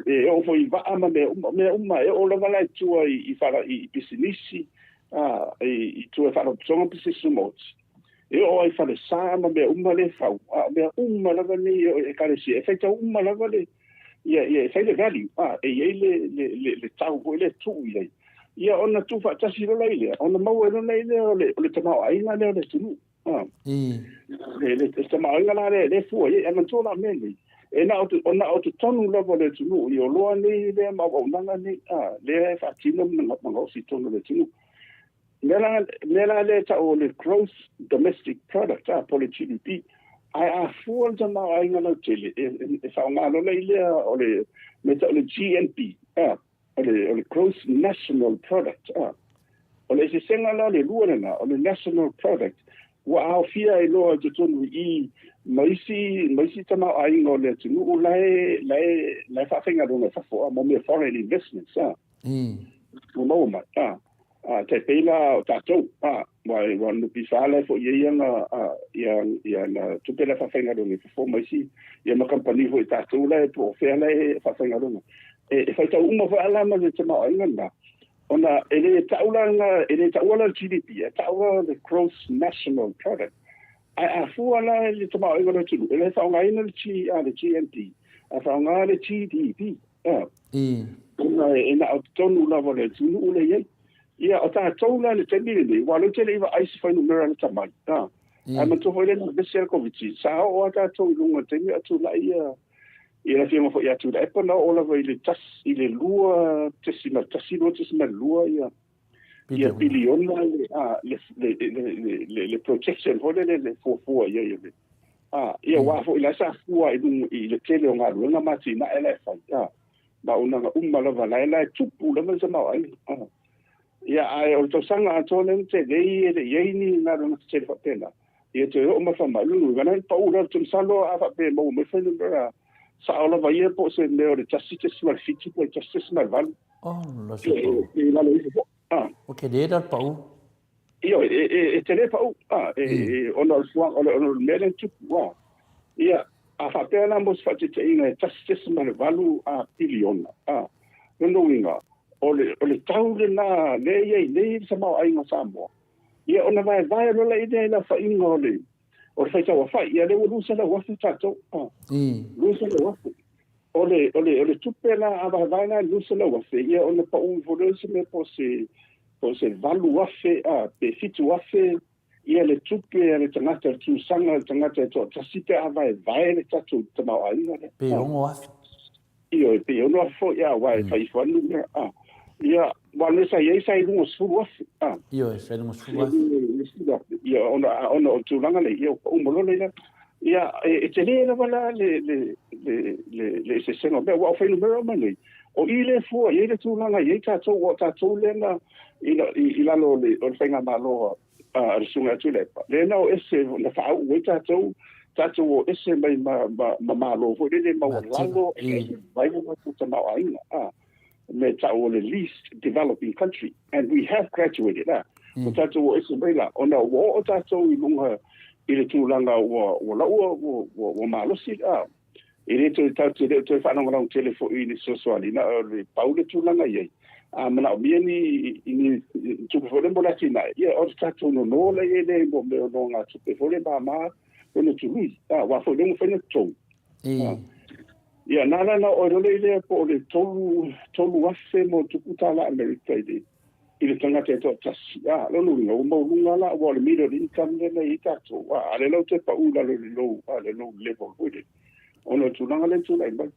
e oo foi i vaa ma mea uma, mea uma, e oo lava la i tua i, i, whara, i, i pisinisi, a, i, i tua i faalapotopotoga pisinisi tumaoti. E oo ai fale sa ma mea uma le fau, a, o mea uma lava nei e o ekalesia, e faitau uma lava le, ia, ia, e fai le value, a, e i ai le, le, le, le tau foi lea e tuu i ai. Ia ona tuufaatasi loa la i lea, ona maua ai loa la i lea o le, o le tamaoaiga lea o le atunuu. Le, le tamaoaiga la lea, lea e fua i ai, ae manatua la mea nei, e na o, o na o totonu lava o le atunuu i oloa nei lea ma auaunaga nei, a, lea e faatino ma gaosi i totonu o le atunuu. Mea la, mea la lea e tau o le gross domestic product, a, po o le GDP, ae a fua le tamaoaiga lautele, e, e, e faaaoga loa la i lea o le mea tau o le GNP, a, o le, o le gross national product. A. O le eseesega la o le lua lena, o le national product, ua aofia ai loa i totonu i i ma isi, ma isi tamaoaiga o le atunuu la e, la e, la e faafaigaluega i fafo, a, mo mea foreign investments, a. Ua maua mai, a. A, tai pei la o tatou, a, ua, ua NPF la e foi i ai ana, a, ia, ia ana tupe la e faafaigaluega i fafo ma isi, ia ma kamupani foi tatou la e po o fea la e faafaigaluega. E, e faitau uma foi la ma le tamaoaiga lena, ona e le tau la lena, e le taua la le GDP, e tau la le gross national product. Ae a fua la i le tamaoaiga o le atunuu, e le faaaogaina le G, a, le GNP, ae faaaoga le GDP. A, ona e na o totonu lava o le atunuu lea e i ai. Ia, o tatou la i le taimi lenei, aua o lea ou te le i vaai i se fuainumera lata mai, a, ae manatua foi lea na vevesi ai le Koviti, sa oo lava tatou i luga i le taimi a o tulai ia, ia le Afioga foi ia Tuilaepa, na oo lava i le tasi, i le 2.1, 2.2 ia, ia piliona le, a, le, le, le, le, le, le projection foi lele le fuafua i ai o le, a, ia aua foi la sa fua i luga i le tele o galuega ma atinae la e fai, a, ma auaunaga uma lava la e la e tupu lava le tamaoaiga. A, ia, ae o le tausaga atoa lea na tele e le i ai ni galuega tetele faapena, ia toe oo mai faamai, lona uiga na pau la, ou te masalo a faapea e maua mai fuainumera sao lava ia po o se mea o le 1.7 po o le 1.8. Oh, la se pau. I lalo ifo foi. O tele la le pau. Ioe, e tele pa'u, a, e, ona o le fuaga, o le, ona o le mea lea na tupu, a. Ia, a faapea la mo se faateteina e 1.8 a piliona, a, lona uiga, o le, o le tau lena lea e i ai nei le tamaoaiga o Samoa, ia ona vaevae loa lea i le aofaiga o le, o le faitauaofai, ia lea ua 200,000 tatou, a, 200,000. O le, o le, o le tupe la a vaevae la i le 200,000, ia ona pau ifo lea o se mea po o se, po o se 8,000 a, pe 7,000 ia le tupe a le tagata, le tusaga a le tagata e toatasi pe a vaevae le tatou tamaoaiga lea. Pe 6,000. Ioe, pe 6,000 foi, a, aua e fai ifo lava le numera, a. Ia, aua o le mea sa i ai sa i luga o le 10,000, a. Ioe, sa i luga o le 10,000. Ia, ona, ona o le tulaga lea, ia ua pau uma loa le la. Ia, e tele lava la le, le, le, le, le eseesega o mea, aua o fuainumera uma nei, o i lea e fua i ai le tulaga e i ai tatou, aua o tatou lea na i, i, i lalo o le, o le faigamalo a le Susuga ia Tuilaepa, lea na o ese, na faauu ai tatou, tatou o ese mai ma, ma, ma Malo foi lele maualalo e vai le tatou tamaoaiga, a, me tau o le least developing country, and we have graduated, a, ua tatou o ese mai la, ona ua oo tatou i luga i le tulaga ua, ua laua, ua, ua, ua malosi, a, E le toe tatou te le o toe faalagolago tele foi i le fesoasoani, na o le pau le tulaga i ai. A manaomia ni, ni tupe foi lea mo le atinae, ia o le tatou nono la i ai lea i mo mea o nogatupe foi lea mama lona tului. A, aua foi lea ua mafai ona totogi. A, ia, na ala na oo ai loa lea po o le 3,000 ma tupu tala Amerika i le, i le tagata e toatasi. A, lona uiga, ua maualuga la, aua o le middle income lea na i ai tatou, a, a o lea la ua toe pau i lalo i le low, a, le low level foi lele, ona o le tulaga lea na tulai mai.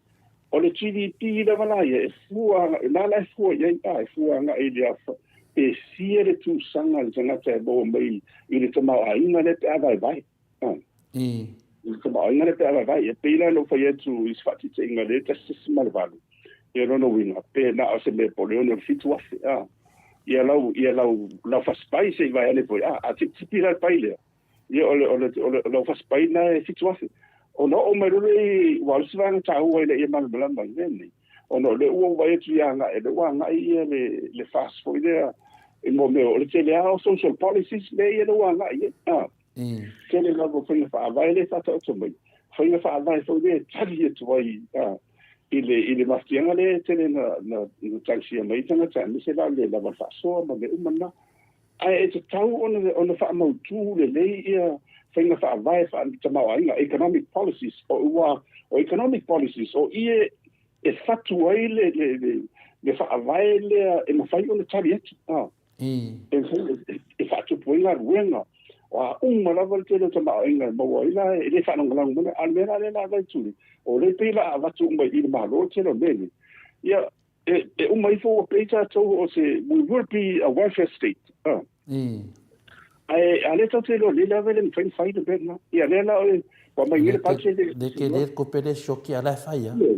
O le GDP lava la ia, e fua, na la e fua i ai, a, e fua agai i le afa, pe fia le tusaga a le tagata e maua mai i le tamaoaiga lea pe a vaevae. A. I le tamaoaiga lea pe a vaevae. E pei la ona ou fai atu i se faataitaiga lea 1.8, ia lona uiga, pe na o se mea po o le 6 i le 7 afe, a. Ia lau, ia lau, lau fasipai se i vae ane foi, a, a tipitipi la le pai lea, ia o le, o le, o le, o lau fasipai lena e 7 afe. Ona oo mai loa lea i, aua o le isi vaega taua ina ia malamalama i le mea lenei, ona o lea ua ou vaai atu ia agai, o lea ua agai ia le, le FAST foi lea i mea o le tele lava o social policies lea ia lea ua agai i ai, a. Tele lava o faiga faavae lea e faataoto mai, faiga faavae foi lea e tali atu ai i le, i le mafatiaga lea e tele na, na, na tagisia mai tagata, aemaise la le lava faasoa ma mea uma na. Ae e tatau ona, ona faamautu lelei ia faiga faavae faatamaoaiga, economic policies, o ua, o economic policies, o i e, e fatu ai le, le, le, le faavae lea e mafai ona tali atu. Ah. E faatupu ai galuega. O a uma lava le tele o tamaoaiga e maua ai la, e le faalagolago mai. A o le mea la lea la vaai tuli, o lea pei la avatu uma i le Malo le tele o mea nei. Ia, e uma ifo ua pei tatou o se, we will be a welfare state. Ae a lea tatou te iloa lelei lava e le mafai ona fai le mea lena. Ia, lea la ua aumai nei le budget. Le tele le tupe lea e sioki a la e fai lava.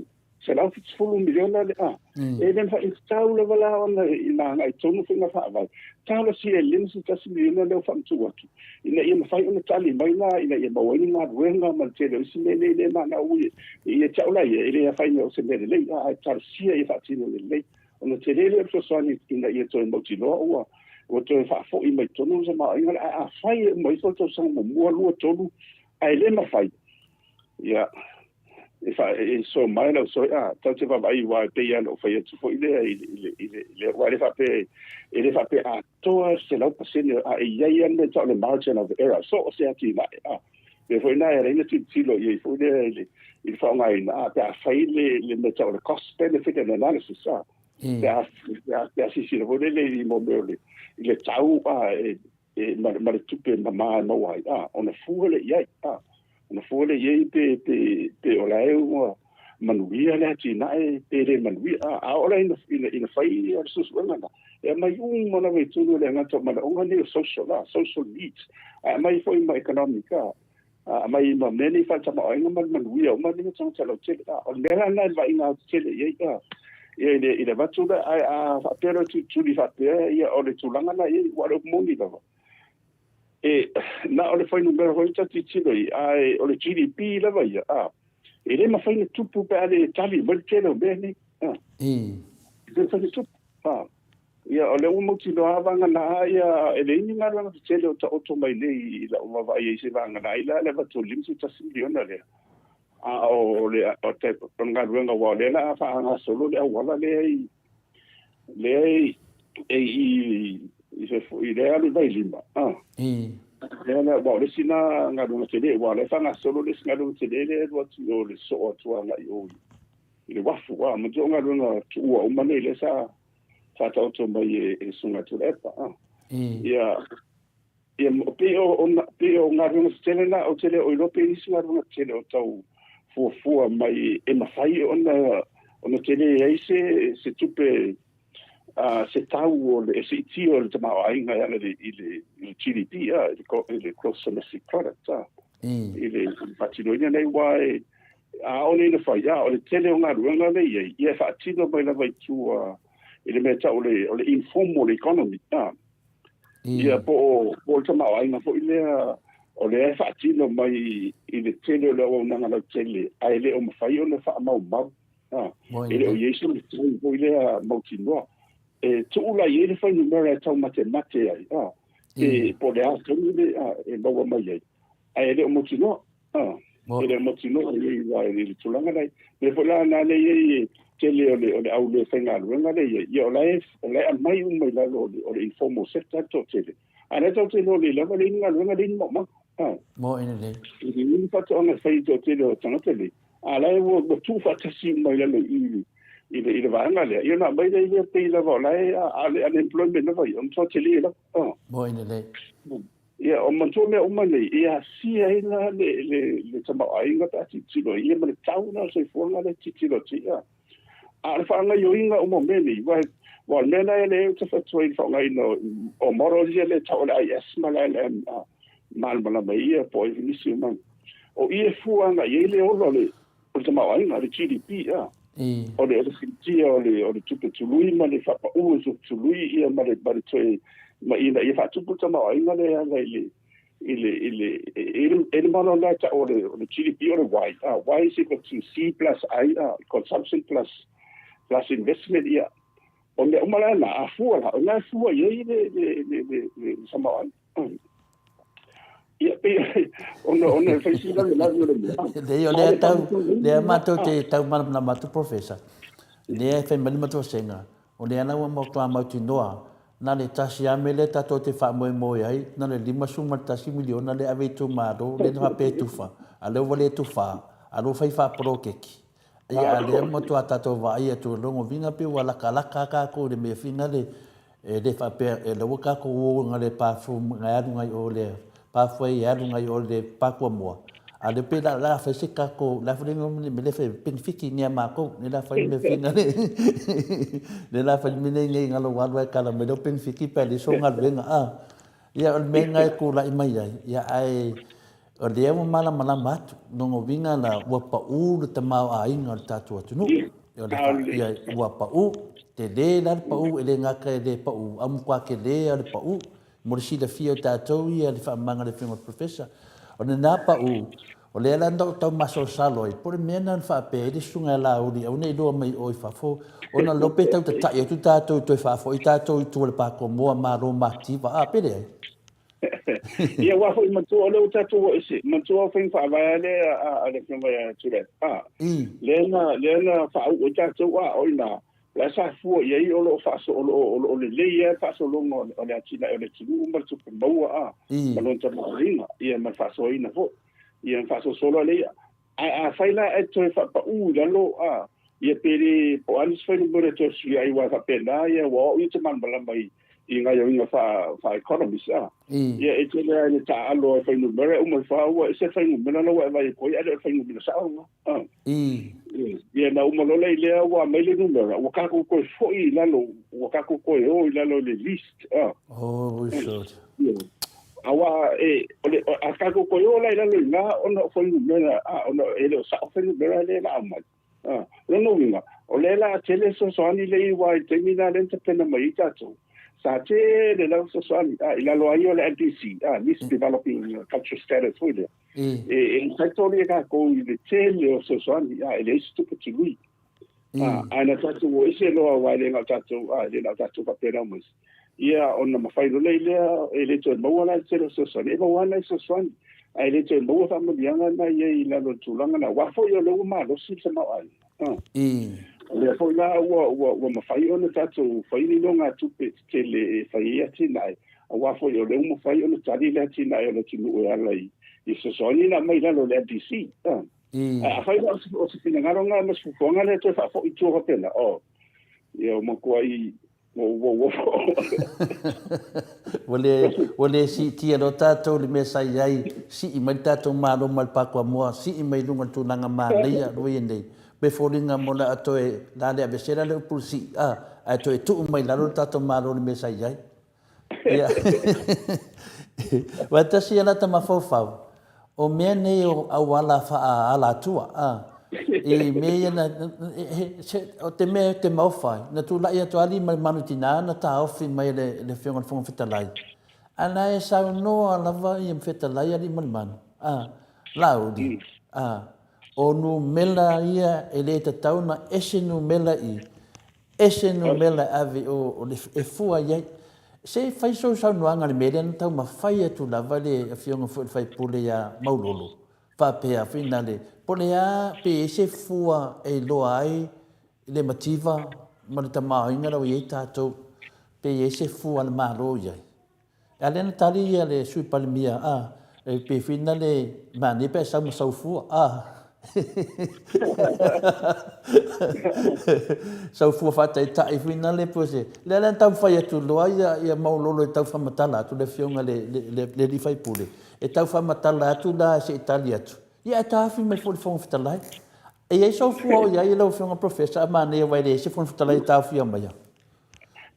$170 miliona le a. E le mafai tatau lava la ona ina agai tonu faiga faavae. Talosia e $51 miliona lea ua faamatuu atu, ina ia mafai ona tali mai la ina ia maua ai ni galuega ma le tele o isi mea nei lea e manao ia te au la ia, e le afaina o se mea lelei, ae talosia ia faatino lelei. Ona tele lea o le fesoasoani ina ia toe mautinoa ua ua toe faafoi mai totonu le tamaoaiga lea. Ae afai e uma ifo le tausaga muamua, lua, tolu, ae le mafai, ia, e fa e so mai lau soe a tau te vaavaai aua e pei lava ona ou fai atu foi lea i le i le i le aua e le faapea e le faapea atoa 100% a e i ai lava le mea e tau o le margin of error so o se atinae a mea foi lena e ala ai ona tilotilo i ai foi lea i le i le faaaogaina a pe a fai le le mea e tau o le cost benefit and analysis a pe a pe a silasila foi lele i mo mea o le i le tau a e e, ma, ma le tupe mamā e maua ai, a, ona fua lea i ai, a, ona fua lea i ai pe, pe, pe o la e ua manuia le atinae, pe le manuia, a, a oo la ina, ina, ina fai le suesuega na, e aumai uma lava i totonu o le agaga o manaoga nei o social, a, social needs, ae aumai foi ma economic, a, aumai ma mea nei faaletamaoaiga ma le manuia uma nei o tagata lautele. A, o le mea la lena i le vaaiga aotetele i ai, a, ia i le, i le avatu lea, ae a faapea loa tulituli faapea, ia o le tulaga lena i ai, aua o le upu moni lava, e, na o le fuainumera foi ta tilotilo i ai, ae o le GDP lava ia, a, e le mafai ona tupu pe a le tali mai le tele o mea nei, a. E le mafai ona tupu, a. Ia, o lea ua mautinoa lava vagana ia e leai ni galuega tetele o taoto mai nei i lau vaavaai ai seiavagana ai la le avatu o le $51 miliona lea. A o le o le galuega aua o lea o le a faagasolo le auala lea i lea i e i i se foi lea alu i Vailima. Ah. Lea la aua o le isi lena galuega tele aua o lea e faagasolo le isi galuega tele lea e alu atu i o i le sosoo atu agai i o i le uafu. Ah, manatua o galuega tuua uma nei lea sa faataoto mai e le Susuga ia Tuilaepa. Ah. Ia, ia pei o, o, pei o galuega tetele na, ou te le o iloa pe i ai nisi galuega tetele o tau fuafua mai e mafai ona ona tele ai se se tupe se tau o le siitia o le tamaoaiga e ala i le GDP, i le gross domestic product, i le faatinoina nei, aua e ʻaʻole ina fai, a o le tele o galuega lea e i ai, ia e faatino mai lava i tua i le mea e tau o le informal economy, a. Ia po o po o le tamaoaiga foi lea o lea e faatino mai i le tele o le auaunaga lautele ae le o mafai ona faamaumau, a. E le o i ai se matai foi lea mautinoa. E tuu la i ai le fuainumera e taumatemate ai, a, pe po o le a tonu le e maua mai ai, ae le o mautinoa. E le o mautinoa i ai i le tulaga lea. Mea foi la na lea e i ai e tele o le o le au le faigaluega lea e i ai, ia o la e o la e aumai uma i lalo o le o le informal sector le toatele. A o lea tatou te iloa lelei lava e leai ni galuega, leai ni maumaga. Moe lelei. E leai ni faatoaga e fai i le toatele o tagata nei. A o la e ua ua tuufaatasi uma i lalo i i i le i le vaega lea, ia ona aumai lea pei lava o la e a o le unemployment lava ia, o le matua tele lava. Moe lelei. Ia, o manatua mea uma nei, e asia ai la le, le, le tamaoaiga pe a tilotilo ai ia ma le tau la o le soifuaga lea e tilotilo atu ai. A o le faagaoioiga uma o mea nei, aua aua o le mea la lea ou te fai atu ai i le faaaogaina o, o models ia lea e tau o le IS ma le LM, a, malamalama ai ia po o ai nisi o mau. O i e fua agai i ai le ola o le, o le tamaoaiga, le GDP, a. O le, o le siitia o le, o le tupe tului ma le faapau o le tupe tului ia ma le, ma le toe, ma ina ia faatupu le tamaoaiga lea e ala i le, i le, i le, i le, i le model la e tau o le, o le GDP o le Y, a, Y is equal to C plus I, a, consumption plus, plus investment, ia. O mea uma la na, a fua la, o lena e fua i ai le, le, le, le, le tamaoaiga. Ia, pei ona ona e fai sila le lagi o le mea. Leai, o lea tau, lea matou te tau malamalama atu, Professor. Lea e fai mai le matou vasega, o lea la ua matua mautinoa, na o le tasi lava mea lea tatou te faamoemoe ai, na o le $51 miliona lea e ave i itumalo, lea na faapea e tufa, a o lea ua le tufa, a o lea ua fai faapoloketi. Ia, a o lea ua matua tatou vaai atu, o lona uiga pei ua lakalaka lava tatou i le mea finale, E le faapea e laua tatou o nga le pa fu nga alu ngai o le pa fuai e alu ngai o le pa kuamua. A le pe la la fai se tatou la fai le me le fai penefiti ni a matou ne la fai me fina le ne la fai me nei nei ngalo alu ai kala me lo penefiti pe le so galuega a ia o le mea nga e tulai mai ai ia ae O lea ua malamalama atu, lona uiga la ua pau le tamaoaiga o le tatou atunuu. O le fa, ia, ua pau, tele la le pau, e le gata e le pau, a ua matua tele lava le pau. Mo le silafia e tatou ia le faamamaga a le Afioga i le Professor. O lena pau, o lea la na ou tau masalosalo ai, po o le mea lena na faapea ai le Susuga ia Laauli, aua ne i iloa mai o i fafo, ona leo pe tau tata'i atu tatou toe faafoi tatou i tua i le Pakomoa, Malo matitiva, a, pe leai? Ia, aua foi manatua o lea ua tatou o ese, manatua o faiga faavae lava lea a le Afioga ia Tuilaepa, lea na, lea na faauu ai tatou, a o i ina, la e sa fua i ai o lo o faaso, o lo o, o lo o lelei lava le faasologa o le atinae o le atunuu ma le tupe maua, a, ma lona tamaoaiga, ia ma le faasoaina foi, ia ona faasolosolo lea ia. Ae afai la e toe faapau i lalo, a, ia pe le, po o a nisi fuainumera e toe sui ai, aua e faapena ia, aua o au ia ou te malamalama i, i gaoioiga faa, faa economist, a. Ia e tele lava ina taaalo ai fuainumera e uma ifo lava ua ese le fuainumera la ua e vaai atu ai, ae le o le fuainumera sao lena, a. Ia na uma loa lea i lea ua aumai le numera, ua tatou toe foi i lalo, ua tatou toe o i lalo i le list, a. Oh, sure. Aua e, o le, a tatou toe o la i lalo i ina ona o fuainumera, a, ona e le o sao fuainumera lea la aumai. A, o lona uiga, o lea la tele fesoasoani lea i aua i le taimi lena lea na tapena mai ai tatou, sa tele lava fesoasoani, a, i lalo ai o le NDC, a, Least Developing Country Status foi lea, e entitle ia tatou i le tele o fesoasoani, a, e leai se tupe tului. Ae na tatou o ese loa aua e le na o tatou, e le na o tatou faapena ma isi. Ia ona mafai loa lea e le toe maua la le tele o fesoasoani, e maua lava nai fesoasoani, ae le toe maua faamanuiaga na i ai i lalo o le tulaga lena, aua foi o lea ua malosi le tamaoaiga. O lea foi la ua mafai ona tatou fai ni nogatupe tetele e fai ai atinae, aua foi o lea ua mafai ona tali le atinae o le atunuu e ala i fesoasoani na aumai i lalo o le LDC. Ae afai la o se finagalo lena ma se fuafuaga lea e toe faafoi i tua faapena, oh, ia ua matuai Ua le siitia loa tatou i le mea sa i ai, sii mai le tatou Malo mai le Pakuamoa, sii mai i luga i le tulaga manaia ua i ai nei. Pei e foliga mo le a toe, o le a le aveesea la le upu sii, a, ae toe tuu mai i lalo le tatou Malo i le mea sa i ai. Ia. Aua e tasi ia lata mafaufau, o mea nei o auala faa-alatua, a, i mea ia na, o te mea te maofa ai, na tulai atu alii ma le manu tina na taofi mai e le Afioga i le Fofoga Fetalai, a na e saunoa lava ia fetalai alii ma le manu, a, Laauli, a, o numera ia e le tatau ona ese numera i, Ese numera e ave i o, o le, e fua i ai. Se i fai sou saunoaga i le mea lea na taumafai atu lava le Afioga foi i le sui usufono ia Maulolo, faapea foi na le, po o le a, pe i ai se fua e iloa ai le mativa ma le tamaoaiga la ua i ai tatou, pe i ai se fua a le Malo i ai. A lea na tali ia le Sui Palemia, a, e pei foi na le manaia pe a sau ma sau fua, a. Sau fua faataitai foi na le po se. Lea la na taumafai atu loa ia, ia Maulolo e tau faamatala atu le afioga le, le, le, le alii faipule, e tau faamatala atu la se i tali atu. Ia ae taofi mai foi le Fofoga Fetalai. E i ai sou fua o i ai lau afioga Professor, a manaia aua e leai se Fofoga Fetalai e taofia maia.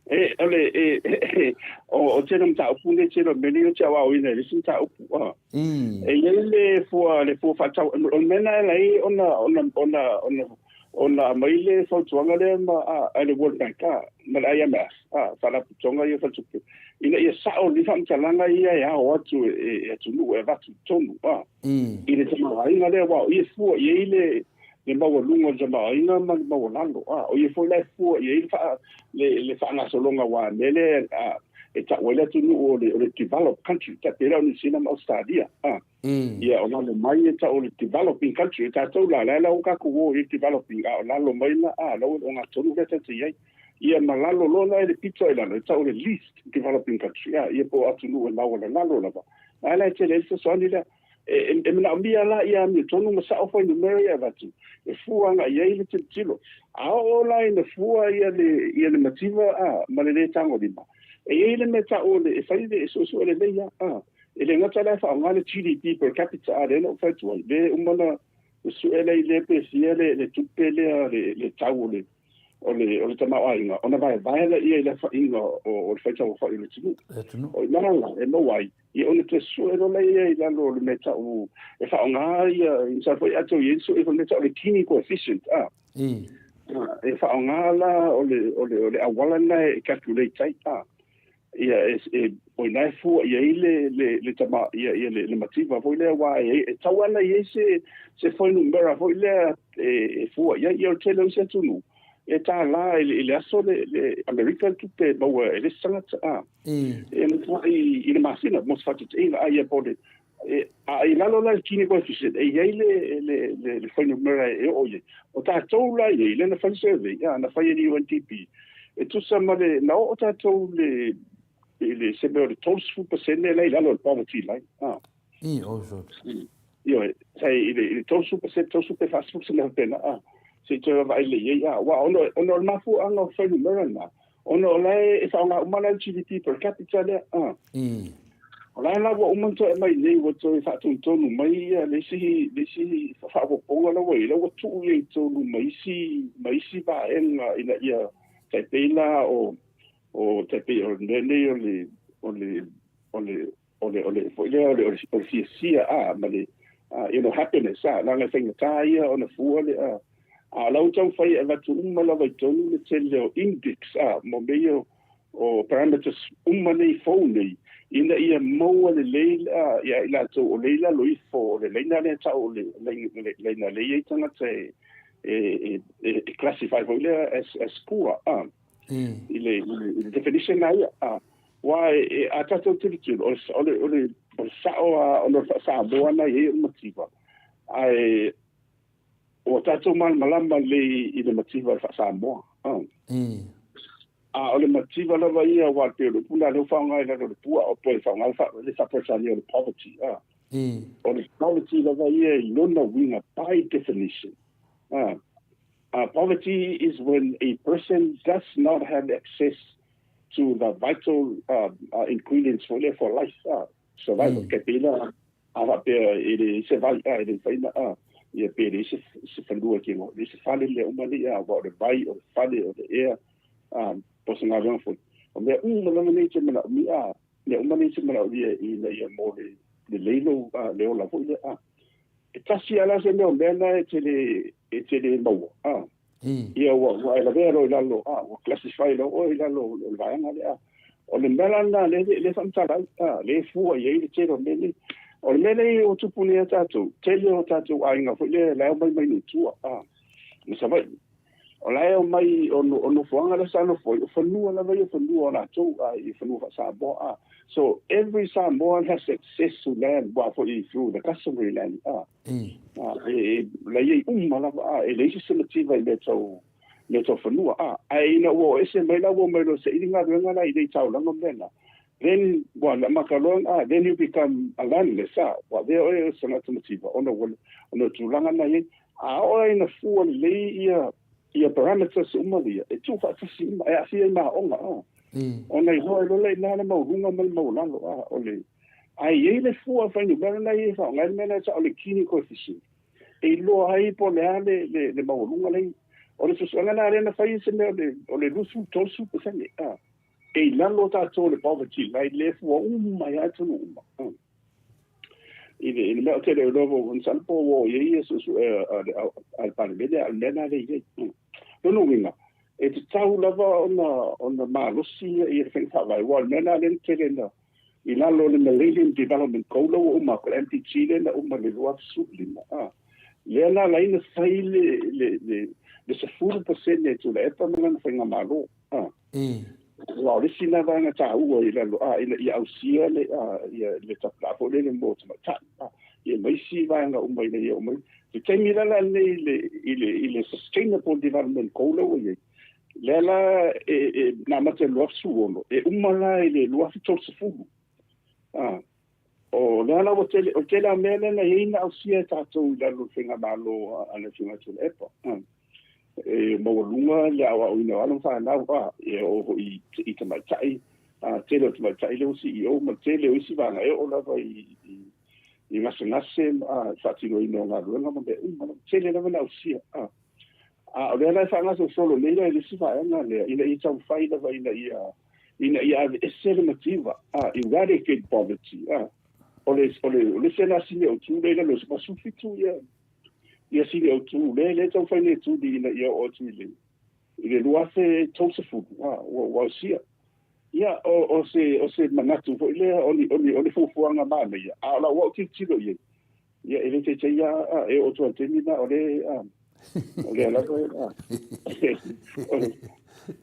E, o le, e, o tele mataupu nei tele o mea nei ou te aoaoina i le isi mataupu. A. E i ai le fua faatatau, o le mea lena e ala ai ona aumai le fautuaga lea ma, a le World Bank, a, ma le IMF, a, Faalapotopotoga ia Faletupe, ina ia sao lelei faamatalaga ia e ao atu e atunuu e avatu i totonu, a, i le tamaoaiga lea, aua o i e fua i ai le, le maualuga o le tamaoaiga ma le maualalo. A, o ia foi la e fua i ai le faagasologa aua o le mea lea e tau ai le atunuu o le developed country, tai pei la o Niu Sila ma Ausetalia. A, ia o lalo mai e tau o le developing country. O tatou la, la e la ua tatou o i le developing, a o lalo mai la, a, la ua ogatotonu lea tatou te i ai. Ia ma lalo loa la i le pito i lalo, e tau o le least developing country, a, ia po o atunuu e maualalalo lava. A la e tele ai le fesoasoani lea. E manaomia la ia amiotonu ma sao fuainumera ia e avatu, e fua agai i ai le tilotilo. A oo la ina fua ia le, ia le mativa a, ma le lē tagolima, e i ai le mea tau o le, e fai le, e suesue lelei lava, a. E le gata la e faaaoga le GDP per capita, a lea na ou fai atu ai, lea e uma ona sue lea i lea pe fia le, le tupe lea, le, le tau o le, o le, o le tamaoaiga, ona vaevae lea i le afaina o le faitauaofai o le atunuu. O i ina la e maua ai, ia ona toe sue loa lea i lalo o le mea tau e faaaoga ia, masalo foi a outou i ai le sue o le mea tau o le Gini coefficient, a. E faaaoga la o le, o le, o le auala lena e calculate ai, a. Ia, e, e, o ina e fua i ai le, le, le tama, ia, ia le, le mativa foi lea, aua e, e tatau lava ona i ai se, se fuainumera foi lea e, e fua i ai. Ia, o le tele o isi atunuu, e $1 i le, i le aso le, le Amerika le tupe e maua e le isi tagata, a. E matuai i le masina mo se faataitaiga, a ia po o le, e, a i lalo la i le Gini coefficient, e i ai le, le, le, le fuainumera e oo i ai. O tatou la i ai, lea na fai le survey, a, na fai e le UNDP, e tusa ma le, na oo tatou le, i le, se mea o le 30% la i lalo o le poverty line. A. I, oh, so. Ioe, sai i le, i le 30%, 30 pe 40 se mea faapena, a. Se i toe vaavaai lelei i ai, a. Aua ona, ona o le mafuaaga o fuainumera na, ona o la e faaaoga uma la le GDP per capita lea, a. O la e la ua uma ona toe aumai nei, ua toe faatonutonu mai ia le isi, le isi faaopoopoga la ua i ai, la ua tuu i ai i totonu ma isi, ma isi vaega ina ia tai pei la o, o tai pei o le mea nei o le, o le, o le, o le, o le, foi lea o le, o le fiafia, a, ma le, you know, happiness, a, leaga e faigata ia ona fua le, a, a o la ua taumafai e avatu uma lava i totonu le tele o index, a, mo mea ia o, o parameters uma nei fou nei, ina ia maua lelei, a, ia i latou o lea i lalo ifo o le laina lea e tau o le laina lea e i ai tagata e, e e e classify foi lea as as poor a i le i le definition na ia a aua e a tatou tilotilo o le o le o le o le sa'o a ona o le faa-Samoa na i ai o le mativa ae ua tatou malamalama lelei i le mativa o le faa-Samoa a A o le mativa lava ia aua e pei o le upu lena lea ua faaaoga i lalo o le pua o pe faaaoga le faa-Peretania o le poverty a. O le poverty lava ia i lona uiga by definition a. Poverty is when a person does not have access to the vital ingredients foi lea for life a, survival. Ke pei la A faapea e leai se vai, a e le mafai ona, a, ia pe leai se, se fanua e te igoa, leai se fale mea uma nei, a, aua o le vai, o le fale, o le ea, a, po o se galuega foi. O mea uma lava nei e te manaomia, a, mea uma nei e te manaomia ina ia mo le lelei lou, a, le ola foi lea, a. E tasi lava la se mea o mea na e te le, e te le maua, a. Ia ua, ua e lavea loa i lalo, a, ua classify loa oe i lalo o le vaega lea. O le mea la lena lea, lea e faamatala ai, a, lea e fua i ai le tele o mea nei. O le mea lea ua tupu nei ia tatou, tele o tatou aiga foi lea la e omai mai nuu tua, a, ma Savaii. O la e omai, o, o nofoaga la sa nofo ai, o fanua lava ia o fanua o latou, a, i fanua faa-Samoa, a. So, every Samoan has access to land, aua foi through the customary land, a. E, la i ai uma lava, a, e leai se se mativa i mea tau, mea tau fanua, a. Ae ina ua o ese mai la, ua omai loa e saili galuega la i lei taulaga ma mea na, then, ua amata loa, a, then you become a landless, a, ua avea oe o se tagata mativa, ona ua, ona o tulaga na i ai. A oo la ina fua lelei ia, ia parameters uma ia, e tuufaatasi uma, e aafia ai ma aoga, a. Ona iloa ai loa lea i ina le maualuga ma le maualalo, a, o le, Ae i ai le fua fuainumera na e faaaoga ai le mea lea e tau o le Gini coefficient, e iloa ai po o le a le, le, le maualuga lea. O le suesuega lena lea na fai se mea o le, o le 20, 30%, a. E i lalo tatou o le poverty line lea e fua uma ai lava atunuu uma. A. I le, i le mea ou te le iloa po o masalo po ua oo i ai ia suesuega a le, a le Palemene, a o le mea lena lea e i ai. Lona uiga, e tatau lava ona, ona malosi ia le faiga faavae, aua o le mea lena lea na tele na, i lalo o le Millennium Development Goal lea ua uma atu, le MDG lea na uma i le 2015, a, lea na ala ai ona fai le, le, le, le 10% e Tuilaepa ma lana faigamalo, a. Aua o le isi lena vaega taua i lalo, a, ina ia ausia le, a, ia, le tapulaa foi lele mo tamaitai, a, ia ma isi vaega uma ina ia oo mai. I le taimi la lenei i le, i le, i le Sustainable Development Goal lea ua i ai, Lea la e, e, na amata i le 2016, e uma la i le 2030. Ah, o lea la ua tele, o le tele a mea lea na i ai na ausia e tatou i lalo o le faigamalo a le Afioga ia Tuilaepa. Ah, e maualuga le aoaoina o alo ma fanau, ah, e oo foi i tamaitai, ah, tele o tamaitai lea ua CEO ma le tele o isi vaega e oo lava i, i, i gasegase, ah, faatinoina o galuega ma mea uma lava. Tele lava na ausia. Ah. A o lea la e faagasolosolo nei la i le isi vaega lea, ina ia taumafai lava ina ia, ina ia aveese le mativa, a, eradicate poverty, a. O le, o le, o le isi lena sini autu lea i lalo o le 17 ia, ia sini autu lea, lea e taumafai nei e tuli ina ia oo atu i le, i le 2030, a, ua, ua ausia. Ia, o, o se, o se manatu foi lea, o ni, o ni, o ni fuafuaga manaia, a o lau au tilotilo i ai, Ia, e le teitei lava e oo atu i le taimi lena, o lea, o lea lava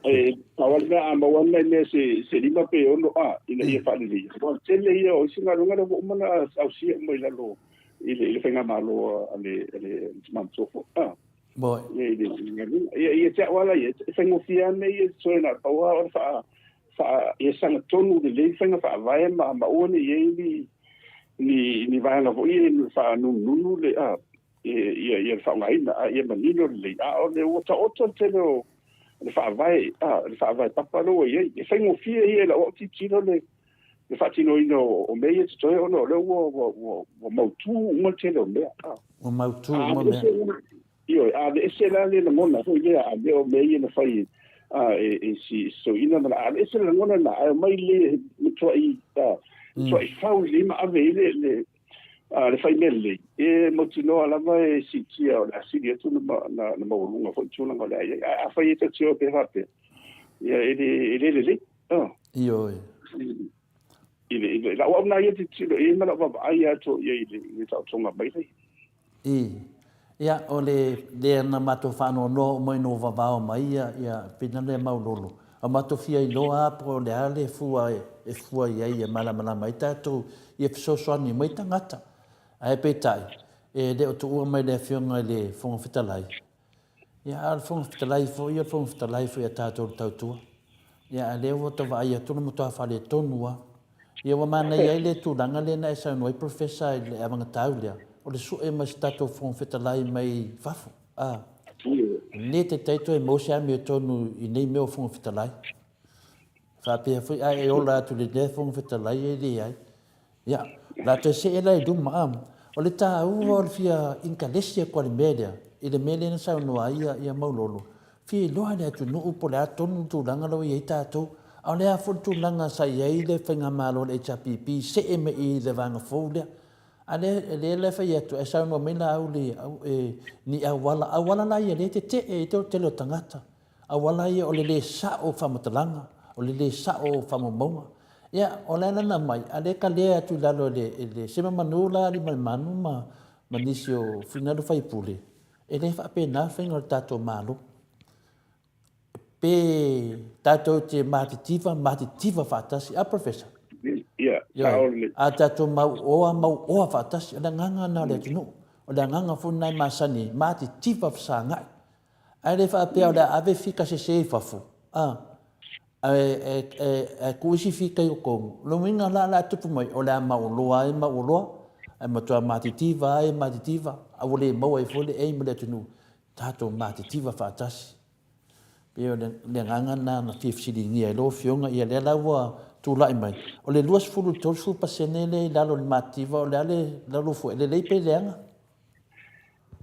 e, pau lava le mea a maua nai mea se, se lima pe ono a, ina ia faaleleia. Aua o le tele ia o isi galuega lea ua uma ona ausia uma i lalo i le, i le faigamalo a le, a le tama matua foi. A. Boy. Ia, i le, i le galuega. Ia, ia te au lava ia, e faigofie lava mea ia e totoe na o le pau lava o le faa, faa, ia sagatonu lelei faiga faavae ma, ma aua ne i i ai ni, ni, ni vaega foi ia e faanunununu le, a, ia, ia le faaaogaina, a ia manino lelei. A o le ua taoto le tele o le faavae, a, le faavae papa lea ua i ai. E faigofie ia i lau au tilotilo le, le faatinoina o, o mea ia e totoe ona o lea ua, ua, ua, ua mautu uma le tele o mea. A. Ua mautu uma mea. Ioe, a aveese la le lagona foi lea, a mea o mea ia na fai a, e, e si soina ma a aveese le lagona na, ae omai le matuai, a, matuai fau lelei ma ave i le, le, a, le fai mea lelei, e mautinoa lava e siitia o le a sili atu na, na, na maualuga foi tulaga o le a i ai. Ae afai e tatou te o pea faapea, ia e le, e le lelei. A. Ioe. I le, i le, lau au na ia tilotilo i ai ma lau vaavaai atu i ai i le, i le taotoga mai lea. I. Ia, o le lea na matou faanoanoa uma ina ua vavao mai ia, ia pina lea maulolo. A matou fia iloa lava po o le a le fua e fua i ai e malamalama ai tatou ia fesoasoani mai tagata. Ae peitai, e le o tuua mai le Afioga i le Fofoga Fetalai. Ia, a o le Fofoga Fetalai foi, o le Fofoga Fetalai foi a tatou o le tautua. Ia, a o lea ua ta vaai atu le matua faaletonu lava. Ia, ua manaia ai le tulaga lea na e saunoa ai Professor i le avagatau lea, o le sue mai se tatou Fofoga Fetalai mai fafo. A, le taitai toe maua se amiotonu i nei mea o Fofoga Fetalai. Faapea foi, a e ola atu i lenei Fofoga Fetalai e leai. Ia, o le a toe see la i luma, a. O le taua o le fia inkalesi atu a le mea lea, i le mea lea na saunoa ai ia, ia Maulolo, fia iloa e le atunuu po o le a tonu le tulaga la ua i ai tatou. A o le a foi le tulaga sa i ai le faigamalo a le HRPP see mai i le vaega fou lea. A lea, lea la e fai atu, ae saunoa mai Laauli, e, ni auala, auala la ia lea e tetee ai le tele o tagata. Auala ia o le le sao o faamatalaga, o le le sao o faamaumauga. Ia, o le ala na aumai, a lea e kalea atu i lalo e le, e le Semamanu la Aliimalemanu ma, ma nisi o finagalo faipule, e le faapena le faiga o le tatou Malo. Pe tatou te matitiva, matitiva faatasi. A, Professor? Ia, sao lelei. A tatou mauoa, mauoa faatasi. O le agaga lena o le atunuu. O le agaga foi lena e masani ai, matitiva fesagai. Ae le faapea o le a ave fika sese i fafo, a, ae tuu isi fika i totonu. O lona uiga la o le a tupu mai, o le a mauoloa ai mauoloa, ae matua matitiva ai matitiva, a ua le maua ai foi le aim o le atunuu, tatou matitiva faatasi. E pei o le agaga lena na fia fesiligia ai lau Afioga, ia lea la ua tulai mai. O le 20 i le 30% lea i lalo o le matitiva, o le a le lalo fua, e lelei pe leaga?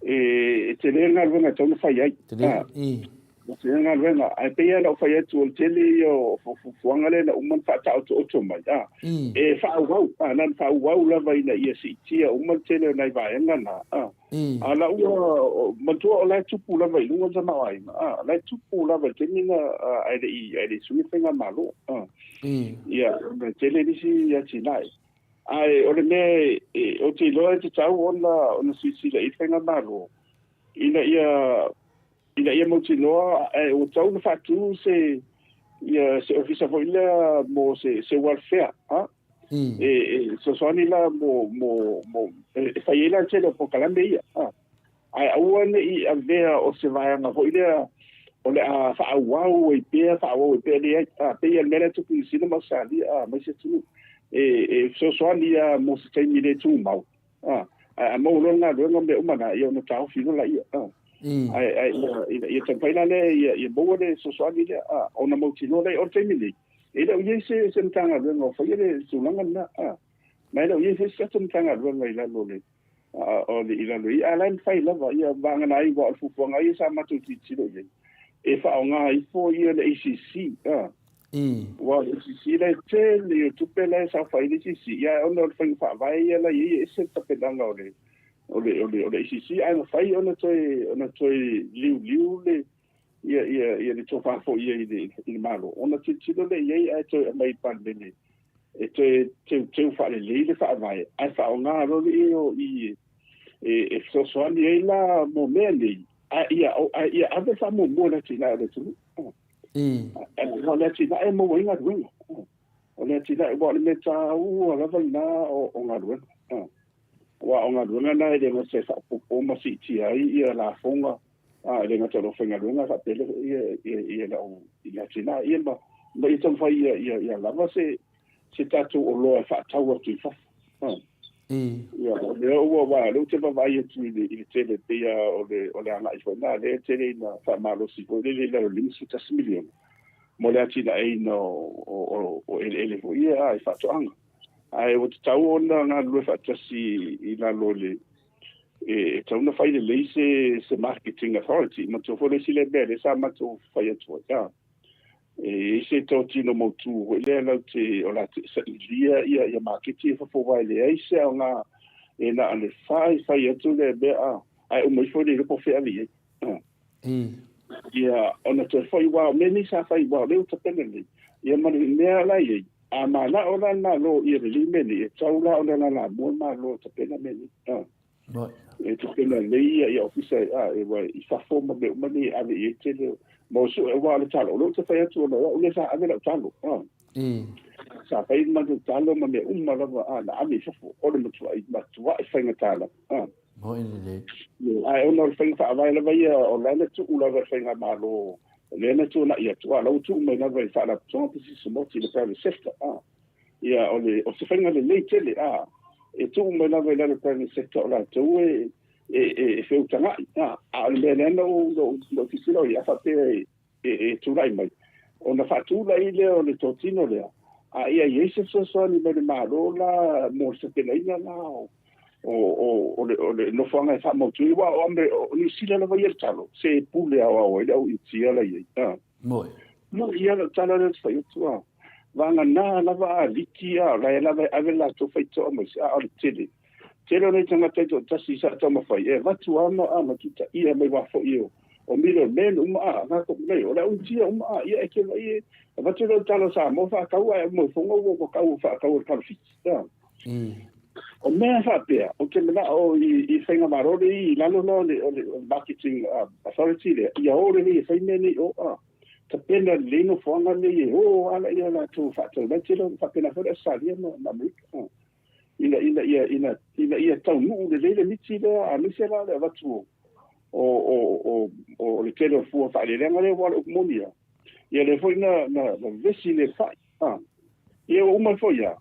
E tele le galuega e tatau ona fai ai. Tele, i. E tele le galuega, ae pei lava ona ou fai atu, o le tele ia o fuafuaga lea na uma ona faataotooto mai, a, e faaauau, a, na ona faaauau lava ina ia siitia uma le tele o nai vaega na, a. A la ua, manatua o la e tupu lava i luga le tamaoaiga, a, o la e tupu lava i le taimi lena ae le i sui le faigamalo, a. Ia, e tele nisi atinae. Ae o le mea ou te iloa e tatau ona silasila i ai le faigamalo ina ia ina ia mautinoa ae ua tatau ona faatu se ia se ofisa foi lea mo se se welfare a e fesoasoani la mo mo mo e fai ai la le tele o polokalame ia a. Ae aua ne i avea o se vaega foi lea o le a faaauau ai pea, faaauau ai pea, leai. A, pei lava o le mea lea e tupu i Niu Sila ma Ausetalia, a, ma isi atunuu. E, e fesoasoani lava mo se taimi le tumau, a, ae a maua loa le galuega ma mea uma na, ia ona taofi loa laia, a. Ae, ae ia, ina ia taumafai la lea ia, ia maua le fesoasoani lea, a, ona mautinoa lea. O le taimi nei, e le o i ai se, se Matagaluega o faia le tulaga lena, a. Ma e le o i ai foi se tatou Matagaluega i lalo o le, o le i lalo i a la e mafai lava ia vagana ai aua o le fuafuaga ia sa matou tilotilo i ai e faaaoga ifo ia le ACC a aua o le ACC la e tele ia tupe la e saofai le ACC ia ona o le faiga faavae ia la i ai e ese le tapenaga o le o le o le o le ACC ae mafai ona toe ona toe liuliu le ia ia ia le tofa foi ia i le i le Malo ona tilotilo lea i ai ae toe aumai i le Palemene e toe teuteu faalelei le faavae ae faaaoga loa le o i e fesoasoani ai la mo mea nei ae ia ae ia ave le faamuamua i le atinae o le atunuu. O le atinae e maua ai galuega. O le atinae, aua o le mea taua lava lena o galuega. Aua o galuega na e le gata e faaopoopo ma siitia ai ia lafoga e le gata o le aufaigaluega ae faapea ia le au i atinae ia ma ma ia taumafai ia ia ia lava se se tatou oloa e faatau atu i fafo. Ia o lea ua aua o lea ou te vaavaai atu i le i le tele pei lava o le o le agai foi lena lea e tele ina faamalosi foi lele i lalo o le $51 miliona mo le atinaeina o o o eleele foi ia i faatoaga. Ae ua tatau ona galulue faatasi i lalo o le e tatau ona fai lelei se, se marketing authority. Manatua foi le isi lea mea lea sa matou fai atu ai, a, e i ai se totino mautu foi lea lau te, o la te sailia ia, ia maketi i fafo aua e leai se aoga e na o le fai fai atu le mea, a, ae uma ifo e le iloa po o fea ave i ai. A. Ia, ona toe foi, aua o mea nei sa fai, aua o lea ua tapena lelei, ia ma le mea la e i ai, a manao la le Malo ia lelei mea nei, e tatau la ona lalamua le Malo e tapena mea nei. A. E tapena lelei ia ia ofisa a e wa i fafo ma mea uma nei e ave i ai tele mo suʻe aua o le talo o lea ou te fai atu ona o au lea sa ave lau talo a. Sa fai le matou talo ma mea uma lava a na ave i fafo o le matuai matuai faigata lava a. Moni lelei. Ae ona o le faiga faavae lava ia o la e na tuu lava e le faigamalo lea na tuanai atu a la ua tuu mai lava i faalapotopotoga pisinisi maoti i le private sector a. Ia, o le, o se faiga lelei tele, a, e tuu mai lava i lalo private sector o latou e, e, e, e feutaga'i, a, a o le mea lea na ou, na ou, na ou tilotilo ai, a faapea e, e, e tulai mai, ona faatulai lea o le totino lea, a ia i ai se fesoasoani mai le Malo la mo le tapenaina la o, o, o, o le, o le nofoaga e faamautu ai, aua o, Ame, o Niu Sila lava ia le talo, se pule aoao ai le au Initia la i ai, a. Moni. Moni ia lau tala lea ou te fai atu a. Vagana lava a liki a, o la e lava e ave le latou faitoa mai se, a o le tele. Tele o nai tagata e toatasi sa taumafai e avatu a ma a ma tutaia mai wa foi o o middle men uma a, nga ko nei, o le au tia uma a, ia e ke vai e avatu lea o le tala o Samoa faatau ae uma ifoga ua ua kau faatau e le kalafiti a. O mea faapea, ou te manao i i faigamalo nei i lalo la o le o le Marketing Authority lea, ia o lelei e fai mea nei o a. Tapena lelei nofoaga nei e o ala ia latou faatau mai tele faapena foi le Ausetalia ma ma Amerika. Ina ina ia ina ina ia taunuu lelei le miti lea aemaise la le avatu o o o o o le tele o fua faaeleeleaga lea aua o le upu moni lava, ia lea foi na na vevesi le fai. A, ia ua uma foi ia.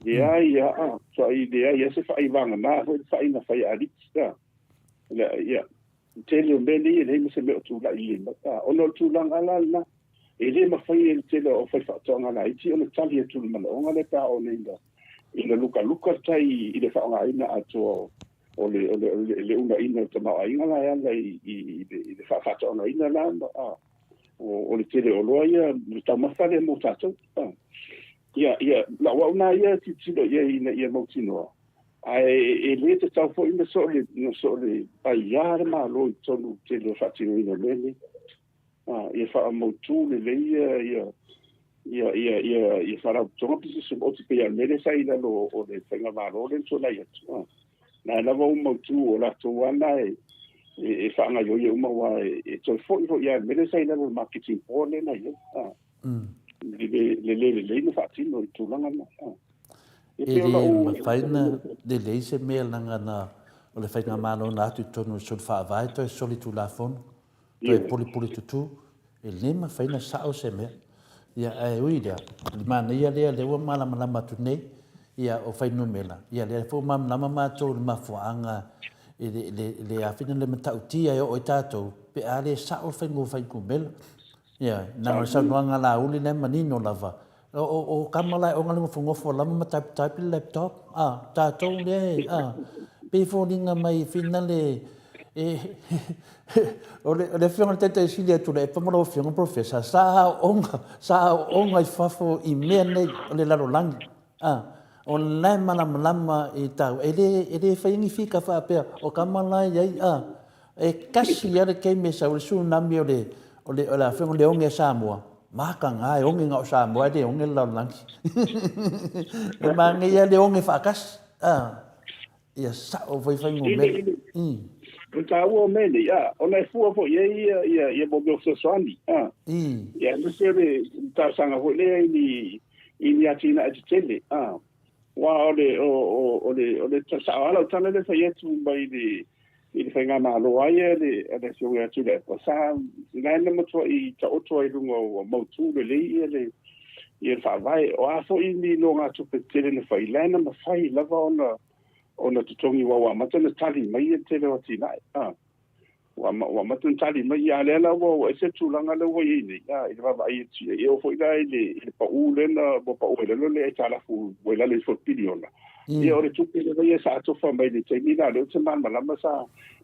Leai ia, a, tuai leai ia se fai vagana foi le fai na fai a aliki, a. Le, ia, tele o mea nei e leai ma se mea o tulai lelei mai. A, ona o le tulaga la lena, e le mafai e le tele o aufaifaatoaga laiti ona tali atu i le manaoga lea pe a oo nei ina, ina lukaluka le tai i le faaaogaina atoa o, o le, o le, o le, le uunaina o le tamaoaiga la e ala i, i, i le, i le faafaatoagaina la, a. O le tele o oloa ia, le taumafa lea mo tatou. Ia, ia, lau au na ia tilotilo i ai ina ia mautinoa, ae e le tatau foi ona soo le, ona soo le paiā le Malo i totonu o le tele o faatinoina o mea nei. Ia faamautu lelei ia, ia, ia, ia, ia, ia faalapotopotoga pisinisi maoti pei lava o le mea lea sa i lalo o le faigamalo lea na tuanai atu. Na lava ua mautu o latou lava na e, e, e faagaioia uma aua e, e toe foi foi lava i le mea lea sa i lalo o le marketing board lea na i ai. Ah. Le, le, le le lelei na faatino i tulaga na. Ah. E le mafai na lelei se mea leaga na o le faigamalo na atu i totonu o le soli faavae toe soli tulafono. Toe pulipuli tutū, e le mafai ona sao se mea. Ia, ae ui i lea, o le manaia lea, lea ua malamalama atu nei, ia, o fuainumera, ia, lea foi ua malamalama matou i le mafuaaga i le, le, le afina le matautia e oo ai tatou, pe a le sao le faiga o fuainumera. Ia, leaga o le saunoaga a Laauli lea e manino lava, O tama la e oga le nofonofo lava ma type type le laptop a tatou lea e a pei e foliga mai finale e o le o le afioga i le Taitai Sili a Tuilaepa ma lau afioga Professor sa aooga sa aooga i fafo i mea nei o le lalolagi a o la e malamalama i tau e le e le faia ni fika faapea o tama la e i ai a E tasi lava le taimi e sau ai le tsunami o le, o le, o le afioga o le oge a Samoa, mataga e oge na o Samoa e le oge le lalolagi. E manaia le oge faatasi, a, ia sao foi fuainumera. Mm. O le taua o mea nei, a, ona e fua foi i ai ia, ia, ia mo mea o fesoasoani, a. Mm. Ia, aemaise o le talosaga foi lea i ni, i ni atinae tetele, a. Aua o le, o, o, o le, o le sao lava lau tala lea e fai atu mai le, i le faigamalo ai a le a le Afioga ia Tuilaepa, sa la na matuai taoto ai i luga ua mautu lelei ia le ia le faavae. O a foi ni nogatupe tetele na fai, la na mafai lava ona ona totogi aua ua amata ona tali mai ia le tele o atinae. A, ua ua amata ona tali mai, a o lea la ua ua ese le tulaga lea ua i ai nei, a, i le vaavaai atu i ai. E oo foi la i le i le pau lea na ua pau ai lalo le aitalafu ua i lalo ifo i le piliona. Ia o le tupe lava ia sa atofa mai i le taimi la, lea ou te malamalama sa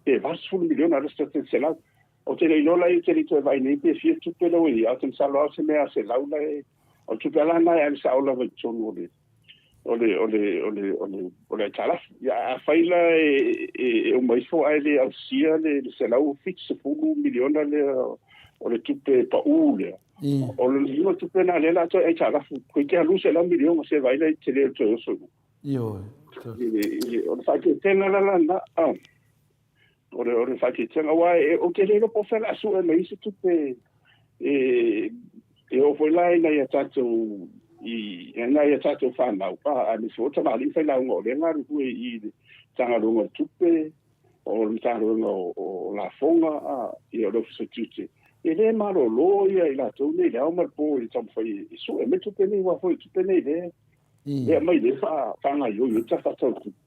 pe 80 miliona le 700. Ou te le iloa la ou te le i toe vaai nei pe fia tupe la ua i ai, ae ou te masalo lava o se mea 100 la e, o le tupe lava lena e ave sao lava i totonu o le o le o le o le o le o le aitalafu. Ia afai la e e uma ifo ae le ausia le 170 miliona lea o le tupe pau lea, O le lua tupe lena lea la toe aitalafu, toeitiiti lava 200 miliona se vaai la i le tele o le toe oso i luga. Ioe. O le faaeteetega la lena, o le faaeteetega, aua ou te le iloa po o fea o le a sue mai ai se tupe e oo foi la i nai a tatou i nai a tatou fanau, aemaise foi o tamalii failauga o lea e galulue i le Matagaluega o le Tupe, o le Matagaluega o Lafoga, ia o le Ofisa o Tiute, e le malolo ia i latou nei i le ao ma le po i le taumafai e sue mai tupe nei, aua foi o tupe nei lea e aumai lea faagaoioi ai le Tala Faatatau o le Tupe.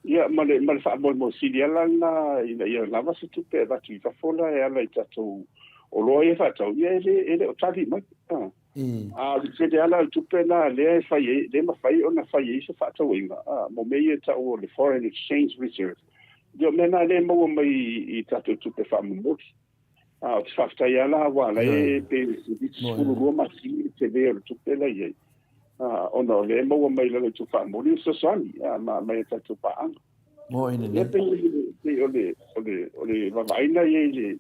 Ia ma le ma le faamoemoe sili lava la lena ina ia lava se tupe e avatu i fafo la e ala i tatou oloa ia e faatau, ia e le o tali mai. A o le tele lava la o le tupe lena lea e fai ai, lea e mafai ona fai ai se faatauaiga mo mea ia e tau o le foreign exchange reserve. Ia o mea na lea e maua mai i tatou tupe faamomoli. A ou te faafetai lava la aua o la e pe 12 masina le tele o le tupe la e i ai, ona o lea e maua mai i lalo i tupe faamomoli le fesoasoani mai a tatou paaga. Mo ina nei. Pei o le o le o le vaavaaiga ia i le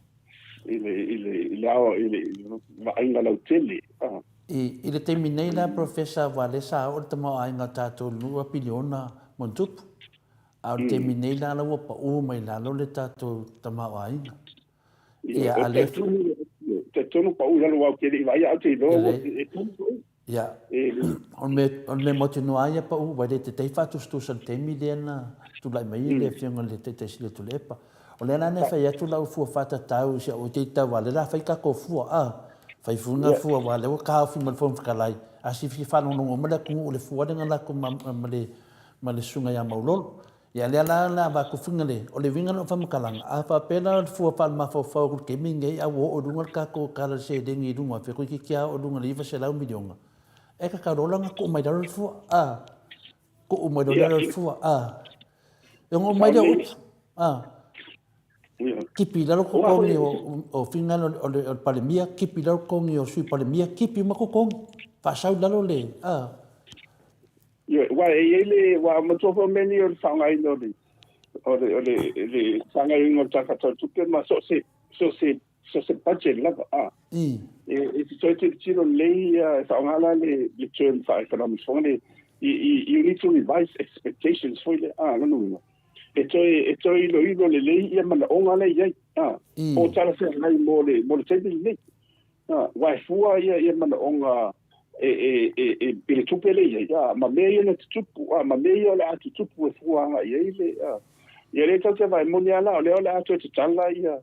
i le i le i le ao i le vaaiga lautele. I le taimi nei la Professor aua lea sa oo le tamaoaiga o tatou i le 2 piliona ma ona tupu. A o le taimi nei la la ua pau mai lalo le tatou tamaoaiga. Ia, a le... Talitonu pau i lalo aua ou te le i vaai, ae ou te iloa ua e tonu pau. Ia, o le mea mautinoa lava ia pau, aua e le taitai faatusatusa i le taimi lea na tulai mai ai le Afioga i le Taitai Sili o Tuilaepa. O lea la na fai atu lau fua faatatau i si au itaita aua o lea o le a fai tatou fua, a, fai foi na fua aua o lea ua taofi ma le Fofoga Fetalai, a silafia faalogologo uma le atunuu i le fua lea na latou ma le Susuga ia Maulolo. Ia lea la o le a avatu faiga le, o le uiga lena o faamatalaga, a faapea la o le fua faalemafaofao i le taimi lenei a ua oo i luga le tatou tala i le seleni i luga atu, toeitiiti lava oo i luga i le 900 miliona, e tatau loa la ona tuu mai lalo le fua, a, tuu mai loa lalo le fua, a. E ono oo mai lea o upu, a, tipi i lalo totogi o faiga o le Palemia, tipi i lalo totogi o Sui Palemia, tipi uma totogi, faasau i lalo le, a. Ioe, aua e i ai le, aua manatua foi o mea nei o le faaaogaina o le, o le, o le, le faagaoioiga o le Tala Faatatau o le Tupe ma so o se, so o se, so o se budget lava, a. E, e te toe tilotilo lelei ia, e faaaoga la le, le term faa-economics foi le, you need to revise expectations foi lea, a, lona uiga, e toe, e toe iloilo lelei ia manaoga la e i ai, a, po o talafeagai mo le, mo le taimi lenei. Aua e fua ia manaoga i le tupe lea e i ai, ma mea ia na tutupu, ma mea ia o le a tutupu e fua agai i ai le. Ia lea tatou te vaai, e moni lava la, o lea o le a toe tatala ia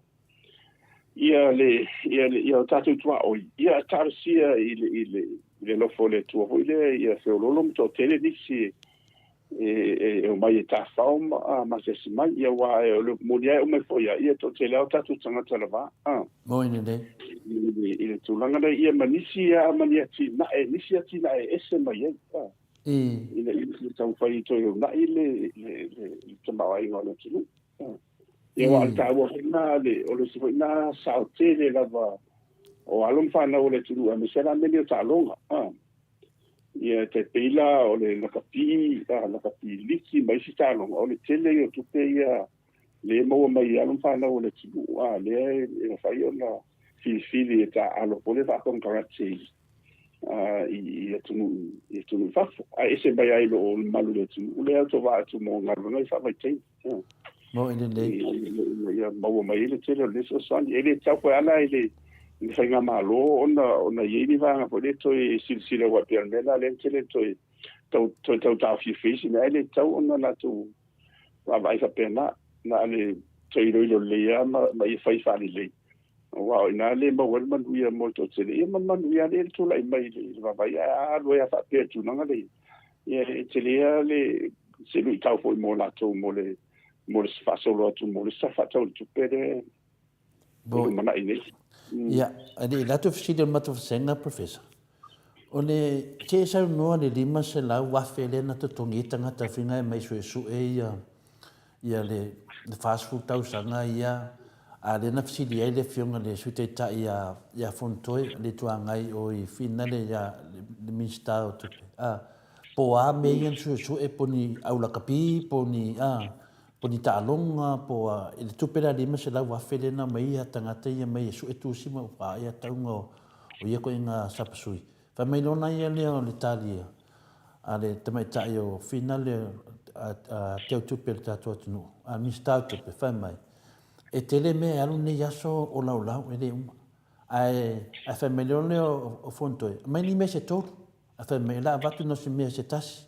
le ia o tatou tuaoi, ia talosia i le alofa o le Atua foi lea ia feoloolo ma toatele nisi e omai e tafao ma asiasi mai, ia aua o le moni lava e omai foi lava, ia toatele lava o tatou tagata lava Moi lelei. I le tulaga lea, ia ma nisi lava ma ni atinae, nisi atinae e ese mai ai, ina ia taumafai e toe uunai le tamaoaiga o le atunuu. Ia aua o le taua foi lena, o le isi foi lena sao tele lava o alo ma fanau o le atunuu, aemaise lava mea nei o taaloga. Ia e tai pei la o le lakapi, lakapi liki ma isi taaloga, o le tele ia o tupe ia lea e maua mai i alo ma fanau o le atunuu, a lea e mafai ona filifili e taaalo foi lea faakonekarate i atunuu i atunuu i fafo. Ae ese mai ai lo o mamalu o le atunuu lea e autovaa atu mo galuega ia faavaitaimi. Mo i lenei. Ia maua mai ai le tele o lenei fesoasoani. E le tatau foi lava la i le faigamalo ona i ai ni vaega foi lea e toe silasila aua e pei o le mea lena lea na tele toe toe tau taofiofi ai isi mea, ae le tatau ona latou vaavaai faapena, na o le toe iloilo lelei lava ma ia fai faalelei, aua o i ina lea e maua ai le manuia mo le toatele, ia ma le manuia lea e tulai mai i le vaavaai. Ae a alu ai lava faapea i le tulaga lea, ia e tele lava le se luitau foi mo latou mo le mo le faasolo atu mo le isi faatau i le tupe lea e lumanai nei. Ia, e le i alu atu fesili o le matou vasega, Professor, o le, se e saunoa le 500,000 lea na totogi ai tagata faiga e mai suesue ia, ia le 40 tausaga ia, a lea na fesili ai le Afioga i le Sui Taitai ia, ia Fonotoe, le Itu Agai o i Finale ia le Minisita o Tupe, a, po o a mea ia na suesue, po o ni au lakapi, po o ni, a, po o ni taaloga, po o a, i le tupe la 500,000 lea na aumai ai tagata ia mai e sue tusi ma a ia tauga o, o ia koiga sapasui. Fai mai lona ia lea o le tali a le tamaitai o Finale. a teutupe o le tatou atunuu, a Minisita o Tupe, fai mai, e tele mea e alu lenei aso o laulau, e le uma. Ae, ae fai mai loa lea o Fonotoe, aumai ni mea se tolu. Ae fai mai, o le a avatu na o se mea se tasi.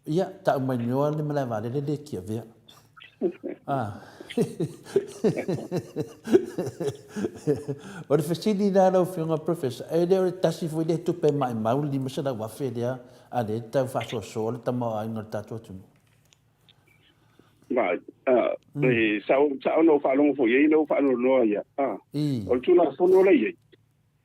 Ia, tau mai loa le malae vaalele le tiavea. Ah. O le fesili la lau Afioga Professor, e le o le tasi foi lea tupe maimau le $500,000 lea a lea e tau faasoasoa le tamaoaiga o le tatou atunuu? Ma, e sao, sao na ou faalogo foi i ai na ou faanoanoa ia. Ah, o le Tulafono la i ai,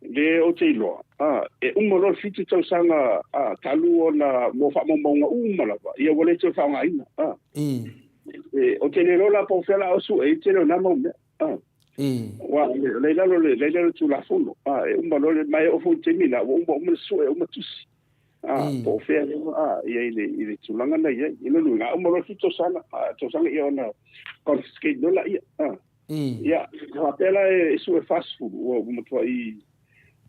Le ou te iloa, a, e uma loa le fitu tausaga, a, talu ona mo faamaumauga uma lava, ia ua le toe faaaogaina, a. E, ou te le iloa la po o fea la o sue ai le tele o na mau mea, a. Aua o lea i lalo o le, lea i lalo o le Tulafono, a, e uma loa le, ma e oo foi i le taimi lena, ua uma uma ona sue uma tusi, a, po o fea lava, a, ia i le, i le tulaga na i ai. I lona uiga, a uma loa le fitu tausaga, a, tausaga ia ona confiscate loa laia, a. Ia, faapea la e sue 40, ua matuai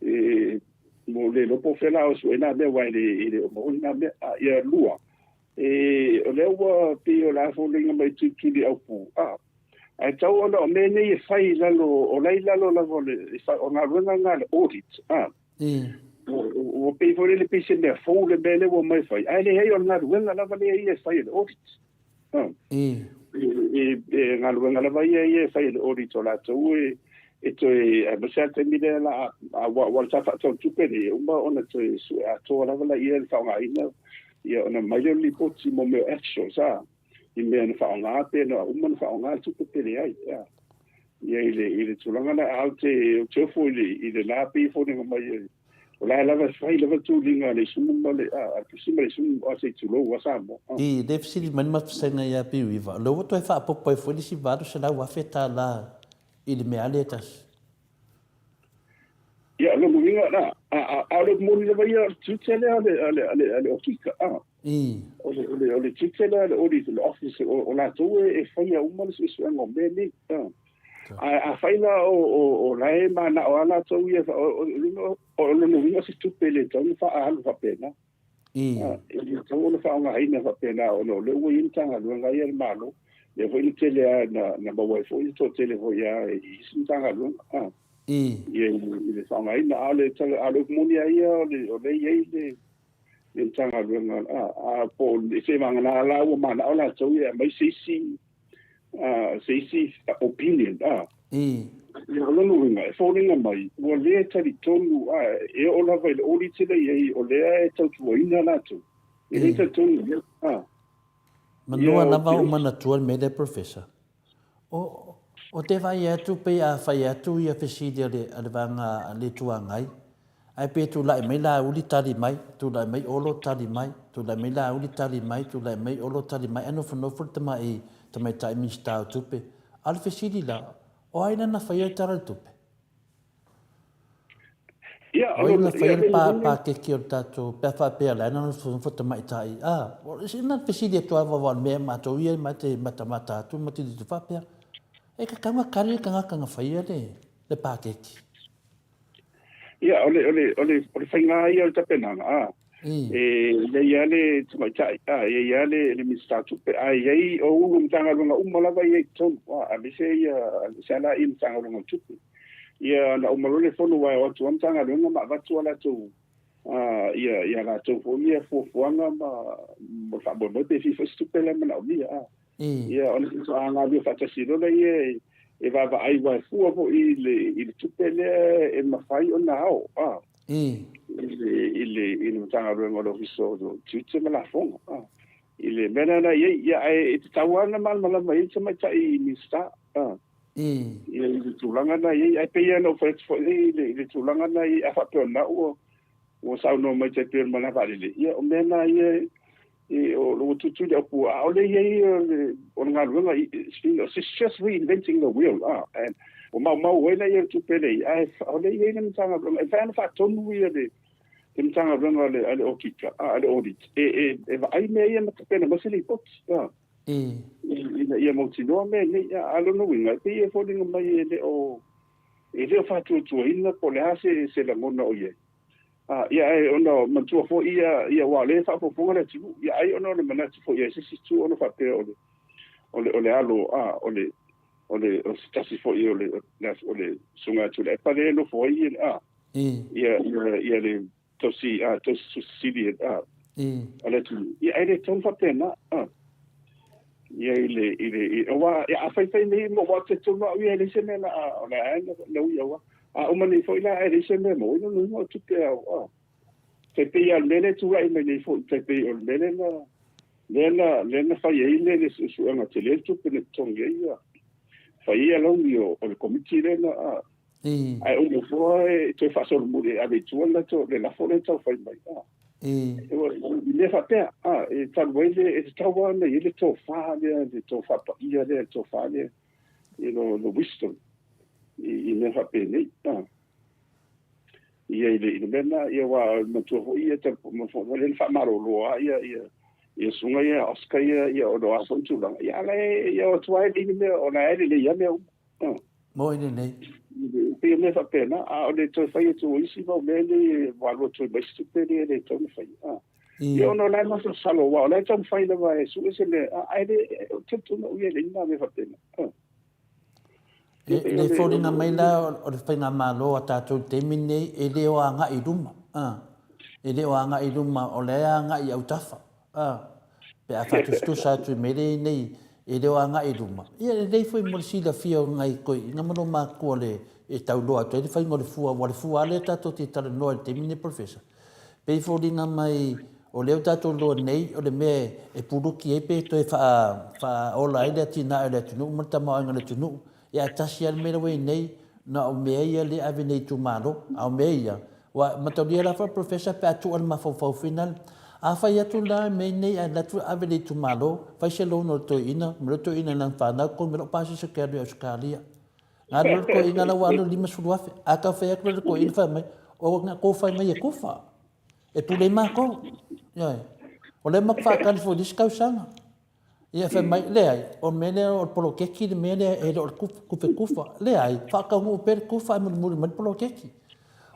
e, mo le iloa po o fea la o sue nā mea, aua e le, e le o maua nā mea. A, ia lua, e, o lea ua pei o le a foliga mai tulituli aupu, a, ae tau ona o mea nei e fai i lalo, o la i lalo lava o le, o galuega lena a le audit, a. Ua pei foi lele pei se mea fou le mea lea ua omai e fai, ae leai o le galuega lava lea ia e fai e le audit. E galuega lava ia ia e fai e le audit o latou e e toe aemaise lava le taimi lea la a ua ua le Tala Faatatau o le Tupe nei e uma ona toe sue atoa lava laia le faaaogaina ia ona aumai lea o le lipoti mo mea o actuals a i mea na faaaoga pe na uma ona faaaoga le tupe pe leai a ia i le i le tulaga lena ae ou te ou te ofo i le i le la pei e foliga mai e O la e lava e fai lava tuliga a le isumu ma le, a le pusi ma le isumu, a se i tulou a Samoa. I le fesili mai le mafusega ia Piuiva, o lea ua toe faaopoopo ai foi le isi $800,000 i le mea lava lea e tasi. Ia, o lona uiga, na, a, a, a o le moni lava ia o le tiute lea a le, a le, a le, a le okika, a. O le, o le, o le tiute lea a le audit, le office, o, o latou e, e faia uma le suesuega o mea nei, a. Ae afai la o, o, o la e manao lava latou ia, o, o, o lona uiga o se tupe e le tatau ona faaalu faapena. E le tatau ona faaaogaina faapena ona o lea ua i ai Matagaluega ia a le Malo, lea foi na tele lava na, na maua ai foi le toatele foi lava i isi Matagaluega, ia i le faaaogaina. A o le, a o le upu moni lava ia, o le, o lea e i ai le, le Matagaluega, a, po o seiavagana la ua manao latou ia e aumai se isi se isi opinion, a. Ia, o lona uiga, e foliga mai, ua le talitonu, a, e oo lava i le audit lea e i ai, o lea e tautuaina latou. E le talitonu i ai, a. Manoa lava o manatua le mea lea Professor. O, o te vaai atu pei a fai atu ia fesili a le, a le vaega a le Itu Agai, Ae pe tulai mai Laauli tali mai, tulai mai Olo tali mai, tulai mai Laauli tali mai, tulai mai Olo tali mai, ae nofonofo le tamai tamaitai Minisita o Tupe. A o le fesili la, o ai lana faia le Tala o le Tupe? O ai lana faia le paketi o le tatou, pe a faapea o la e nofonofo le tamaitai, a, na o le fesili atu lava aua o le mea matou ia ma te matamata atu ma tilotilo faapea, e tatau ona tali le tagata na faia le paketi. Ia, o le, o le, o le, o le faiga ia o le tapenaga, a, e i ai lava le tamaitai, a, e i ai lava le, le Minisita o Tupe, ae i ai, o Ofisa Sili o Matagaluega uma lava e i ai i totonu, a, aemaise ia, aemaise lava la ia Matagaluega o Tupe. Ia, ona uma loa lea o le fono, aua e o atu lava Matagaluega ma avatu a latou, a, ia, ia latou foi ia fuafuaga ma, ma le faamoemoe pe fia foi se tupe la e manaomia, a. Ia, ona faatoa galulue faatasi loa lea e vaavaai aua e fua foi i le, i le tupe lea e mafai ona ao a, i le, i le, i le Matagaluega o le Ofisa o Tiute ma Lafoga. A, i le mea lena e i ai, ia, ae e tatau lava ona malamalama i ai le tamaitai Minisita. A, i le tulaga lena e i ai. Ae pei lava ona ou fai atu foi i le, i le tulaga lena e i ai, a faapea o lena ua, ua saunoa mai tai pei o le malae vaalele, ia, o mea na ia e, o ua tutu le aupu, ʻaʻole ia ia o le, o le galuega, it's just reinventing the wheel, ah, and ua maumau ai la ia le tupe lea, ae ʻaʻole i ai le Matagaluega, e mafai ona faatonu ia le, le Matagaluega a le, a le Okika, ah, a le Audit, e, e, e vaai mea ia ma tapena mai se lipoti, ah, ina ia mautinoa mea nei, ah, a o lona uiga, e pei e foliga mai e le o, e le o faatuatuaina po o le a se, se lagona o i ai. Ia ae ona manatua foi ia, ia aua o lea e faafofoga le atunuu, ia ai ona o le manatu foi i se isi itu ona faapea o le, o le, o le alo, o le, o le, o se tasi foi o le, o le susuga ia Tuilaepa lea e nofo ai ia, ia, ia, ia le tausi, tausi sili a le atunuu. Ia ae le tatau ona faapena, ia i le, i le, aua a faifai nei, aua ou te talitonu au ia e leai se mea o le a, o le a na ui aua. A uma nei foi la ae leai se mea e maua ai lona uiga o tupe a o tai pei lava o le mea lea e tulai mai nei foi tai pei o le mea lea na lea na lea na fai ai le le suesuega tele le tupe na totogi ai ia fai ai alauni o, o le komiti lea na a ae uma foi e toe faasolomuli e ave i tua le latou le lafo lea e tau fai mai a i mea faapea a e talu ai le e tatau lava ona i ai le tofa lea le tofa paia lea le tofa lea you know, the wisdom i, i mea faapenei. Ah. Ia i le, i le mea na, ia aua matua foi ia, ta, ma foi le faamalolo lava ia, ia, ia susuga ia Oscar ia, ia o a foi tulaga. Ia ala e, ia o atu ai le mea, o la e lelei lava mea uma. Ah. Mo i lenei. Pei o mea faapena, a o le toe fai atu o isi mau mea nei, ua alu atu ai ma isi tupe nei e le tatau ona faia. Ah. Ia ona o la e masalosalo, aua o la e taumafai lava e sue se mea, ae le, ou te talitonu au ia e leai ni mea faapena. E le foliga mai la o le faigamalo a tatou i le taimi lenei e le o agai i luma. E le o agai i luma, o la e agai i autafa. Pe a faatusatusa atu i mea lea e i ai nei, e le o agai i luma. Ia e lelei foi mo le silafia o nai toeaiina ma loomatua le e tauloa atu ai le faiga o le fua, aua o le fua lava lea tatou te talanoa i le taimi lenei Professor. Pei e foliga mai o lea ua tatou iloa nei o le mea e puluki ai pe toe faaola ai le atinae o le atunuu ma le tamaoaiga o le atunuu. Ia ae tasi lava le mea lea ua i ai nei, na o mea ia lea e ave nei i itumalo. A o mea ia, ua mataulia la foi Professor pe a tuu le mafaufau foi lea. A fai atu la mea nei ae alu atu ave i le itumalo, fai se loan o le toeaina, ma le toeaina i lana fanau, koe ma lou pasese ou te alu i Ausetalia. Na alu le toeaina la ua alu le 50,000. A tau fai atu le toeaina fai mai, o na kou fai mai e kufa. E pule ai matou. Ioe. O lea matou faatali foi i le isi tausaga. Ia fai mai, leai, o le mea lea o le poloketi le mea lea e le o le tupe kufa. Leai, faataunuu pea le kufa ae mulimuli mai le poloketi.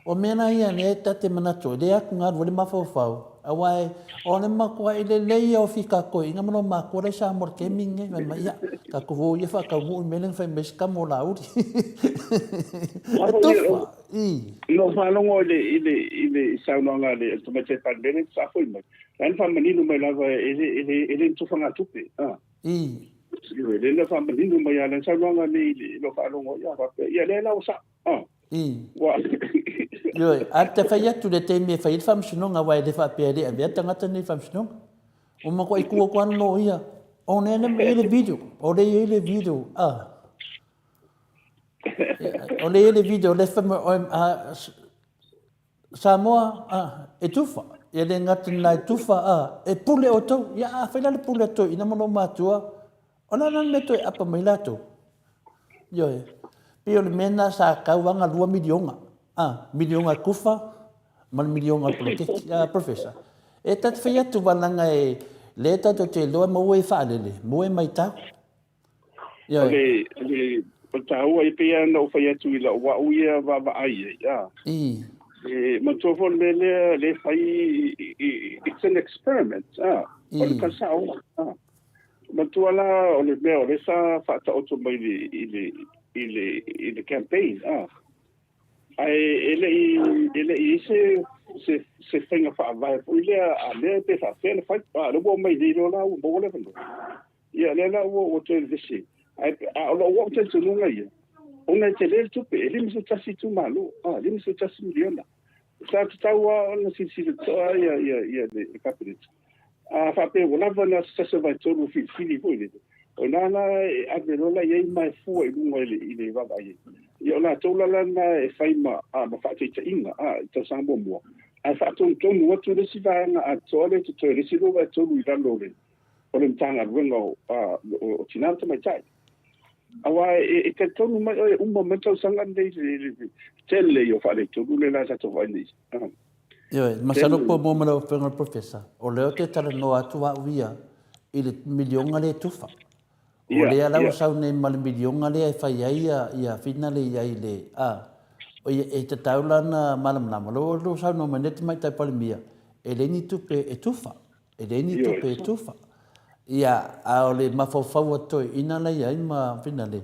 O mea la ia lea ta te manatu ai, lea atugalu ai le mafaufau, aua o le matuai lelei ia o fitatoeaiga ma lou matua la i Samoa i le taimi lenei, fai mai, ia, tatou o ia faataunuu le mea lea na fai mai ai si tama o Laauli. E tofa, i. Na ou faalogo i le, i le, i le saunoaga a le Tamaitai Palemene na faafoi mai, la na faamanino mai lava e le, e le, e le ni tofagatupe, a. I. Ioe, lea na faamanino mai lava lana saunoaga nei i lou faalogo, ia, faapea, ia, lea la ua sao. Ua. Ioe, a te fai atu le taimi e fai ai le faamasinoga, aua e le faapea e le avea tagata nei i le faamasinoga. Ua matuai tu atu lava le loia, o lea e i ai le video, o lea e i ai le video, a. O lea e i ai le video, o lea e fai mai, Samoa, a, e tufa. E le gata i lena e tufa, a, e pule outou. Ia, a fai la le pule a toeaiina ma lou matua, o le a la le mea toe apa mai latou? Ioe. Pei o le mea lena sa tau lava na 2 miliona. A, miliona e tufa ma le miliona o le poloketi. A, Professor, e ta te fai atu aua leaga e, lea tatou te iloa e maua e faalele, maua e maitau. O le, o le, o le taua e pei lava ona ou fai atu i lau au ia vaavaai i ai, a. E manatua foi le mea lea, lea e fai, it's an experiment, a. O le tala sao, a. Manatua la o le mea o lea sa faataoto mai i le, i le, i le, i le campaign, a. Ae e le i, e le i i ai se, se, se faiga faavae foi lea a mea pe faapefea ona fai. A, o lea ua omai nei loa la ua maua le avanoa. Ia, lea la ua, ua toe vevesi. Ae, a o lou au talitonuga ia, ona e tele le tupe, e 51 itumalo, a, 51 miliona. Sa tatau lava ona silasila totoa ia, ia, ia le, le Kapeneta. A faapea ua lava na o se tasi o vaetolu e filifili foi lele, o ina la e ave loa la i ai ma e fua i luga i le, i le vaavaai ai. Ia o latou la lana e fai ma, a, ma faataitaiga, a, i tausaga muamua, ae faatonutonu atu le isi vaega atoa lea e totoe, le isi 2/3 i lalo o le, o le Matagaluega o, o Tina ma Tamaitai. Aua e, e talitonu mai oe, uma mai tausaga lenei le, le, tele ia o faaletonu le la tatou vaai nei. Ioe, masalo po mo ma lau afioga le Professor, o lea ou te talanoa atu au ia i le miliona lea e tufa. O lea la ua sau nei ma le miliona lea e fai ai ia, ia finale i ai le, a. Oia, e tatau la ona malamalama, o lou saunoa mai nei le Tamaitai Palemia, e leai ni tupe e tufa, e leai ni tupe e tufa. Ia, a o le mafaufau a toeaiina la e i ai ma Finale,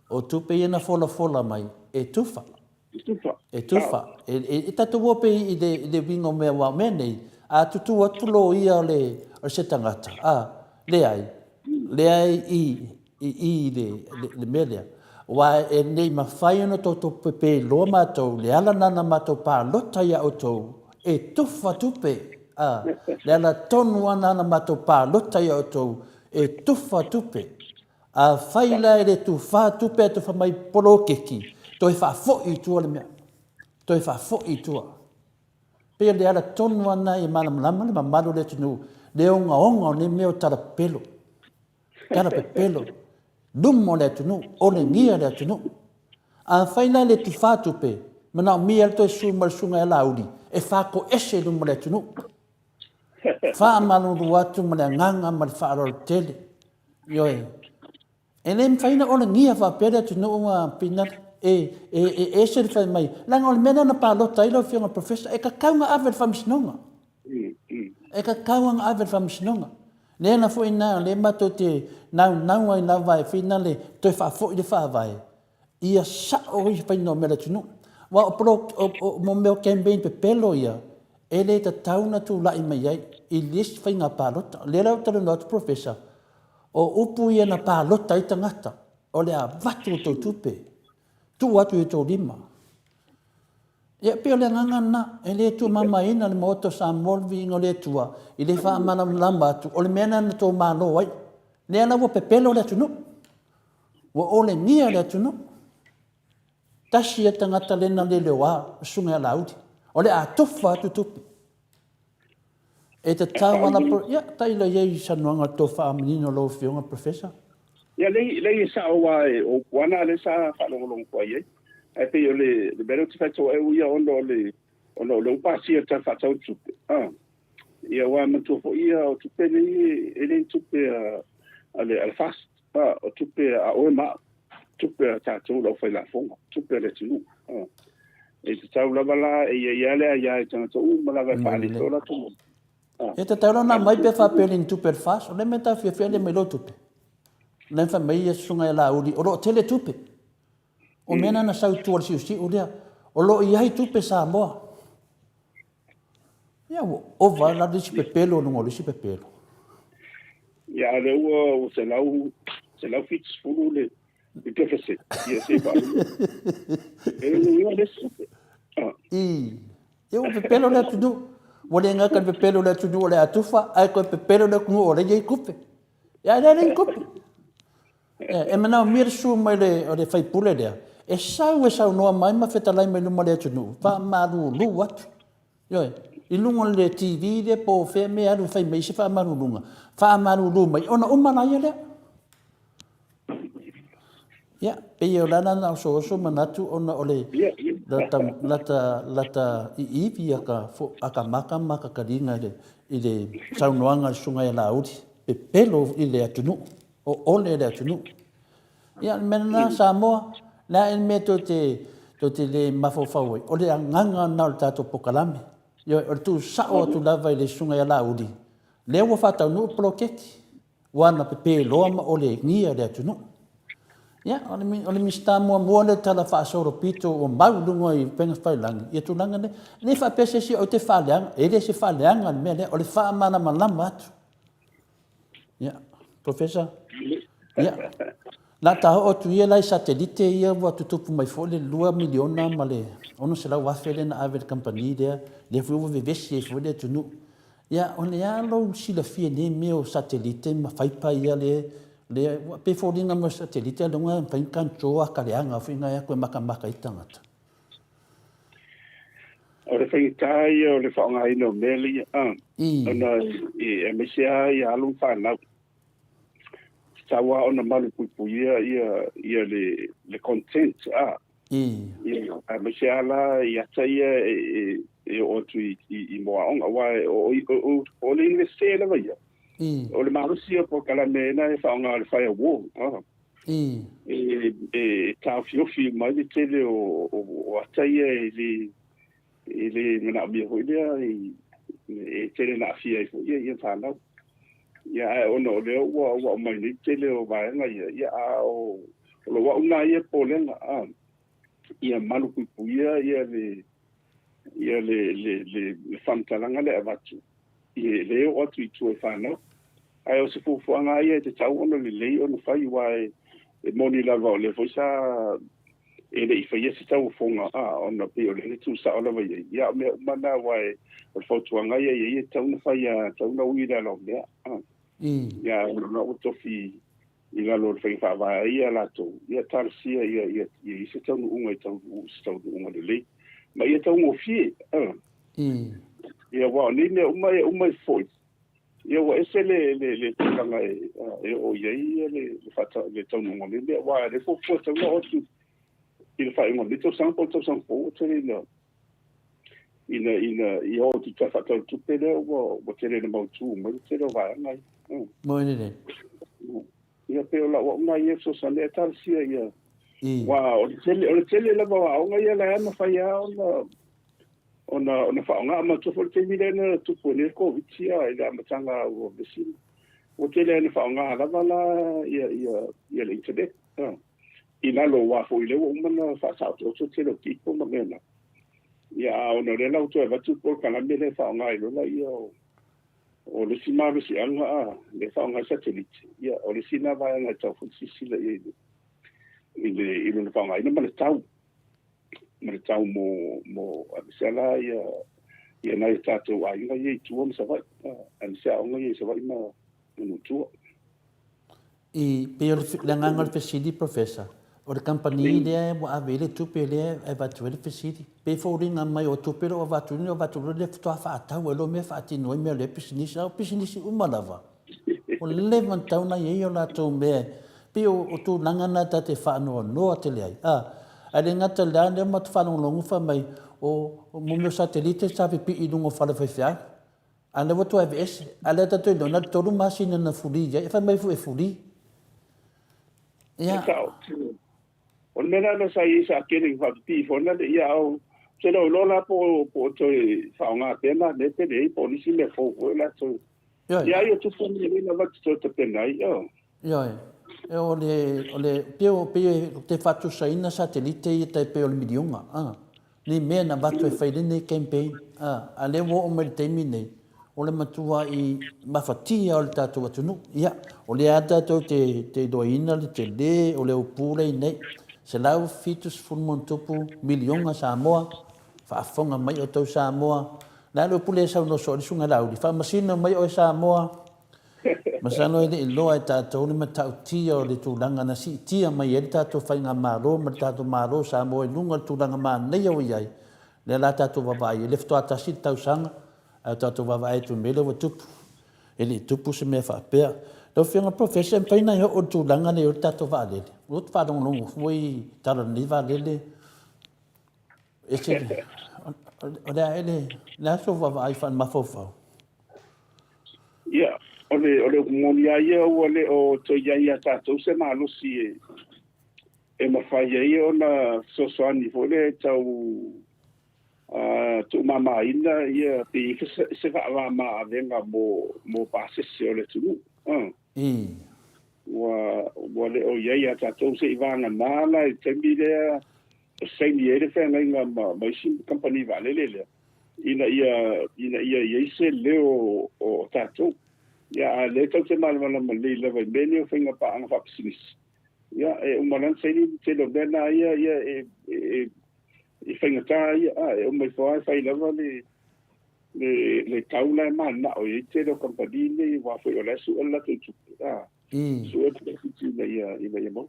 o tupe ia na folafola mai e tufa. E tufa. E tufa. E tatou o pea i le uiga o mea, aua o mea nei, a tutū atu loia o le se tagata, a, leai, leai i i i le mea lea. Aua e le i mafai ona toutou pepeiloa matou, le ala lena na matou palota ia outou, e tufa tupe, a, le ala tonu lava lena na matou palota ia outou, e tufa tupe. Afai la e le tufa tupe ae tufa mai poloketi, toe faafoi i tua le mea. Toe faafoi i tua. Pei o le ala tonu lava lena ia malamalama le mamalu o le atunuu, le ogaoga o nei mea o tala pepelo. Tala pepelo. Luma o le atunuu, olegia le atunuu. Afai la e le tufa tupe, manaomia le toe sui ma le susuga ia Laauli e faatoese i luma o le atunuu. Faamalulu atu ma le agaga ma le faaaloalo tele. Ioe. E le mafai ona olegia faapea le atunuu a Pinala. E, e, e ese le fai mai. Leaga o le mea lea na palota ai lau Afioga Professor, e tatau ona ave i le Faamasinoga. E tatau ona ave i le Faamasinoga. Le ala foi lena o lea matou te naunau ai lava e finale toe faafoi le Faavae, ia sao ia faiga o mea a le atunuu. Aua o, o, o mea o campaign pepelo ia, e le tatau ona tulai mai ai i le isi faiga palota. O lea la ou te talanoa atu Professor, o upu ia na palota ai tagata, o le avatu o tou tupe, tuu atu i outou lima. Ia, e pei o le agaga lena, e le tuumamaina le Maota o Samoa le viiga o le Atua i le faamalamalama atu o le mea lena na tou malo ai. Lea la ua pepelo le atunuu, ua olegia le atunuu. Tasi ia tagata lea na leleoa, le Susuga ia Laauli, o le a tufa atu tupe. E tatau lava la, ia, tailo i ai i saunoaga a le tou faamanino lau Afioga Professor. Ia, leai e sao aua o upu lava na lea sa faalogologo foi i ai. Ae pei o le mea lea ou te faitau ai ia ona o le ona o lea ua pasia le Tala Faatatau o Tupe. Ah. Ia aua manatua foi ia o tupe nei e le ni tupe a le a le FAST. Ah, o tupe a oe ma au, tupe a tatou le aufailafoga, tupe a le atunuu. Ah. E tatau lava la e i ai lava le aia i tagata uma lava e faaali ai o latou Ah. E tatau la ona aumai pe faapea e le ni tupe a le FAST. O lea mea e taofiofia le aumai loa tupe. O lea fai mai ia susuga ia Laauli, o lo o tele tupe. O mea na na sau i tua o le siusiu lea. O lo o i ai tupe Samoa. Ia ua ova la le isi pepelo i luga o le isi pepelo. Ia a lea ua 170 le deficit. Ia se faaulu. E le uiga le isi tupe. Ah. I. Ia ua pepelo le atunuu. Ua le gata i le pepelo o le atunuu o le a tufa, ae toe pepelo le atunuu o lea e i ai tupe. Ia ae lea e leai ni tupe. E manaomia le susu mai o le faipule lea e sau e saunoa mai ma fetalai mai luma o le atunuu, faamalulu atu. Ioe, i luga o le TV lea po o fea mea e alu e fai mai ai se faamaluluga, faamalulu mai ona uma laia lea. Ia, pei o le ala lena o osooso manatu ona o le lata, lata, lata iivi a ka, a ka maka ma ka taliga i le, i le saunoaga a le Susuga ia Laauli, pepelo i le atunuu. O ole le atunuu. Ia, le mea lena Samoa, le a le mea tou te, tou te le mafaufau ai, o le agaga lena o le tatou polokalame. Ioe, o le tuusao atu lava i le Susuga ia Laauli, lea ua faataunuu le poloketi, ua na pepeloa ma olegia le atunuu. Ia, o le, o le Minisita muamua lea o le Tala Faasolopito ua mau i luga i upega tafailagi, ia tulaga lea. E le faapea se isi ou te faaleaga, e le se faaleaga le mea lea, o le faamalamalama atu. Ia, Professor. Ia. La ta oo atu ia la i satelite ia ua tutupu mai foi le 2 miliona ma le 600 afe lea na ave i le kamupani lea, lea foi ua vevesi ai foi le atunuu. Ia, o le a lou silafia i nei mea o satelite ma faipa ia lea, lea ua pei e foliga mai o satelite a luga e mafai ona control ata leaga foi na e atu e matamata ai tagata. O le faigata ia o le faaaogaina o mea ia, ona aemaise lava ia alo ma fanau. Tatau lava ona malupuipuia ia, ia le, le content, a. Ia, aemaise lava la i ata ia e, e, e oo atu i, i, i moaoga, aua o, o, o, o le Iunivesite lava ia. O le malosi o polokalame na e faaaoga o le firewall. E taofiofi uma ai le tele o ata ia e le e le manaomia foi lea e tele na aafia ai foi ia fanau. Ia ae ona o lea ua aumai nei tele o vaega ia, ia a o lou au lena ia popolega ia malupuipuia ia le ia le le le faamatalaga lea e avatu e le oo atu i tua i fanau. Ae o se fuafuaga lava ia e tatau ona lelei ona fai, aua e moni lava o lea foi sa e le i faia se tauofoga ona pei o lea na tuusao lava i ai. Ia, o mea uma na, aua o le fautuaga ia i ai e tatau ona fai lava, e tatau ona ui i le ala o mea. Ia, ona ua tofi i lalo o le faiga faavae ai ia latou, ia talosia ia ia i ai se taunuuga e taunuu se taunuuga lelei ma ia taugofie. Ia, aua o nei mea uma e uma ifo foi. Ia ua ese le le le tulaga e e oo i ai ia le le faata le taunuuga o nei mea aua e fuafua tatau ona oo atu i le faaiuga o lenei tausaga po o le tausaga fou ua tele ina ina ina ia oo atu i le Tala Faatatau o le Tupe lea ua ua tele ina mautu mai le tele o vaega ia. Moe lelei. Ia pei o lau au lena ia fesoasoani ae talosia ia aua o le tele o le tele lava o aoga ia la e mafai lava ona ona ona faaaoga. Manatua foi le taimi lea na tupu ai nei le Koviti i le amataga ua vesi, ua tele lava ina faaaoga lava la ia ia ia le internet i lalo aua foi lea ua uma ona faasaotooto le tele o tipo ma mea na. Ia a ona o lea la ua toe avatu le polokalame lea e faaaoga ai loa lea o le isi malosiaga lea e faaaoga ai satelite. Ia o le isi lena vaega e tatau foi ona silasila i ai i le i lona faaaogaina ma le tau ma le tau mo mo aemaise la ia ia nai o tatou aiga ia i tua ma Savaii, aemaise aoga ia i Savaii ma Tua. I pei o le agaga o le fesili Professor, o le kamupani lea ua ave i ai le tupe lea e avatu ai le fesili, pei e foliga mai o tupe lea ua avatu ua avatu loa lea faatoa faatau ai loa mea faatino ai mea o lea pisinisi. A o pisinisi uma lava, ua leva ona tatau ona i ai o latou mea. Pei o tulaga na ta te faanoanoa tele ai. A, ae le gata i lea, lea matou faalogologo fai mai o mea o satelite sa pipii i luga o fale o faifeau. A o lea ua toe aveese. A o lea tatou te iloa, na o le 3 masina na fuli ai. E fai mai foi e fuli. Ia. O le mea la lea sa i ai sa tele ina faapipii foi na le ia au se le iloa la po o toe faaaoga pea na mea pe leai po o nisi mea fou foi o latou. Ia ai o tupu mea lea lava te toe tapena ai. Ioe. O le, o le, pei o, pei e te faatusaina satelite ia tai pei o le miliona, a. Nei mea na avatu e fai lenei campaign, a, a lea ua oo mai le taimi nei, o le matuai mafatia o le tatou atunuu. Ia, o lea lava tatou te, te iloaina le tele o le upu lea i nei, 170+ miliona Samoa, faafofoga mai outou Samoa. O le a le upu lea e saunoa soo ai le Susuga Laauli, faamasino mai oe Samoa. Masalo e le i iloa e tatou le matautia o le tulaga na siitia mai ai le tatou faigamalo ma le tatou Malo o Samoa i luga o le tulaga manaia ua i ai, lea la tatou vaavaai ai, lea faatoa tasi le tausaga, ae ua tatou vaavaai atu i le mea lea ua tupu. E le i tupu se mea faapea. Lau Afioga i le Professor, e mafai ona e oo i le tulaga lea e i ai le tatou vaalele? Ua ou faalogologo foi i tala o lenei vaalele, ese le, o le a ea le, o le a sou vaavaai faale-mafaufau? Ia, o le, o le upu moni lava ia ua le o toe i ai ia tatou se malosi e, e mafai ai ona fesoasoani foi lea e tau tuumamaina ia pe i ai se faamama-avega mo, mo pasese o le atunuu. Ua, ua le o i ai ia tatou se i vagana la i le taimi lea e saini ai le feagaiga ma, ma isi kamupani vaalele lea, ina ia, ina ia i ai se leo o tatou. Ia, a o lea tatou te malamalama lelei lava i mea nei o faiga paaga faapisinisi. Ia, e uma loa ona saini le tele o mea na ia, ia e, e, e faigata ia, a, e uma ifo lava e fai lava le, le, le tau la e mananao i ai le tele o kamupani nei, aua foi o la e sue le latou tupe, a, sue le profit ina ia, ina ia maua.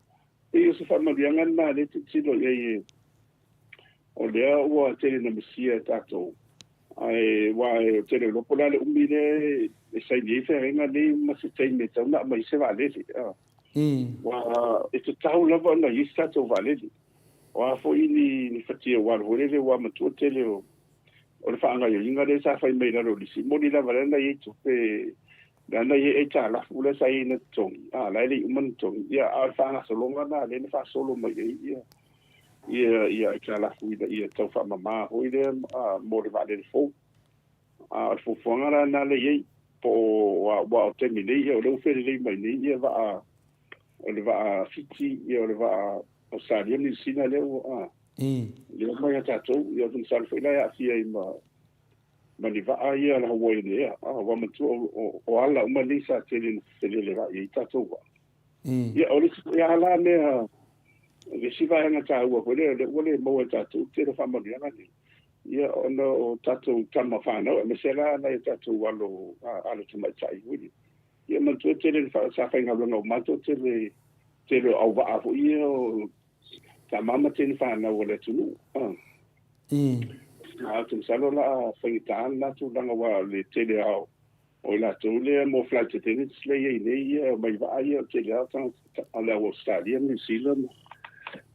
Pei o se faamanuiaga lena lea e tilotilo i ai e, o lea ua tele ina misia e tatou, ae aua e tele iloa po o le a le umi lea e saini ai feagaiga nei ma se taimi e tatau ona aumai ai se vaalele. Aua e tatau lava ona i ai se tatou vaalele. O a foi ni, ni fatia ua alu foi lele ua matua tele o, o le faagaoioiga lea sa fai mai i lalo o lisi, moni lava lea na i ai tupe Le ana i ai aitalafu lea sa i ai na totogi, a, la e le i uma ona totogi, ia, a o le faagasologa lena lea na faasolo mai ai ia, ia, ia aitalafu ina ia tau faamama foi lea mo le vaalele fou. A o le fuafuaga la lena lea i ai, po o, aua o le taimi nei, ia, o lea ua felelei mai nei ia vaa, o le vaa Fiti, ia, o le vaa Ausetalia ma Niu Sina lea ua, a, lea ua omai ia tatou, ia, ou te masalo foi la e aafia ai ma, ma ni vaa ia a le Hawaiian Air. A, ua manatua o ala uma nei sa tele ina felelevai ai tatou vaa. Ia, o le isi foi lava la mea, le isi vaega taua foi lea, lea ua le maua e tatou le tele o faamanuiaga nei, ia, ona o tatou tama fanau, aemaise la nai o tatou alo, alo tamaitai foi lea. Ia, manatua tele ina sa faigaluega uma lava toatele, tele o auvaa foi ia o tama ma teine fanau a le atunuu. Ae ou te masalo o le a faigata lena tulaga aua o le tele lava o i latou lea mo flight attendants lea e i ai nei ia e omai vaa ia o le tele lava o tagata o le au Ausetalia ma Niu Sila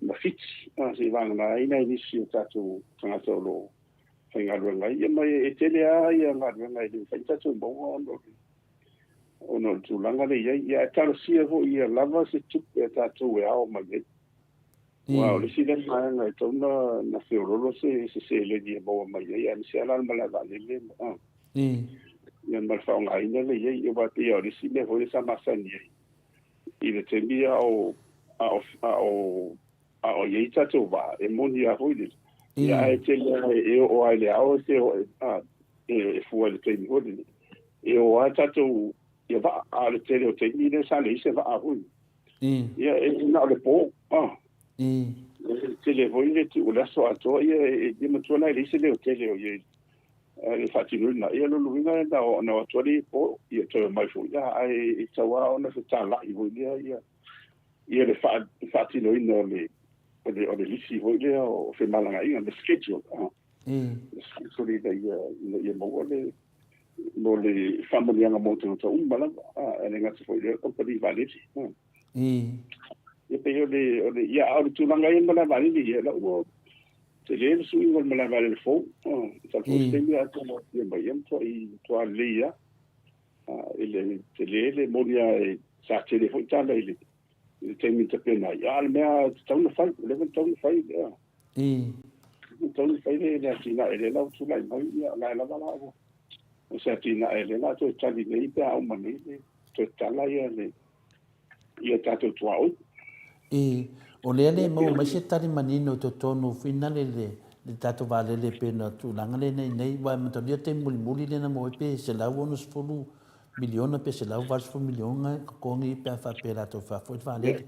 ma Fiti seivagana ai nai nisi o tatou tagata o lo o faigaluega ai. Ia ma e tele lava ia galuega e le mafai ona tatou maua ona o le tulaga lea e i ai. Ia ae talosia foi ia lava se tupe a tatou e ao mai ai. Aua o le isi lea vaega e tatau ona feoloolo se seleni e maua mai ai, aemaise lava la le malae vaalele ia ma le faaaogaina lea i ai. Aua e pei lava o le isi mea foi lea sa masani ai i le taimi a o a o i ai tatou vaa, e moni lava foi lele, ia ae tele lava e oo lava i le ao e feoai, e fua i le taimi foi lele, e o lava tatou vaa, a o le tele o taimi lea sa leai se vaa foi. Ia, e na o le po. E tele foi le tuu o le aso atoa, ia, e matua la e leai se leotele o i ai i le faatinoina. Ia, lona uiga na o atu lava i po, ia toe omai foi, ia, ae e tatau lava ona fetalai foi lea, ia, ia le faatinoina o le, o le, o le lisi foi lea o femalagaaiga, le schedule, le schedule ina ia maua le, mo le faamanuiaga mo tagata uma lava, a, e le gata foi i lea o le kamupani vaalele. Ia pei o le, o le, ia, a o le tulaga ia i le malae vaalele, ia, la ua tele le suiga o le malae vaalele fou. Masalo foi o se taimi a toe afio mai ia matua lelei lava. I le tele le moni lava sa tele foi tala i le taimi na tapena ai, a o le mea e tatau ona fai, ua leva ona tatau ona fai. Tatau ona fai le atinae lea la ua tulai mai, ia, o la e lava la ua o se atinae lea la toe tali nei pe a uma nei le toe tala ia le ia tatou tuaoi. O lea le maua mai se tali manino i totonu finale le le tatou vaalele pei ona tulaga lea nei nei aua e manatua taimi mulimuli lea na maua ai pe $160 miliona pe $180 miliona e totogi pe a faapea latou faafoi le vaalele.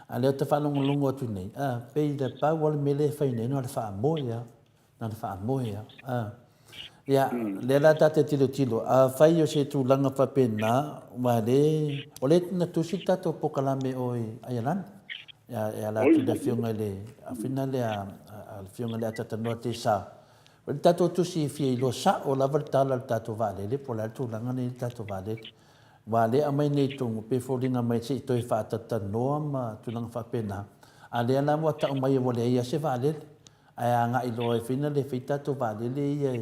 A o lea ou te faalogologo atu nei, a, pei na pau lava le mea lea e fai nei na o le faamoe lava, na o le faamoe lava. A, ia, lea la ta te tilotilo, afai o se tulaga faapena, aua lea, o lea na tusi le tatou polokalame o i Aialani, e ala atu i le Afioga i le, afina lea, le Afioga i le Atatanoa Tesa, O le tatou tusi e fia iloa sao lava le tala o le tatou vaalele po o le a le tulaga lea i le tatou vaalele. Aua o lea e aumai nei i totonu pei e foliga mai se i toe faatalatanoa ma tulaga faapena, a o lea la ua tau mai ua leai lava se vaalele. Ae agai loa e fai na le fai tatou vaalele ia,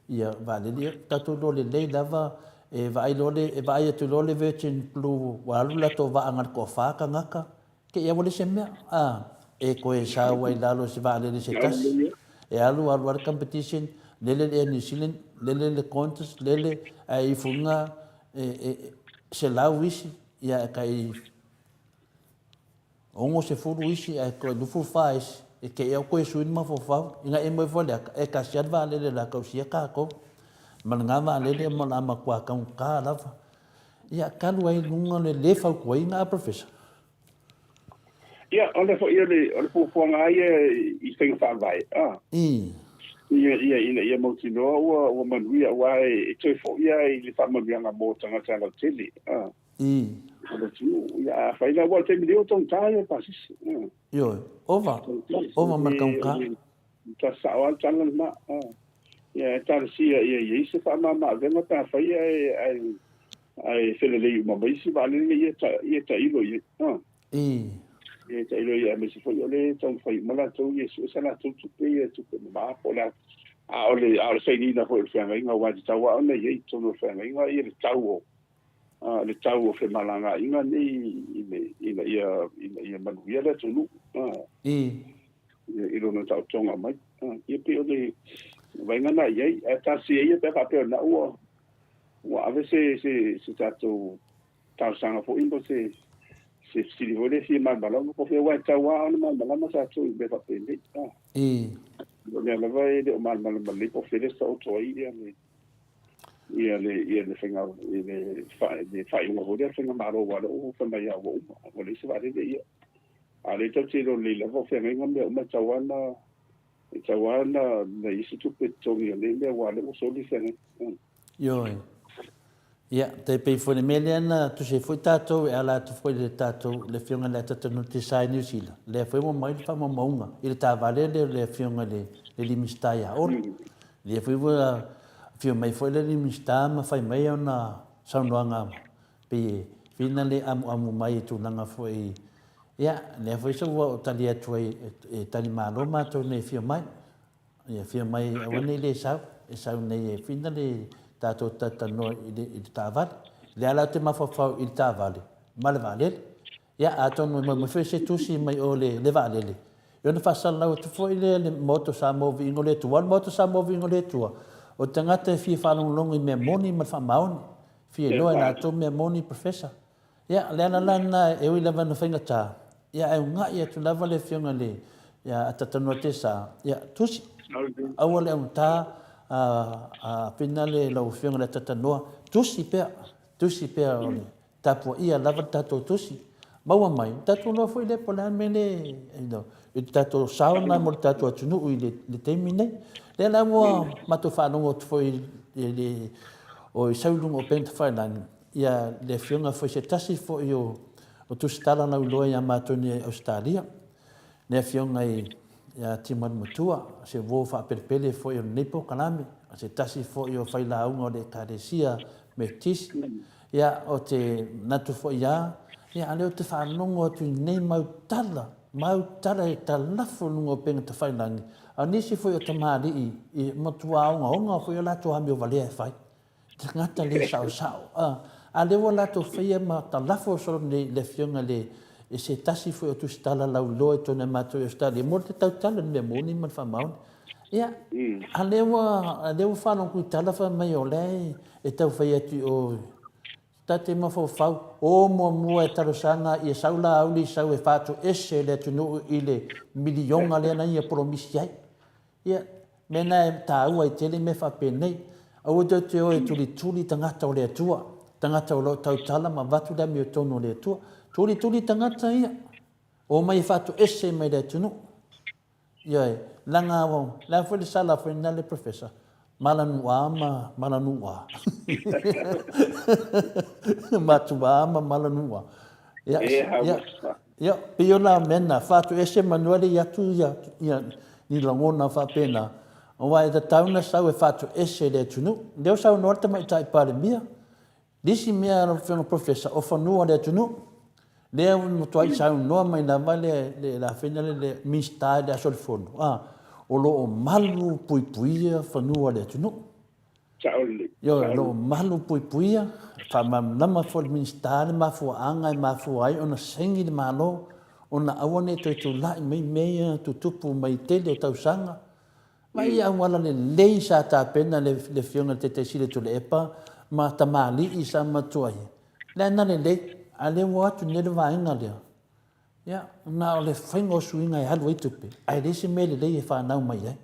ia vaalele ia, tatou iloa lelei lava e vaai loa le, e vaai atu loa le Virgin Blue ua alu le latou vaa na o le toafa tagata, Te i aua le se mea, a, e toe sau ai lalo se vaalele se tasi, e alu alu lava le competition, lele le Air New Zealand, lele le Qantas, lele, ae ifo i luga e, e, 100 isi, ia e tai 60 isi, ae toe 24 isi, e te i au toe sui le mafaufau, ina e moe foi le aka, e tasi lava le vaalele o le a tausia tatou, ma lena vaalele o le a matua taugata lava. Ia, talu ai i luga o le le fautuaina a Professor. Ia, ona foi o le, o le fuafuaga lava ia i faiga faavae, a. Ia, ia, ina ia mautinoa ua, ua manuia, aua e, e toe foi lava i le faamanuiaga mo tagata lautele, a. O le atunuu. Ia, a fai la, aua o le taimi nei ua taugata ia pasese, a. Ioe, ova, ova ma le taugata. Matua sao lava le tala lena. Ia, e talosia ia i ai se faamama-avega pe afai ae, ae, ae felelei uma mai isi vaalele ia ta, ia tailo i ai. Ia tailo i ai, aemaise foi o lea e taumafai uma latou ia sue sa latou tupe ia tupe mama po o le a. A o le, a o le sainiina foi o le feagaiga, aua e tatau lava ona i ai i totonu o le feagaiga ia le tau o, le tau o femalagaaiga nei ina ia ina ia manuia le atunuu i lona taotoga mai. Ia pei o le vaaiga lena i ai, ae talosia ia pe a faapea o lena ua ua ave se se se tatou talosaga foi ma se se fesili foi lea e fia malamalama po o fea aua e tatau lava ona malamalama tatou i mea faapenei. O lea lava e le o malamalama lelei po o fea le taoto ai ia le ia le ia le faiga i le le faaiuga foi lea a le faigamalo aua o lea ua fai mai lava ua uma ua leai se vaalele ia. A o lea tatou te iloa lelei lava o feagaiga ma mea uma e tatau lava ona e tatau lava ona i ai se tupe e totogi o nei mea aua o lea ua soli feagaiga. Ioe. Ia, tai pei foi le mea lea na tusi ai foi tatou e ala atu foi i le tatou, le Afioga i le Atatanu Tisa i Niu Sila, lea foi ua aumai le faamaumauga i le taavale lea o le Afioga i le alii Minisita ia Olo. Lea foi ua afio mai foi le alii Minisita ma fai mai ana saunoaga pei e fina le amuamu mai i tulaga foi, ia, lea foi sa ua ou tali atu ai e talimalo matou nei e afio mai. Ia fia mai aua nei le sau, e sau nei e whina le tatou talatalanoa i le, i le taavale. Lea la ou te mafaufau i le taavale ma le vaalele. Ia atonu e moemoe foi se tusi mai o le, le vaalele, ia ona faasalalau atu foi lea le Maota o Samoa Viiga o le Atua. O le Maota o Samoa Viiga o le Atua, o tagata e fia faalogologo i mea moni ma le faamaoni, fia iloa e latou mea moni Professor. Ia, o le ala la lena e ui lava ina faigata, ia ae uga'i atu lava le Afioga i le ia Atatanua Tesa, ia, tusi, aua le augata, a, a fina le lau Afioga i le Atatanua, tusi pea, tusi pea o le tapuaia lava le tatou tusi, maua mai, tatou iloa foi lea po o le a le mea lea, you know, i le tatou sao lena mo le tatou atunuu i le, le taimi nei. Lea la ua matou faalogo atu foi i le, o i sau i luga o upega tafailagi, Ia, le afioga foi se tasi foi o, o tusitala lauiloa ia matou nei i Ausetalia, le afioga i, ia Timalumatua, se uo faapelepele foi o lenei polokalame, o se tasi foi o failauga o le Ekalesia Metotisi. Ia, ou te manatu foi lava, ia, a o lea ou te faalogo atu i nei mau tala, mau tala e talafo i luga o upega tafailagi, a o nisi foi o tamalii i matua ogaoga foi o latou amio valea e fai. Tagata le saosao a a lea ua latou faia ma talafo solo nei le afioga le e se tasi foi o tusitala lauiloa i totonu o matou i Australia mo le tautala i le mea moni ma le faamaoni. Ia, a lea ua a lea ua faalogo i tala fai mai o lea e, e tau fai atu i o ta te mafaufau o muamua e talosaga ia sau Laauli sau e faatoese le atunuu i le miliona lea na ia polomisi ai. Ia, mea na e taua ai tele mea faapenei. Aua tou te o e tulituli tagata o le Atua, tagata o lo o tautala ma avatu le amiotonu o le Atua. Tulituli tagata ia, omai e faatoese mai le atunuu. Ioe, leaga, le a foi le sala foi lena le Professor, Malanu'a ma Malanu'a. Matuā ma Malanu'a. Ia, ia, ia, pei o nā mea na, faatoese manua le i atu ia, ia, ni lagona faapena, aua e tatau na sau e faatoese le atunuu. Lea ua saunoa le Tamaitai Palemia, le isi mea lau Afioga Professor, o fanua o le atunuu. Lea ua matuai saunoa mai lava le, le, le afena le, le Minisita i le aso o le Fono, a, o lo o malu puipuia fanua o le atunuu. Sao lelei. Ioe, o lo o malu puipuia, faamalamalama foi le Minisita le mafuaaga e mafua ai ona saini le Malo, ona aua ne i toe tulai mai mea ia tutupu mai tele o tausaga. Ma ia auala lelei sa tapena le Afioga i le Taitaisili o Tuilaepa ma tamalii sa matua ia, lea na lelei, a o lea ua o atu nei le vaega lea, ia, na o le faiga o suiga e alu ai tupe, ae leai se mea lelei e fanau mai ai.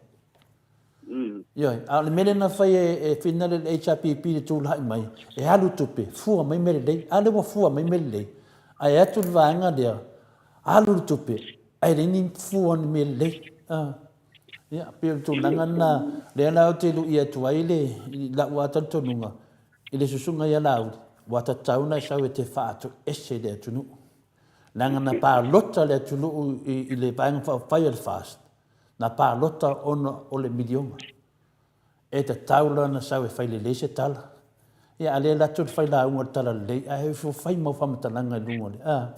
Ioe, a o le mea lea na fai e Finale le HRPP i le tulai mai, e alu tupe, fua mai mea lelei. A lea ua fua mai mea lelei, ae atu le vaega lea, alu le tupe, ae leai ni fua o ni mea lelei. Ia, pei o le tulaga lena, lea la ou te lui atu ai le, i lau lava talitonuga, i le susuga ia Laauli, ua tatau ona e sau e te faatoese i le atunuu. Leaga na palota le atunuu i le Vaega Faaupufai a le FAST, Na palota ona o le miliona. E tatau la ona sau e fai lelei se tala. Ia a le alu atu le failauga o le tala lelei, ae o fai mau faamatalaga i luga o le, a.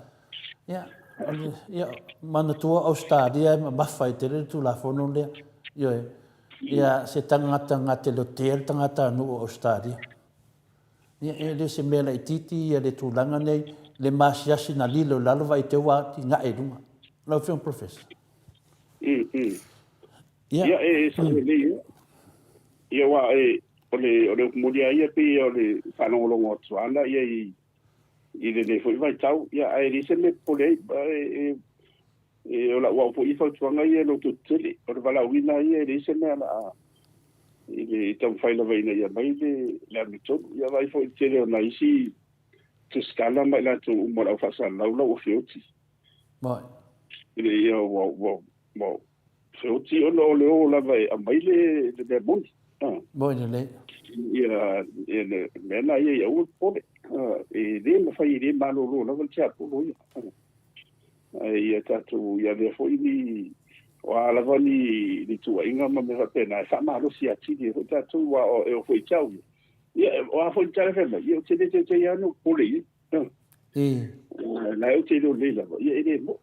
Ia, o le, ia, manatua Ausetalia e mamafa ai tele le Tulafono lea. Ioe. Ia, se tagata na te lotea le tagatanuu o Ausetalia. Ia, e le o se mea laitiiti ia le tulaga nei, le maasiasi na lilo i lalo vaai te ua atinae i luga. Lau Afioga Professor. Ia, ia e sao lelei ia. Ia aua e, o le, o le upu moni lava ia pei o le faalogologo atu lava ia i, i lenei foi vaitau, ia ae leai se mea e popole ai. E, e, o lau au foi fautuaga ia e lototetele, o le valaauina ia e leai se mea o le a i le taumafai lava ina ia aumai le, le amiotonu. Ia vaai foi i le tele o nai isi tusitala ma i latou uma o le au faasalalau ua feoti. Moi. I le ia ua, ua, ua feoti ona o le o lava e aumai le, le mea moni. Ah. Moi lelei. Ia, ia le mea na ia ia aua le popole. Ah, e le mafai e le malolo lava le tiapolo ia. Ah. Ae ia tatou ia avea foi ni o a lava ni ni tuuaiga ma mea faapena e faamalosi atili ai foi tatou aua o e oo foi i te au ia. Ia o a foi ni tala e fai mai, ia ou te le teitei lava ona ou popole i ai. La e ou te iloa lelei lava, ia e le mo'i.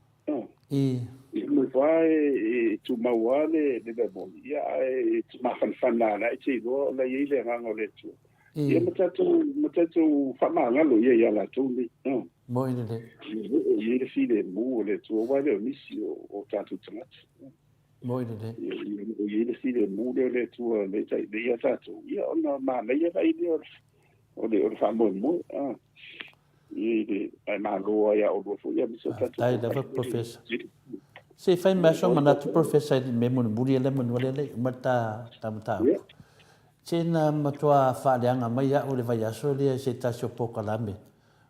Ia mo fa e tumau lava le le mea moni, ia ae e te mafanafana lava la e te iloa o la e i ai le agaga o le Atua. Ia ma tatou ma tatou faamagalo ia ia latou nei. Mo'i lelei. E i ai le filemu o le Atua aua e le o nisi o tatou tagata. Mo'i lelei. E i ai le filemu lea o le Atua lea ia tatou, ia ona manaia la lea o le o le faamoemoe. I le ae malo ai ia oulua foi aemaise o tatou. Faafetai lava Professor. Se i fai mai sou manatu Professor i le mea mulimuli lea manu lea le i uma le ta mataupu. Se na matua faaleaga mai au i le vaiaso lea i se tasi o polokalame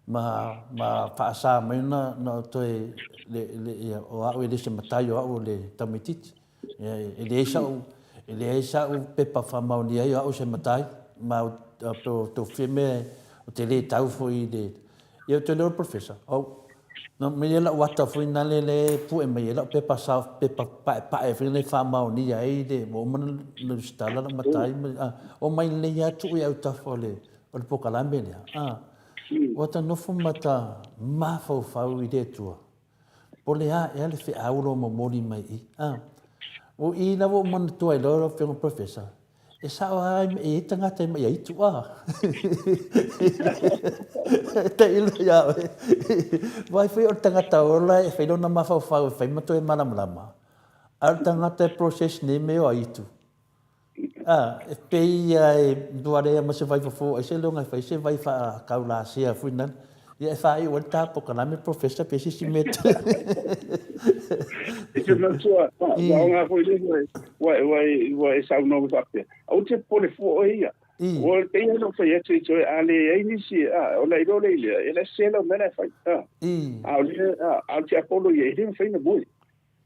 ma ma faasa mai ona na toe le le ia o au e le se matai o au o le tamaititi. Ia e leai sa'u e leai sa'u pepa faamaonia ai o au o se matai ma pe o tou fia mea ou te le tau foi i le ia ou te iloa o le professor au na aumai ai la'u ata foi nale lea e pue mai ai la'u pepa sa pepa pa'epa'e foi lea e faamaonia ai le ua uma ona resitala la'u matai ma omai lelei lava tuu i autafa o le o le polokalame lea a ua ta nofo ma ta mafaufau i le Atua. Po o le a ea le feau o lo o momoli mai i i? A. O i lava ua ou manatua ai loa lau Afioga Professor, e sao lava e i ai tagata e mai aitu, a. Tailo ia oe. Vaai foi o le tagata ola e fai lona mafaufau e fai ma toe malamalama, a o le tagata e process nei mea o aitu, A, e pei ia e lua lea ma se vai fofo ai se loga e fai se vai faakaulasea foi nale. Ia e faaiu ai le ta polokalame Professor pe se isi mea te. E te manatua, ua aoga foi lea ua, ua, ua e saunoa mai faapea, aua te popole fua oe ia. Ua pei lava ona ou fai atu i toe, a leai nisi, a, ona iloa lea i lea, e le sese lau mea la e fai. A, a o lea, a, a o le tiapolo ia, e le mafai ona moe.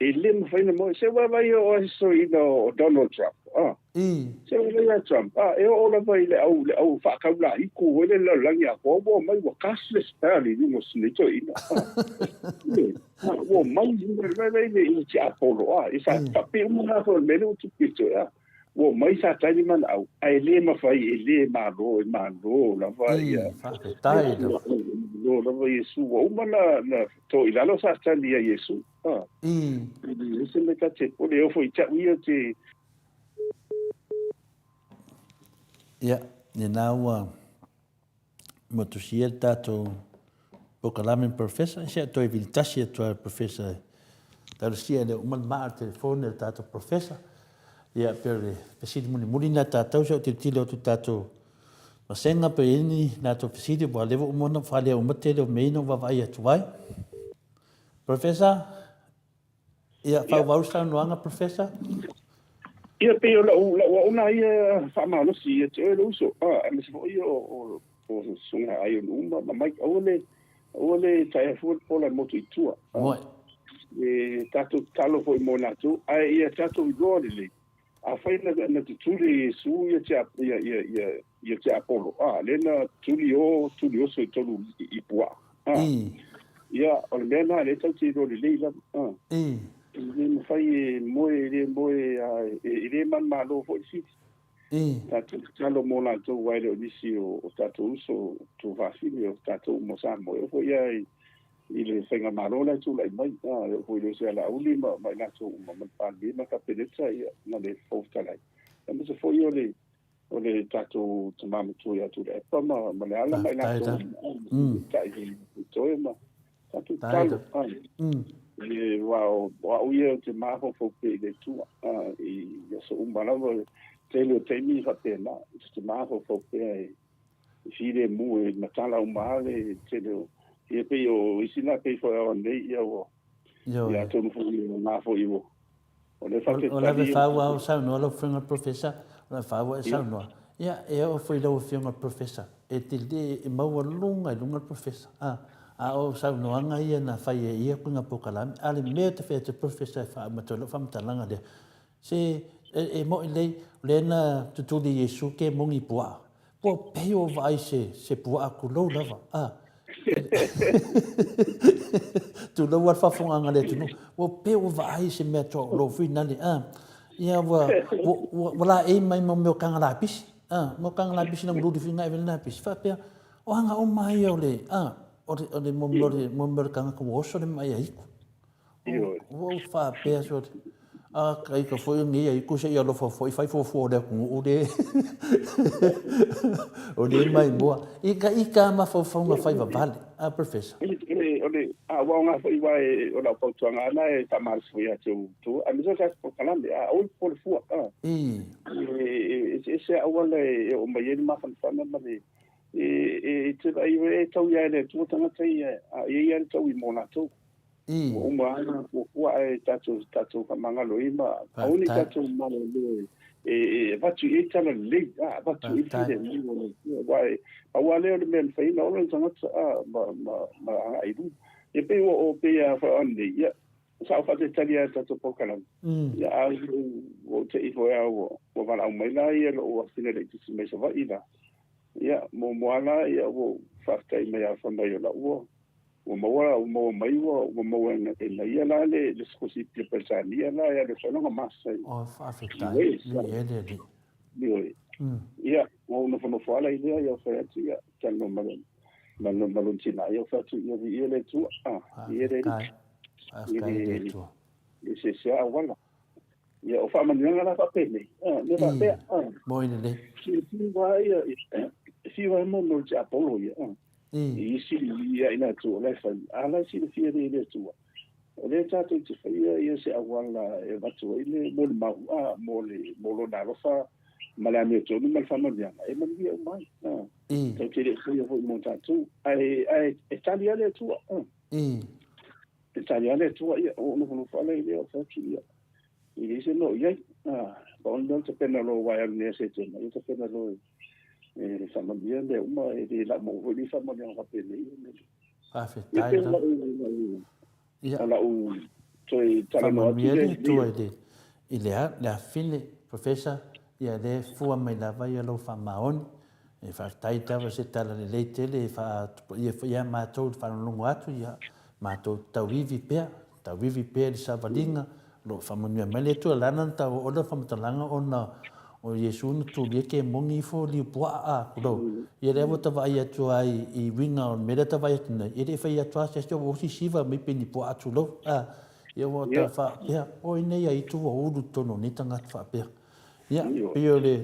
E le mafai ona moe. Se ua vaai o oe soina o Donald Trump. Ah. Se ua vaai ia Trump. Ah, e oo lava i le au, le au faakaulaiku foi le lalolagi atoa ua omai ua cast le spell i luga o si nei toeaina. Ah. Ua omai i luga, vai vai i le tiapolo. Ah, e sa faapea uma na foi o le mea lea ua tupu i toe. Ah. Ua omai Satani ma ana au, ae le mafai, e le malo, e malo lava ia. Faafetai lava. Malo lava Iesu. Ua uma na, na to i lalo Satani ia Iesu. Ha. E leai se mea ta te pole, e oo foi i te au ia te. Ia, lena ua motusia le tatou polokalame Professor, se toe vili tasi atu lava le Professor e talosia e le uma le maa o le telefoni a le tatou Professor. Ia, pei o le fesili mulimuli lena a tatou, se i ou tilotilo atu i le tatou vasega pe i ai ni latou fesili, aua o lea ua uma ona faaleo uma le tele o mea ia na ou vaavaai atu ai. Professor? Ia, faaauau le saunoaga, Professor. Ia, pei o lau, lau aoga ia faamalosi ia te oe lou uso, a, aemaise foi o, o, o Susuga Ion uma ma Mike, aua le, aua le taea fua le pola e motu i tua. Moe. E tatou tatalo foi mo latou, ae ia tatou iloa lelei, afai na, na tutuli e Iesu ia te, ia, ia, ia, ia tiapolo, a, lea na tuli o, tuli oso i tolu i, i puaa. A, ia, o le mea lena lea tatou te iloa lelei lava. A, e le mafai e moe, e le moe, a, e, e le manumalo foi le fili. Tatou tatalo mo latou aua e le o nisi o, o tatou uso, o tuafafine, o tatou uma o Samoa. E oo foi lava i, i le faigamalo la e tulai mai, a, e oo foi i le Osea Laauli ma, ma i latou uma, ma le Palemia ma le Kapeneta, ia, ma le Fofoga Fetalai. Aemaise foi o le, o le tatou tama matua ia Tuilaepa ma ma Leala ma i latou uma, Taitai i toe ma tatou tatalo. Aua o au ia ou te mafaufau pea i le Atua i aso uma lava, tele o taimi e faapena, ou te mafaufau pea e filemu e matala uma lava le tele o, ia pei o isi la pei foi o nei, ia ua, ia atonu foi o na foi ua, o le O lave fau a o saunoa lau Afioga i le Professor, o lave fau a e saunoa. Ia, e oo foi i lau Afioga i le Professor, e te le, e maualuga i luga le Professor. A, a o saunoaga ia na fai e ia kuiga polokalame, a o le mea ou te fai atu ai Professor e faauma atu ai lau faamatalaga lea, se e mo'i lelei, o lea na tutuli e Iesu ke mogi puaa, Ua pei ua vaai se, se puaa tulou lava. A. Tulou lava le faafofogaaga a le atunuu. Ua pei ua vaai se mea toaulou foi nale. A. Ia ua, ua, ua, ua laei mai ma mea o taga lapisi. A, mea o taga lapisi na gululi foi na ave le lapisi. Faapea, o aga uma ia o le, a, o le, o le, mo mea o le, mo mea o le tagata ua oso le mai aiku. Ioe. Ua ou faapea sole, a taika foi nei aiku se i alofa foi fai fuafua o le atunuu le o le maimoa. I ka ika a mafaufauga fai vavale, a Professor. O le, a ua aoga foi aua e, o lau fautuaga lava e faamalosi foi ia te outou, aemaise o tatou polokalame, a aua le popole fua, a. I. E eseese auala e oo mai ai le mafanafana ma le, e te vaai e tau ia e le Atua tagata ia, a e i ai lava le taui mo latou. Ua uma lava na fuafua ae tatou tatou faamagalo ai ma aua ne i tatou malolo e e avatu i ai tala lelei, a avatu i ai le filemu o le Atua. Aua e pau lava lea o le mea e mafai ona ola le tagata a ma ma ma agai i luma. Ia pei ua o pei a foi nei, ia sa ou faatalitali lava i le tatou polokalame. Ia a ua ou te i foi lava ua ua valaau mai la ia lou afafine laitiiti mai Savaii la. Ia muamua lava la ia ua ou faafetai mai lava fai mai o la ua Ua maua, ua maua mai ua, ua maua e na ia la le, le sikolasipi a Peretania la e alu e fai lona Master i, Oh, faafetai. Wales. Viia le Alii. Ioe. Ia, ua ou nofonofo lava la i lea, ia ou fai atu, ia, talanoa ma le, ma le, ma lona tina, ia ou fai atu, ia viia le Atua, ah, viia le Alii. Faafetai. Faafetai i le Atua. I le eseese auala. Ia, o faamanuiaga la faapenei, ah, mea faapea, ah. Moi lelei. Fiu lava ia, fiu lava mo le tiapolo ia, ah. I isi ia i latou o la e fai, a la e silafia lelei e le Atua, o lea tatou te faia ia se auala e avatu ai le molimau, a, mo le, mo Lona alofa ma le amiotonu ma le faamanuiaga, e manuia uma ai. A, tatou te le i faia foi mo tatou, ae, ae e tali lava le Atua. A, e tali lava le Atua, ia, ua ou nofonofo lava i lea, ou fai atu, ia, e leai se mea o i ai. A, pau le mea o le tapena loa aua e alu nei ia Setema, ia tapena loa e faamanuia mea uma, e le lau foi lenei faamanuiaga faapenei. Faafetai lava. Ia, lau toe talanoa atu lea. Faamanuia le Atua i le, i le, le afine, Professor, ia lea e fua mai lava ia lou faamaoni. E faafetai lava se tala lelei tele e faatupaia foi ia matou i le faalogologo atu, ia matou tauivi pea, tauivi pea i le savaliga, o lo o faamanuia mai le Atua. Lana na tau oo le faamatalaga ona o Iesu na tulia ke moni ifo liu puaa a kulou. Ia lea ua ta vaai atu ai i uiga o le mea lea ta vaai atu nei, e le i fai atu lava se asi ua osi siva mai pe ni puaa tulou. A, ia ua ta faapea, oi nei a itu ua ulu totonu o nei tagata faapea. Ia, pei o le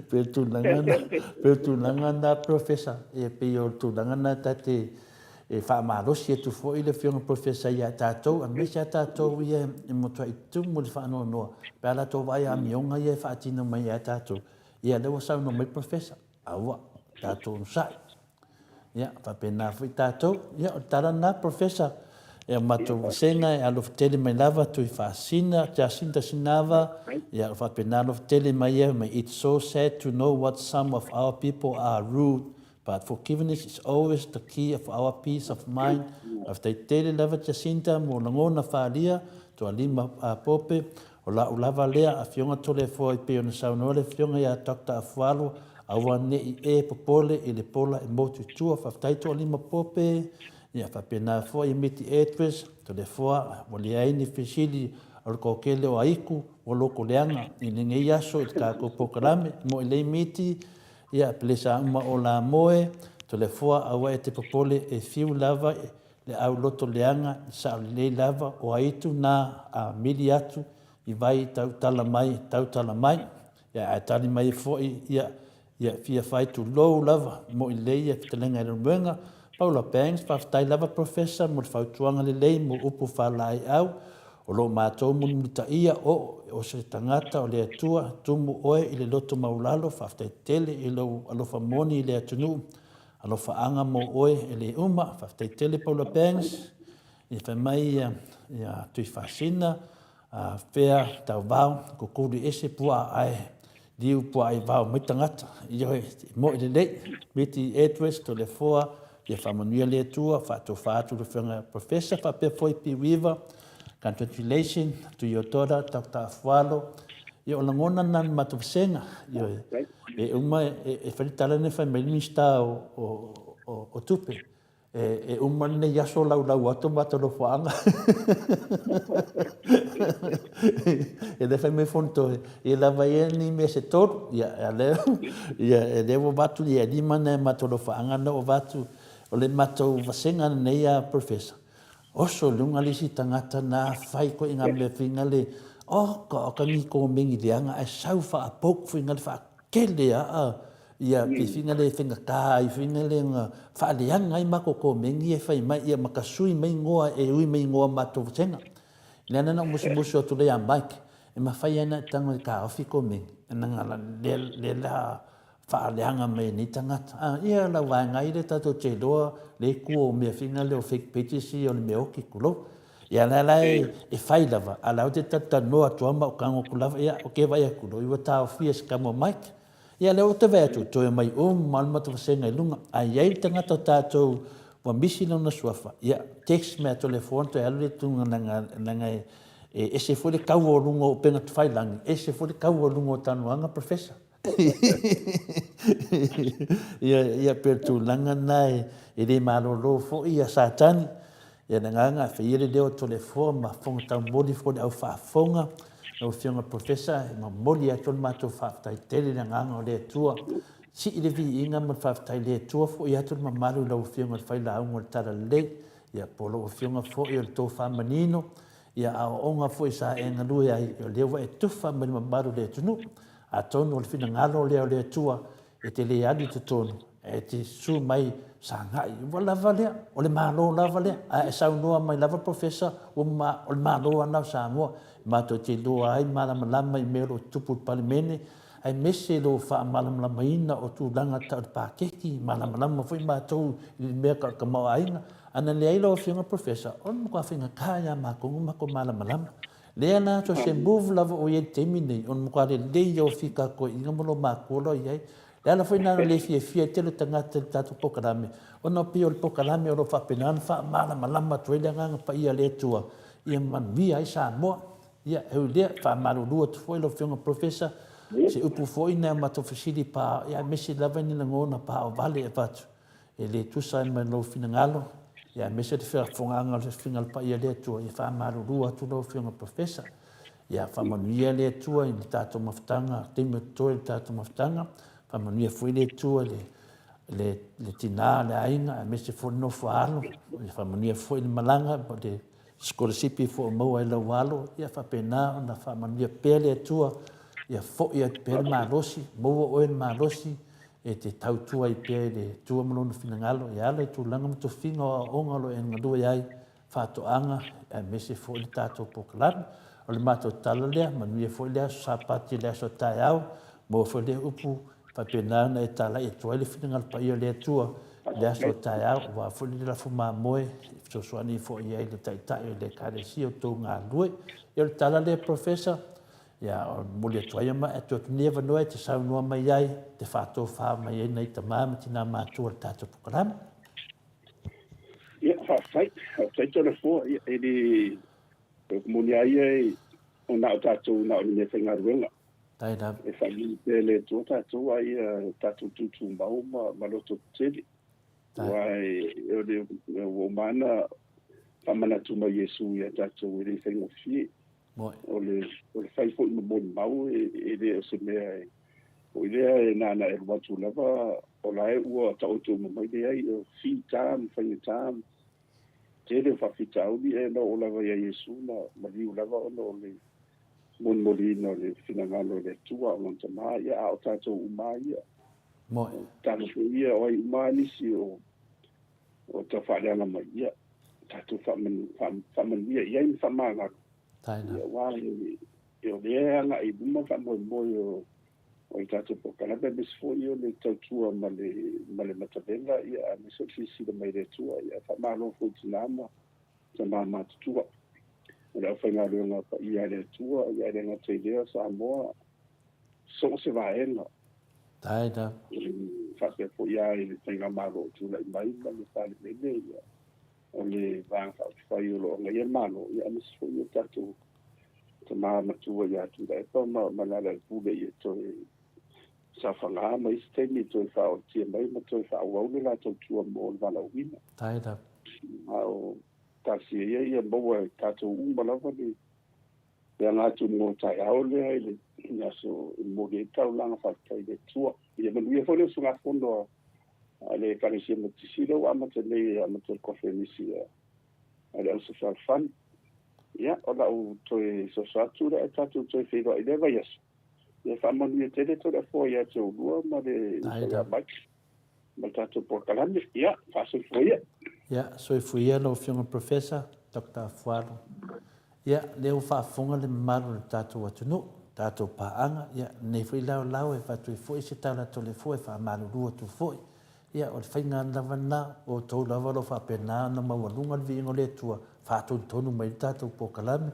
pei o le tulaga na, pei o le tulaga na Professor, ia pei o le tulaga na ta te e faamalosi atu foi le Afioga Professor ia tatou, aemaise a tatou ia e matuai tumu le faanoanoa pe a latou vaai amioga ia e faatino mai ia tatou. Ia lea ua saunoa mai Professor, aua, tatou onosai. Ia, faapena foi tatou. Ia, o le tala lena, Professor. Ia, matou vasega e alofa tele mai lava Tuifaasina, Jacinta Sinava. Ia, o faapena alofa tele mai ia mai. It's so sad to know what some of our people are rude, but forgiveness is always the key of our peace of mind. Faafetai tele lava Jacinta mo lagona faaalia, Toalima Pope. O la'u lava lea Afioga Toleafoa e pei ona saunoa le Afioga ia Doctor Afualo, aua ne i e popole i le pola e motu i tua. Faafetai Toalima Pope, ia faapena foi Miti Edwards, Toleafoa, ua leai ni fesili o le toatele o Aiku ua loko leaga i lenei aso i le tatou polokalame. Moe lei Miti, ia pelesa uma o la moe, Toleafoa aua e te popole e fiu lava Le au loto leaga i sao lelei lava o aitu na a mili atu i vai tautala mai tautala mai. Ia, ae tali mai ai foi, ia, ia, fia fai tulou lava, mo'i lelei ia fetalaiga i Leulumoega. Paula Banks, Faafetai lava Professor mo le fautuaga lelei mo upu faalaeiau o lo o matou mulimulitaia o o se tagata o le Atua, tumu oe i le loto maulalo, faafetai tele i lou alofa moni i le atunuu, alofaaga mo oe e le uma, faafetai tele Paula Banks. Ia fai mai ia, ia Tuifasina, a fea tauvao, kukulu ese puaa ae liu puaa i vao mai tagata. Ioe, mo'i lelei. Miti Edwards, Toleafoa, ia faamanuia le Atua, faatofa atu le Afioga Professor faapea foi P. Weaver, congratulations to your daughter, Doctor Afualo. Ia o lagona na na matou vasega. Ioe, e uma e fai le tala na fai mai le Minisita o, o, o, o tupe. E uma lenei aso laulau atu matou nofoaga. E le fai mai Fonotoe, ia lava ia ni mea se tolu. Ia, a lea, ia, e lea ua avatu, ia, e lima nai matou nofoaga na ua avatu. O le matou vasega lenei a Professor, oso i luga le isi tagata na fai koe i ngā mea whinga le, oka, oka ni kōmengi leaga ae sau whaapouk whinga le whaakele aa Ia pisinga le faigata ai foi le na faaleaga ai matou komeni e fai mai ia ma ka sui mai igoa e ui mai igoa matou vasega. Lea na na ou musumusu atu lea ia Mike e mafai ai na tago e taofi komeni na lea lea la faaleaga mai e nei tagata. A ia lau vaega ai lea tatou te iloa le ku o mea fina lea o fake pages ia o le mea oki tulou. Ia la la e fai lava a la ou te talatalanoa atu lava ma ou tago atu lava ia ou te vaai atu loa ua taofia e se tama o Mike. Ia lea ua toe vaai atu, toe omai uma lava le matou vasega i luga. A i ai le tagata o tatou ua misi lona suafa, ia text mai atu le phone toe alu lea i luga leaga e ese foi le taua o luga o upega tafailagi, ese foi le taua o luga o talanoaga Professor. Ia, ia pei o le tulaga lena e le malolo foi ia Satani. Ia le agaga e fai ia le leo o Toleafoa ma fofoga taumoli foi le au faafofoga. Lau Afioga Professor, e momoli atu le matou faafetai tele i le agaga o le Atua. Sii le viiga ma le faafetai i le Atua, foi atu le mamalu i lau Afioga i le Failauga o le Talalelei, ia po o lau Afioga foi o le Tofa Manino, ia aoaoga foi sa e galue ai, o lea ua e tufa mai le mamalu o le atunuu. Atonu o le finagalo lea o le Atua e te le alu i totonu, e te susu mai sagai. Ua lava lea, o le Malo lava lea. A e saunoa mai lava Professor, ua ma, o le Malo lava lena o Samoa. Matou te iloa ai malamalama i mea o lo o tutupu i le Palemene, aemaise lo faamalamalamaina o tulaga tau le paketi, malamalama foi matou i le mea tau le tamaoaiga. Ana leai lau Afioga Professor, o le matua faigata ia matou ona matou malamalama. Lea la so se move lava o i ai i le taimi nei, o le matua lelei ia o fitatoeaiga ma lo matua la o i ai. Le ala foi lena na le fiafia ai tele o tagata i le tatou polokalame, ona pei o le polokalame o lo o faapena ona faamalamalama atu ai le Agaga Paia o le Atua ia manuia ai Samoa. Ia, e ui i lea, e faamalulu atu foi lau Afioga Professor, se upu foi na matou fesili pa, ia aemaise lava ni lagona paovale e avatu. E le tusa ai ma lou finagalo, ia aemaise le faafofogaaga o le finagalo paia o le Atua, ia faamalulu atu lau Afioga Professor. Ia faamanuia le Atua i le tatou mafutaga, taimi o totoe i le tatou mafutaga, faamanuia foi le Atua i le, le, le tinā, le aiga, aemaise foi le nofo a alo, ia faamanuia foi le malaga, le sikolasipi foi o maua ai lau alo, ia faapena ona faamanuia pea le Atua, ia foi atu pea le malosi, maua oe le malosi, e te tautua ai pea i le Atua ma Lona finagalo e ala i tulaga ma tofiga o aoaoga o lo o e galue ai, faatoaga aemaise foi le tatou polokalame. O le matou tala lea, manuia foi le aso Sapati i le aso a taeao, maua foi lea upu faapena ona e talai atu ai le finagalo paia o le Atua i le aso a taeao, aua foi le lafo mamoe e fesoasoani foi ai i le Taitai o le Ekalesia o tou galulue. Ia o le tala lea Professor, Ia, momoli atu ai ma atu atu nei avanoa e te saunoa mai ai, te faatofa mai ai nai tama ma tinā matua o le tatou polokalame. Ia, faafetai, faafetai Toleafoa. Ia, e le, o le moni lava ia e, o na o tatou na o le mea faigaluega. Tai lava. E faamanuia pea e le Atua tatou, a ia tatou tutumau ma, ma loto tetele. Aua e, o le, ua uma ona faamanatu mai Iesu ia tatou e le faigofie. O le, o le fai foi ma molimau e, e le o se mea e, foi lea e na ona e alu atu lava, o la e ua taoto uma mai leai, o fita ma faigata, tele o faafitauli e na oo lava ia Iesu na maliu lava ona o le molimoliina o le finagalo o le Atua o Lona Tama, ia, a o tatou uma lava ia. Moe. Talofa ia o ai uma lava nisi o o tau faaleaga mai, ia, tatou faamanu, faamanuia i ai ma faamagalo. Taina. Ia, aua e, e o lea e agai i luma le faamoemoe o o le tatou polokalame, aemaise foi o le tautua ma le, ma le matavela, ia, aemaise o le silasila mai le Atua. Ia, faamalo foi i tina ma tama matutua o le aufaigaluega paia a le Atua, ia, e le gata i lea o Samoa, so o se vaega. Taina. Faapea foi lava i le faigamalo o tulai mai ma le Palemene, ia, o le Vaega Faaupufai o lo o agaia le Malo, ia, aemaise foi o tatou tama matua ia Tuilaepa ma, ma Lealailepule, ia toe saofaga ma isi taimi toe faaootia mai ma toe faaauau le latou tua mo le valaauina. Taina. A o talosia ia ia maua e tatou uma lava le le aga atu mo taeao lea i le aso e momoli ai le taulaga faafetai i le Atua. Ia manuia foi le usugafono a le Ekalesia Metotisi lea ua amata nei e amata le kofenisi a le Au Fesoasoani. Ia, o lau toe soso atu lea ae tatou toe feiloai i lea vaiaso. Ia faamanuia tele Toleafoa ia te oulua ma le uso ia Mike ma le tatou polokalame. Ia, faasoifua ia. Ia, soifua ia lau Afioga i le Professor Doctor Afualo. Ia, lea ua faafofoga le mamalu o le tatou atunuu, tatou paaga, ia, lenei foi laolao e avatu ai foi se tala a Toleafoa e faamalulu atu foi. Ia, o le faiga lava lena, o outou lava o lo o faapena ona maualuga le viiga o le Atua, faatonutonu mai ai le tatou polokalame.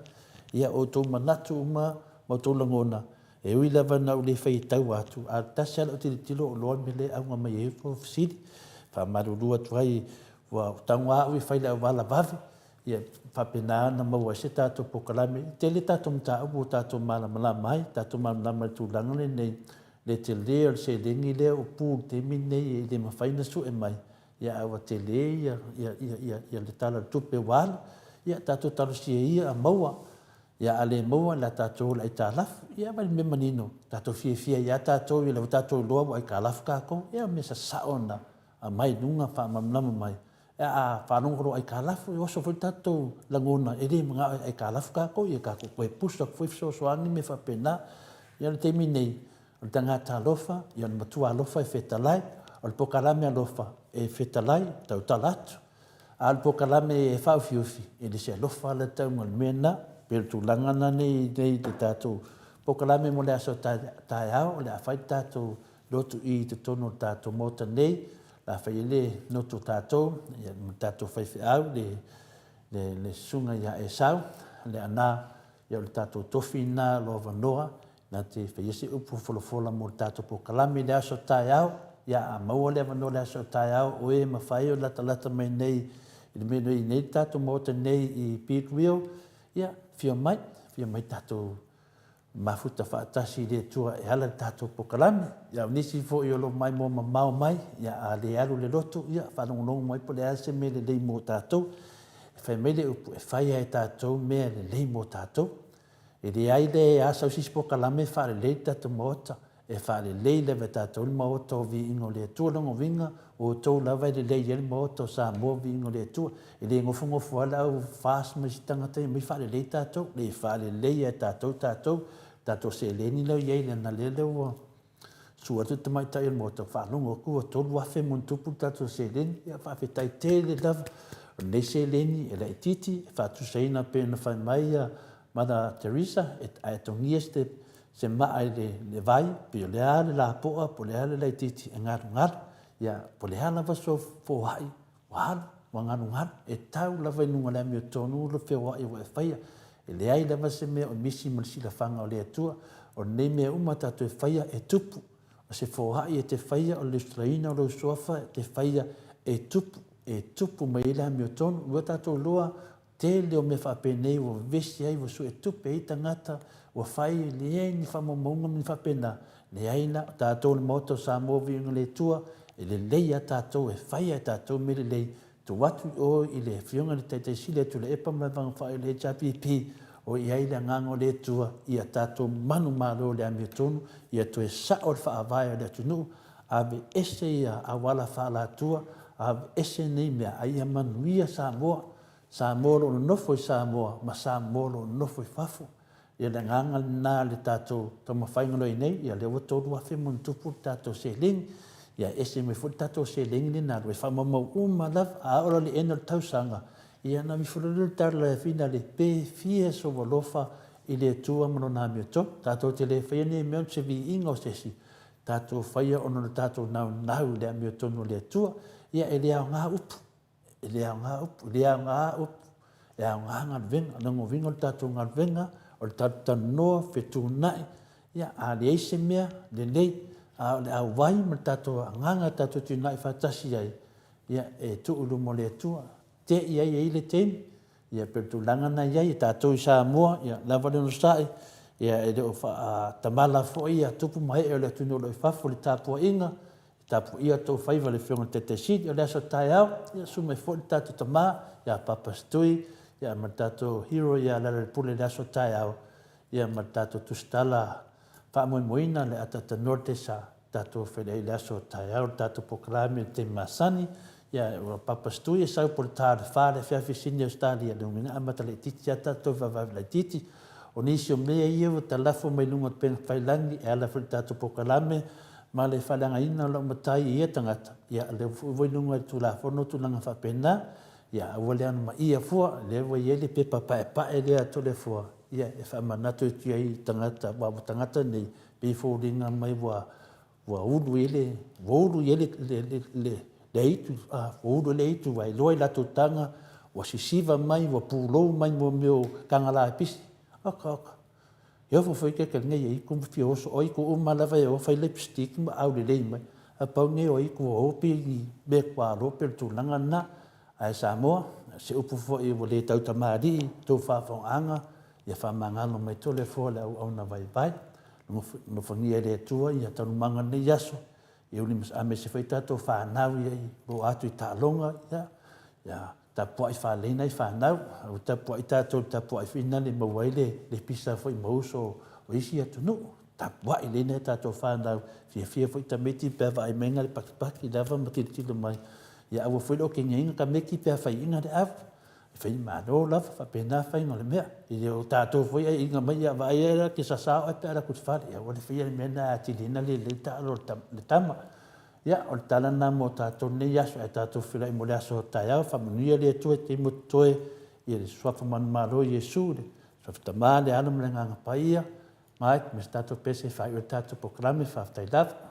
Ia, o outou manatu uma ma outou lagona, e ui lava ina ou le fai e taua atu, a o le tasi lava lau tilotilo o loa le mea lea e auga mai ai outou fesili. Faamalulu atu ai, ua tago lava au e fai le auala vave, ia faapena ona maua ai se tatou polokalame. E tele tatou mataupu ua tatou malamalama ai, tatou malamalama i le tulaga lenei, le tele o le seleni lea ua pu i le taimi lenei e le mafai ona sue mai, ia ae ua tele ia, ia, ia, ia, ia le Tala o le Tupe ua alu. Ia tatou talosia ia a maua, ia a le maua le a tatou o le aitalafu. Ia ma le mea manino, tatou fiafia ai lava tatou, ia lea ua tatou iloa ua aitalafu tatou. Ia o mea sasao na aumai i luga faamalamalama mai. A faalogo loa aitalafu, e oso foi le tatou lagona, e le manao e aitalafu tatou, ia tatou toe pusa atu foi fesoasoani ma mea faapena. Ia o le taimi nei, o le tagata alofa, ia o le matua alofa e fetalai, o le polokalame alofa e fetalai, tautala atu. A o le polokalame e faaufiufi, e le se alofa la tauga o le mea lena. Pei o le tulaga lena nei i le tatou polokalame mo le aso taeao, o le a fai le tatou lotu i totonu o le tatou Maota nei, o le a fai ai le lotu a tatou, ia, ma le tatou faifeau, le, le, le susuga ia Esau, le Ana, ia o le tatou tofi lena o lo avanoa, na te faia se upu folafola mo le tatou polokalame i le aso taeao, ia a maua le avanoa i le aso taeao, o e mafai ona latalata mai nei i le mea nei nei le tatou Maota nei i Peakville, ia, afio mai, afio mai tatou Mafuta faatasi i le Atua e ala i le tatou polokalame. Ia, o nisi foi o lo o maimoa mamao mai, ia, a le alu i le lotu, ia, faalogologo mai po o le a se mea lelei mo tatou. E fai mai le upu, e fai lava e tatou mea lelei mo tatou. E leai le asa o se isi polokalame e faalelei le tatou Maota. E faalelei lava e tatou le Maota o Viiga o le Atua. Lona uiga, o outou lava e lelei ai le Maota o Samoa o Viiga o le Atua. E le nofonofo lava le au FAST ma isi tagata ia e omai faalelei tatou. Le faalelei lava e tatou tatou, tatou seleni lea e i ai leaga lea ua sua atu le tamaitai o le Maota, faalogo atu ua 3000 ma ona tupu le tatou seleni. Ia faafetai tele lava. O lenei seleni e laitiiti e faatusaina pei ona fai mai Mother Teresa, a e togia se se maa i le vai, pei o le a le lapoa, po o le a le laitiiti e galugalu, ia, po o le a lava sou foai, ua alu, ua galugalu, e tau lava i luga o le amiotonu le feoai ua e faia. E leai lava se mea o misi ma le silafaga o le Atua. O lenei mea uma tatou e faia e tupu. O se foai e te faia, o le lesitalaina o lou suafa e te faia e tupu, e tupu mai ai le amiotonu. Ua tatou iloa Tele o mea faapenei ua vevesi ai, ua suetupe ai tagata, ua fai, leai ni faamaumauga ma ni faapena, leai la, o tatou le Maota o Samoa Viiga le Atua, e lelei a tatou, e fai a e tatou mea lelei, tuu atu i o i le Afioga i le Taitai Sili a Tuilaepa ma le Vaega Faaoe o le HRPP, o i ai le Agaga o le Atua, ia tatou manumalo i le amiotonu, ia toe sao le faavae o le atunuu, aveese ia auala faalatua, aveese nei mea, a ia manuia Samoa, Samoa o lo o nonofo i Samoa ma Samoa o lo o nonofo i fafo. Ia le agaga lena le tatou taumafaiga o lo o i ai nei, ia lea ua 3,000 ma ona tupu le tatou seleni. Ia e ese mai foi le tatou seleni lena alu e faamaumau uma lava. A oo loa i le end o le tausaga, ia ona alu ifo loa lea o le tala i le finale, pe fia sou alofa i le Atua ma Lona amiotonu. Tatou te le faia nei mea ona o se viiga o se isi, tatou faia ona o le tatou naunau i le amiotonu o le Atua. Ia e le aoga upu, E le aoga upu, e le aoga upu, e aoga galuega. O lona uiga o le tatou galuega, o le talatalanoa, fetuunai, ia a leai se mea, lelei. A o le auai ma le tatou agaga tatou te uunai faatasi ai, ia e tuu i luma o le Atua. Te i ai e i ai le taimi, ia pei o le tulaga lena e i ai. O tatou i Samoa, ia lava le onosai, ia e le o faatamala foi ia tupu ma ee o le atunuu o lo o i fafo i le tapuaiga, Tapuia outou faiva i le Afioga i le Taitai Sili. O le aso taeao, ia susu mai foi le tatou tama ia Papa Setui ia ma le tatou hero ia Lealailepule i le aso taeao, ia ma le tatou tusitala faamoemoeina le ataatanoa le taisa tatou feiloai i le aso taeao le tatou polokalame i le taimi masani. Ia ua Papa Setui e sau po o le ta o le fa i le afiafi i Sydney Ausetalia, lona uiga e amata laitiiti lava tatou vaavaai laitiiti. O nisi o mea ia ua talafo mai luga o le upega tafailagi e ala foi i le tatou polokalame ma le faaleagaina o lau matai i ia tagata, ia o lea foi ua i luga i le Tulafono tulaga faapena, ia aua le anomaia fua, o lea ua i ai le pepa paepae lea a Toleafoa, ia e faamanatu atu ai i tagata, aua ua tagata nei, pei e foliga mai ua ua ulu i ai le, ua ulu i ai le, le, le, le, le aitu, a, ua ulu i le aitu, ua iloa i latou taga, ua sisiva mai, ua pulou mai mo mea o tagala pisi. Oka, oka. E ofo foi ke ke nei i ku fia oso oi ku uma lava e o fai lipstick ma aulelei mai. A pau nei o i ku o pi i me kua ro pe tulaga na. Ae Samoa, se upu foi ua le tautamalii tou faafofogaaga, ia faamagalo mai Toleafoa le auauna vaivai. Alofagia e le Atua ia taualumaga o lenei aso, ia aemaise foi tatou fanau ia i lo atu i taaloga, ia, ia tapuai faalelei nai fanau, aua tapuai tatou i le tapuai foi lena e maua ai le, le pisa foi ma uso o isi atunuu. Tapuai lelei nai tatou fanau, fiafia foi tamaiti pe a vaai mai na le pakipaki lava ma tilotilo mai, ia aua foi le okegiaina tamaiti pe a faiaina le ava. E fai malo lava, faapena faiga o le mea. E le o tatou foi e iga mai ia vaai ai la ke sasa oe pe a alu atu i le fale. Ia aua le faia le mea lena e atili ai ona le lelei taalo a le tama. Ia, o le tala lena mo tatou i lenei aso, ae tatou feiloai mo le aso taeao. Faamanuia le Atua i taimi o totoe i le Suafa manumalo o Iesu, le Suafa Tama, le Alo ma le Agaga Paia. Mai, ma se tatou pese e faaiu ai le tatou polokalame. Faafetai lava.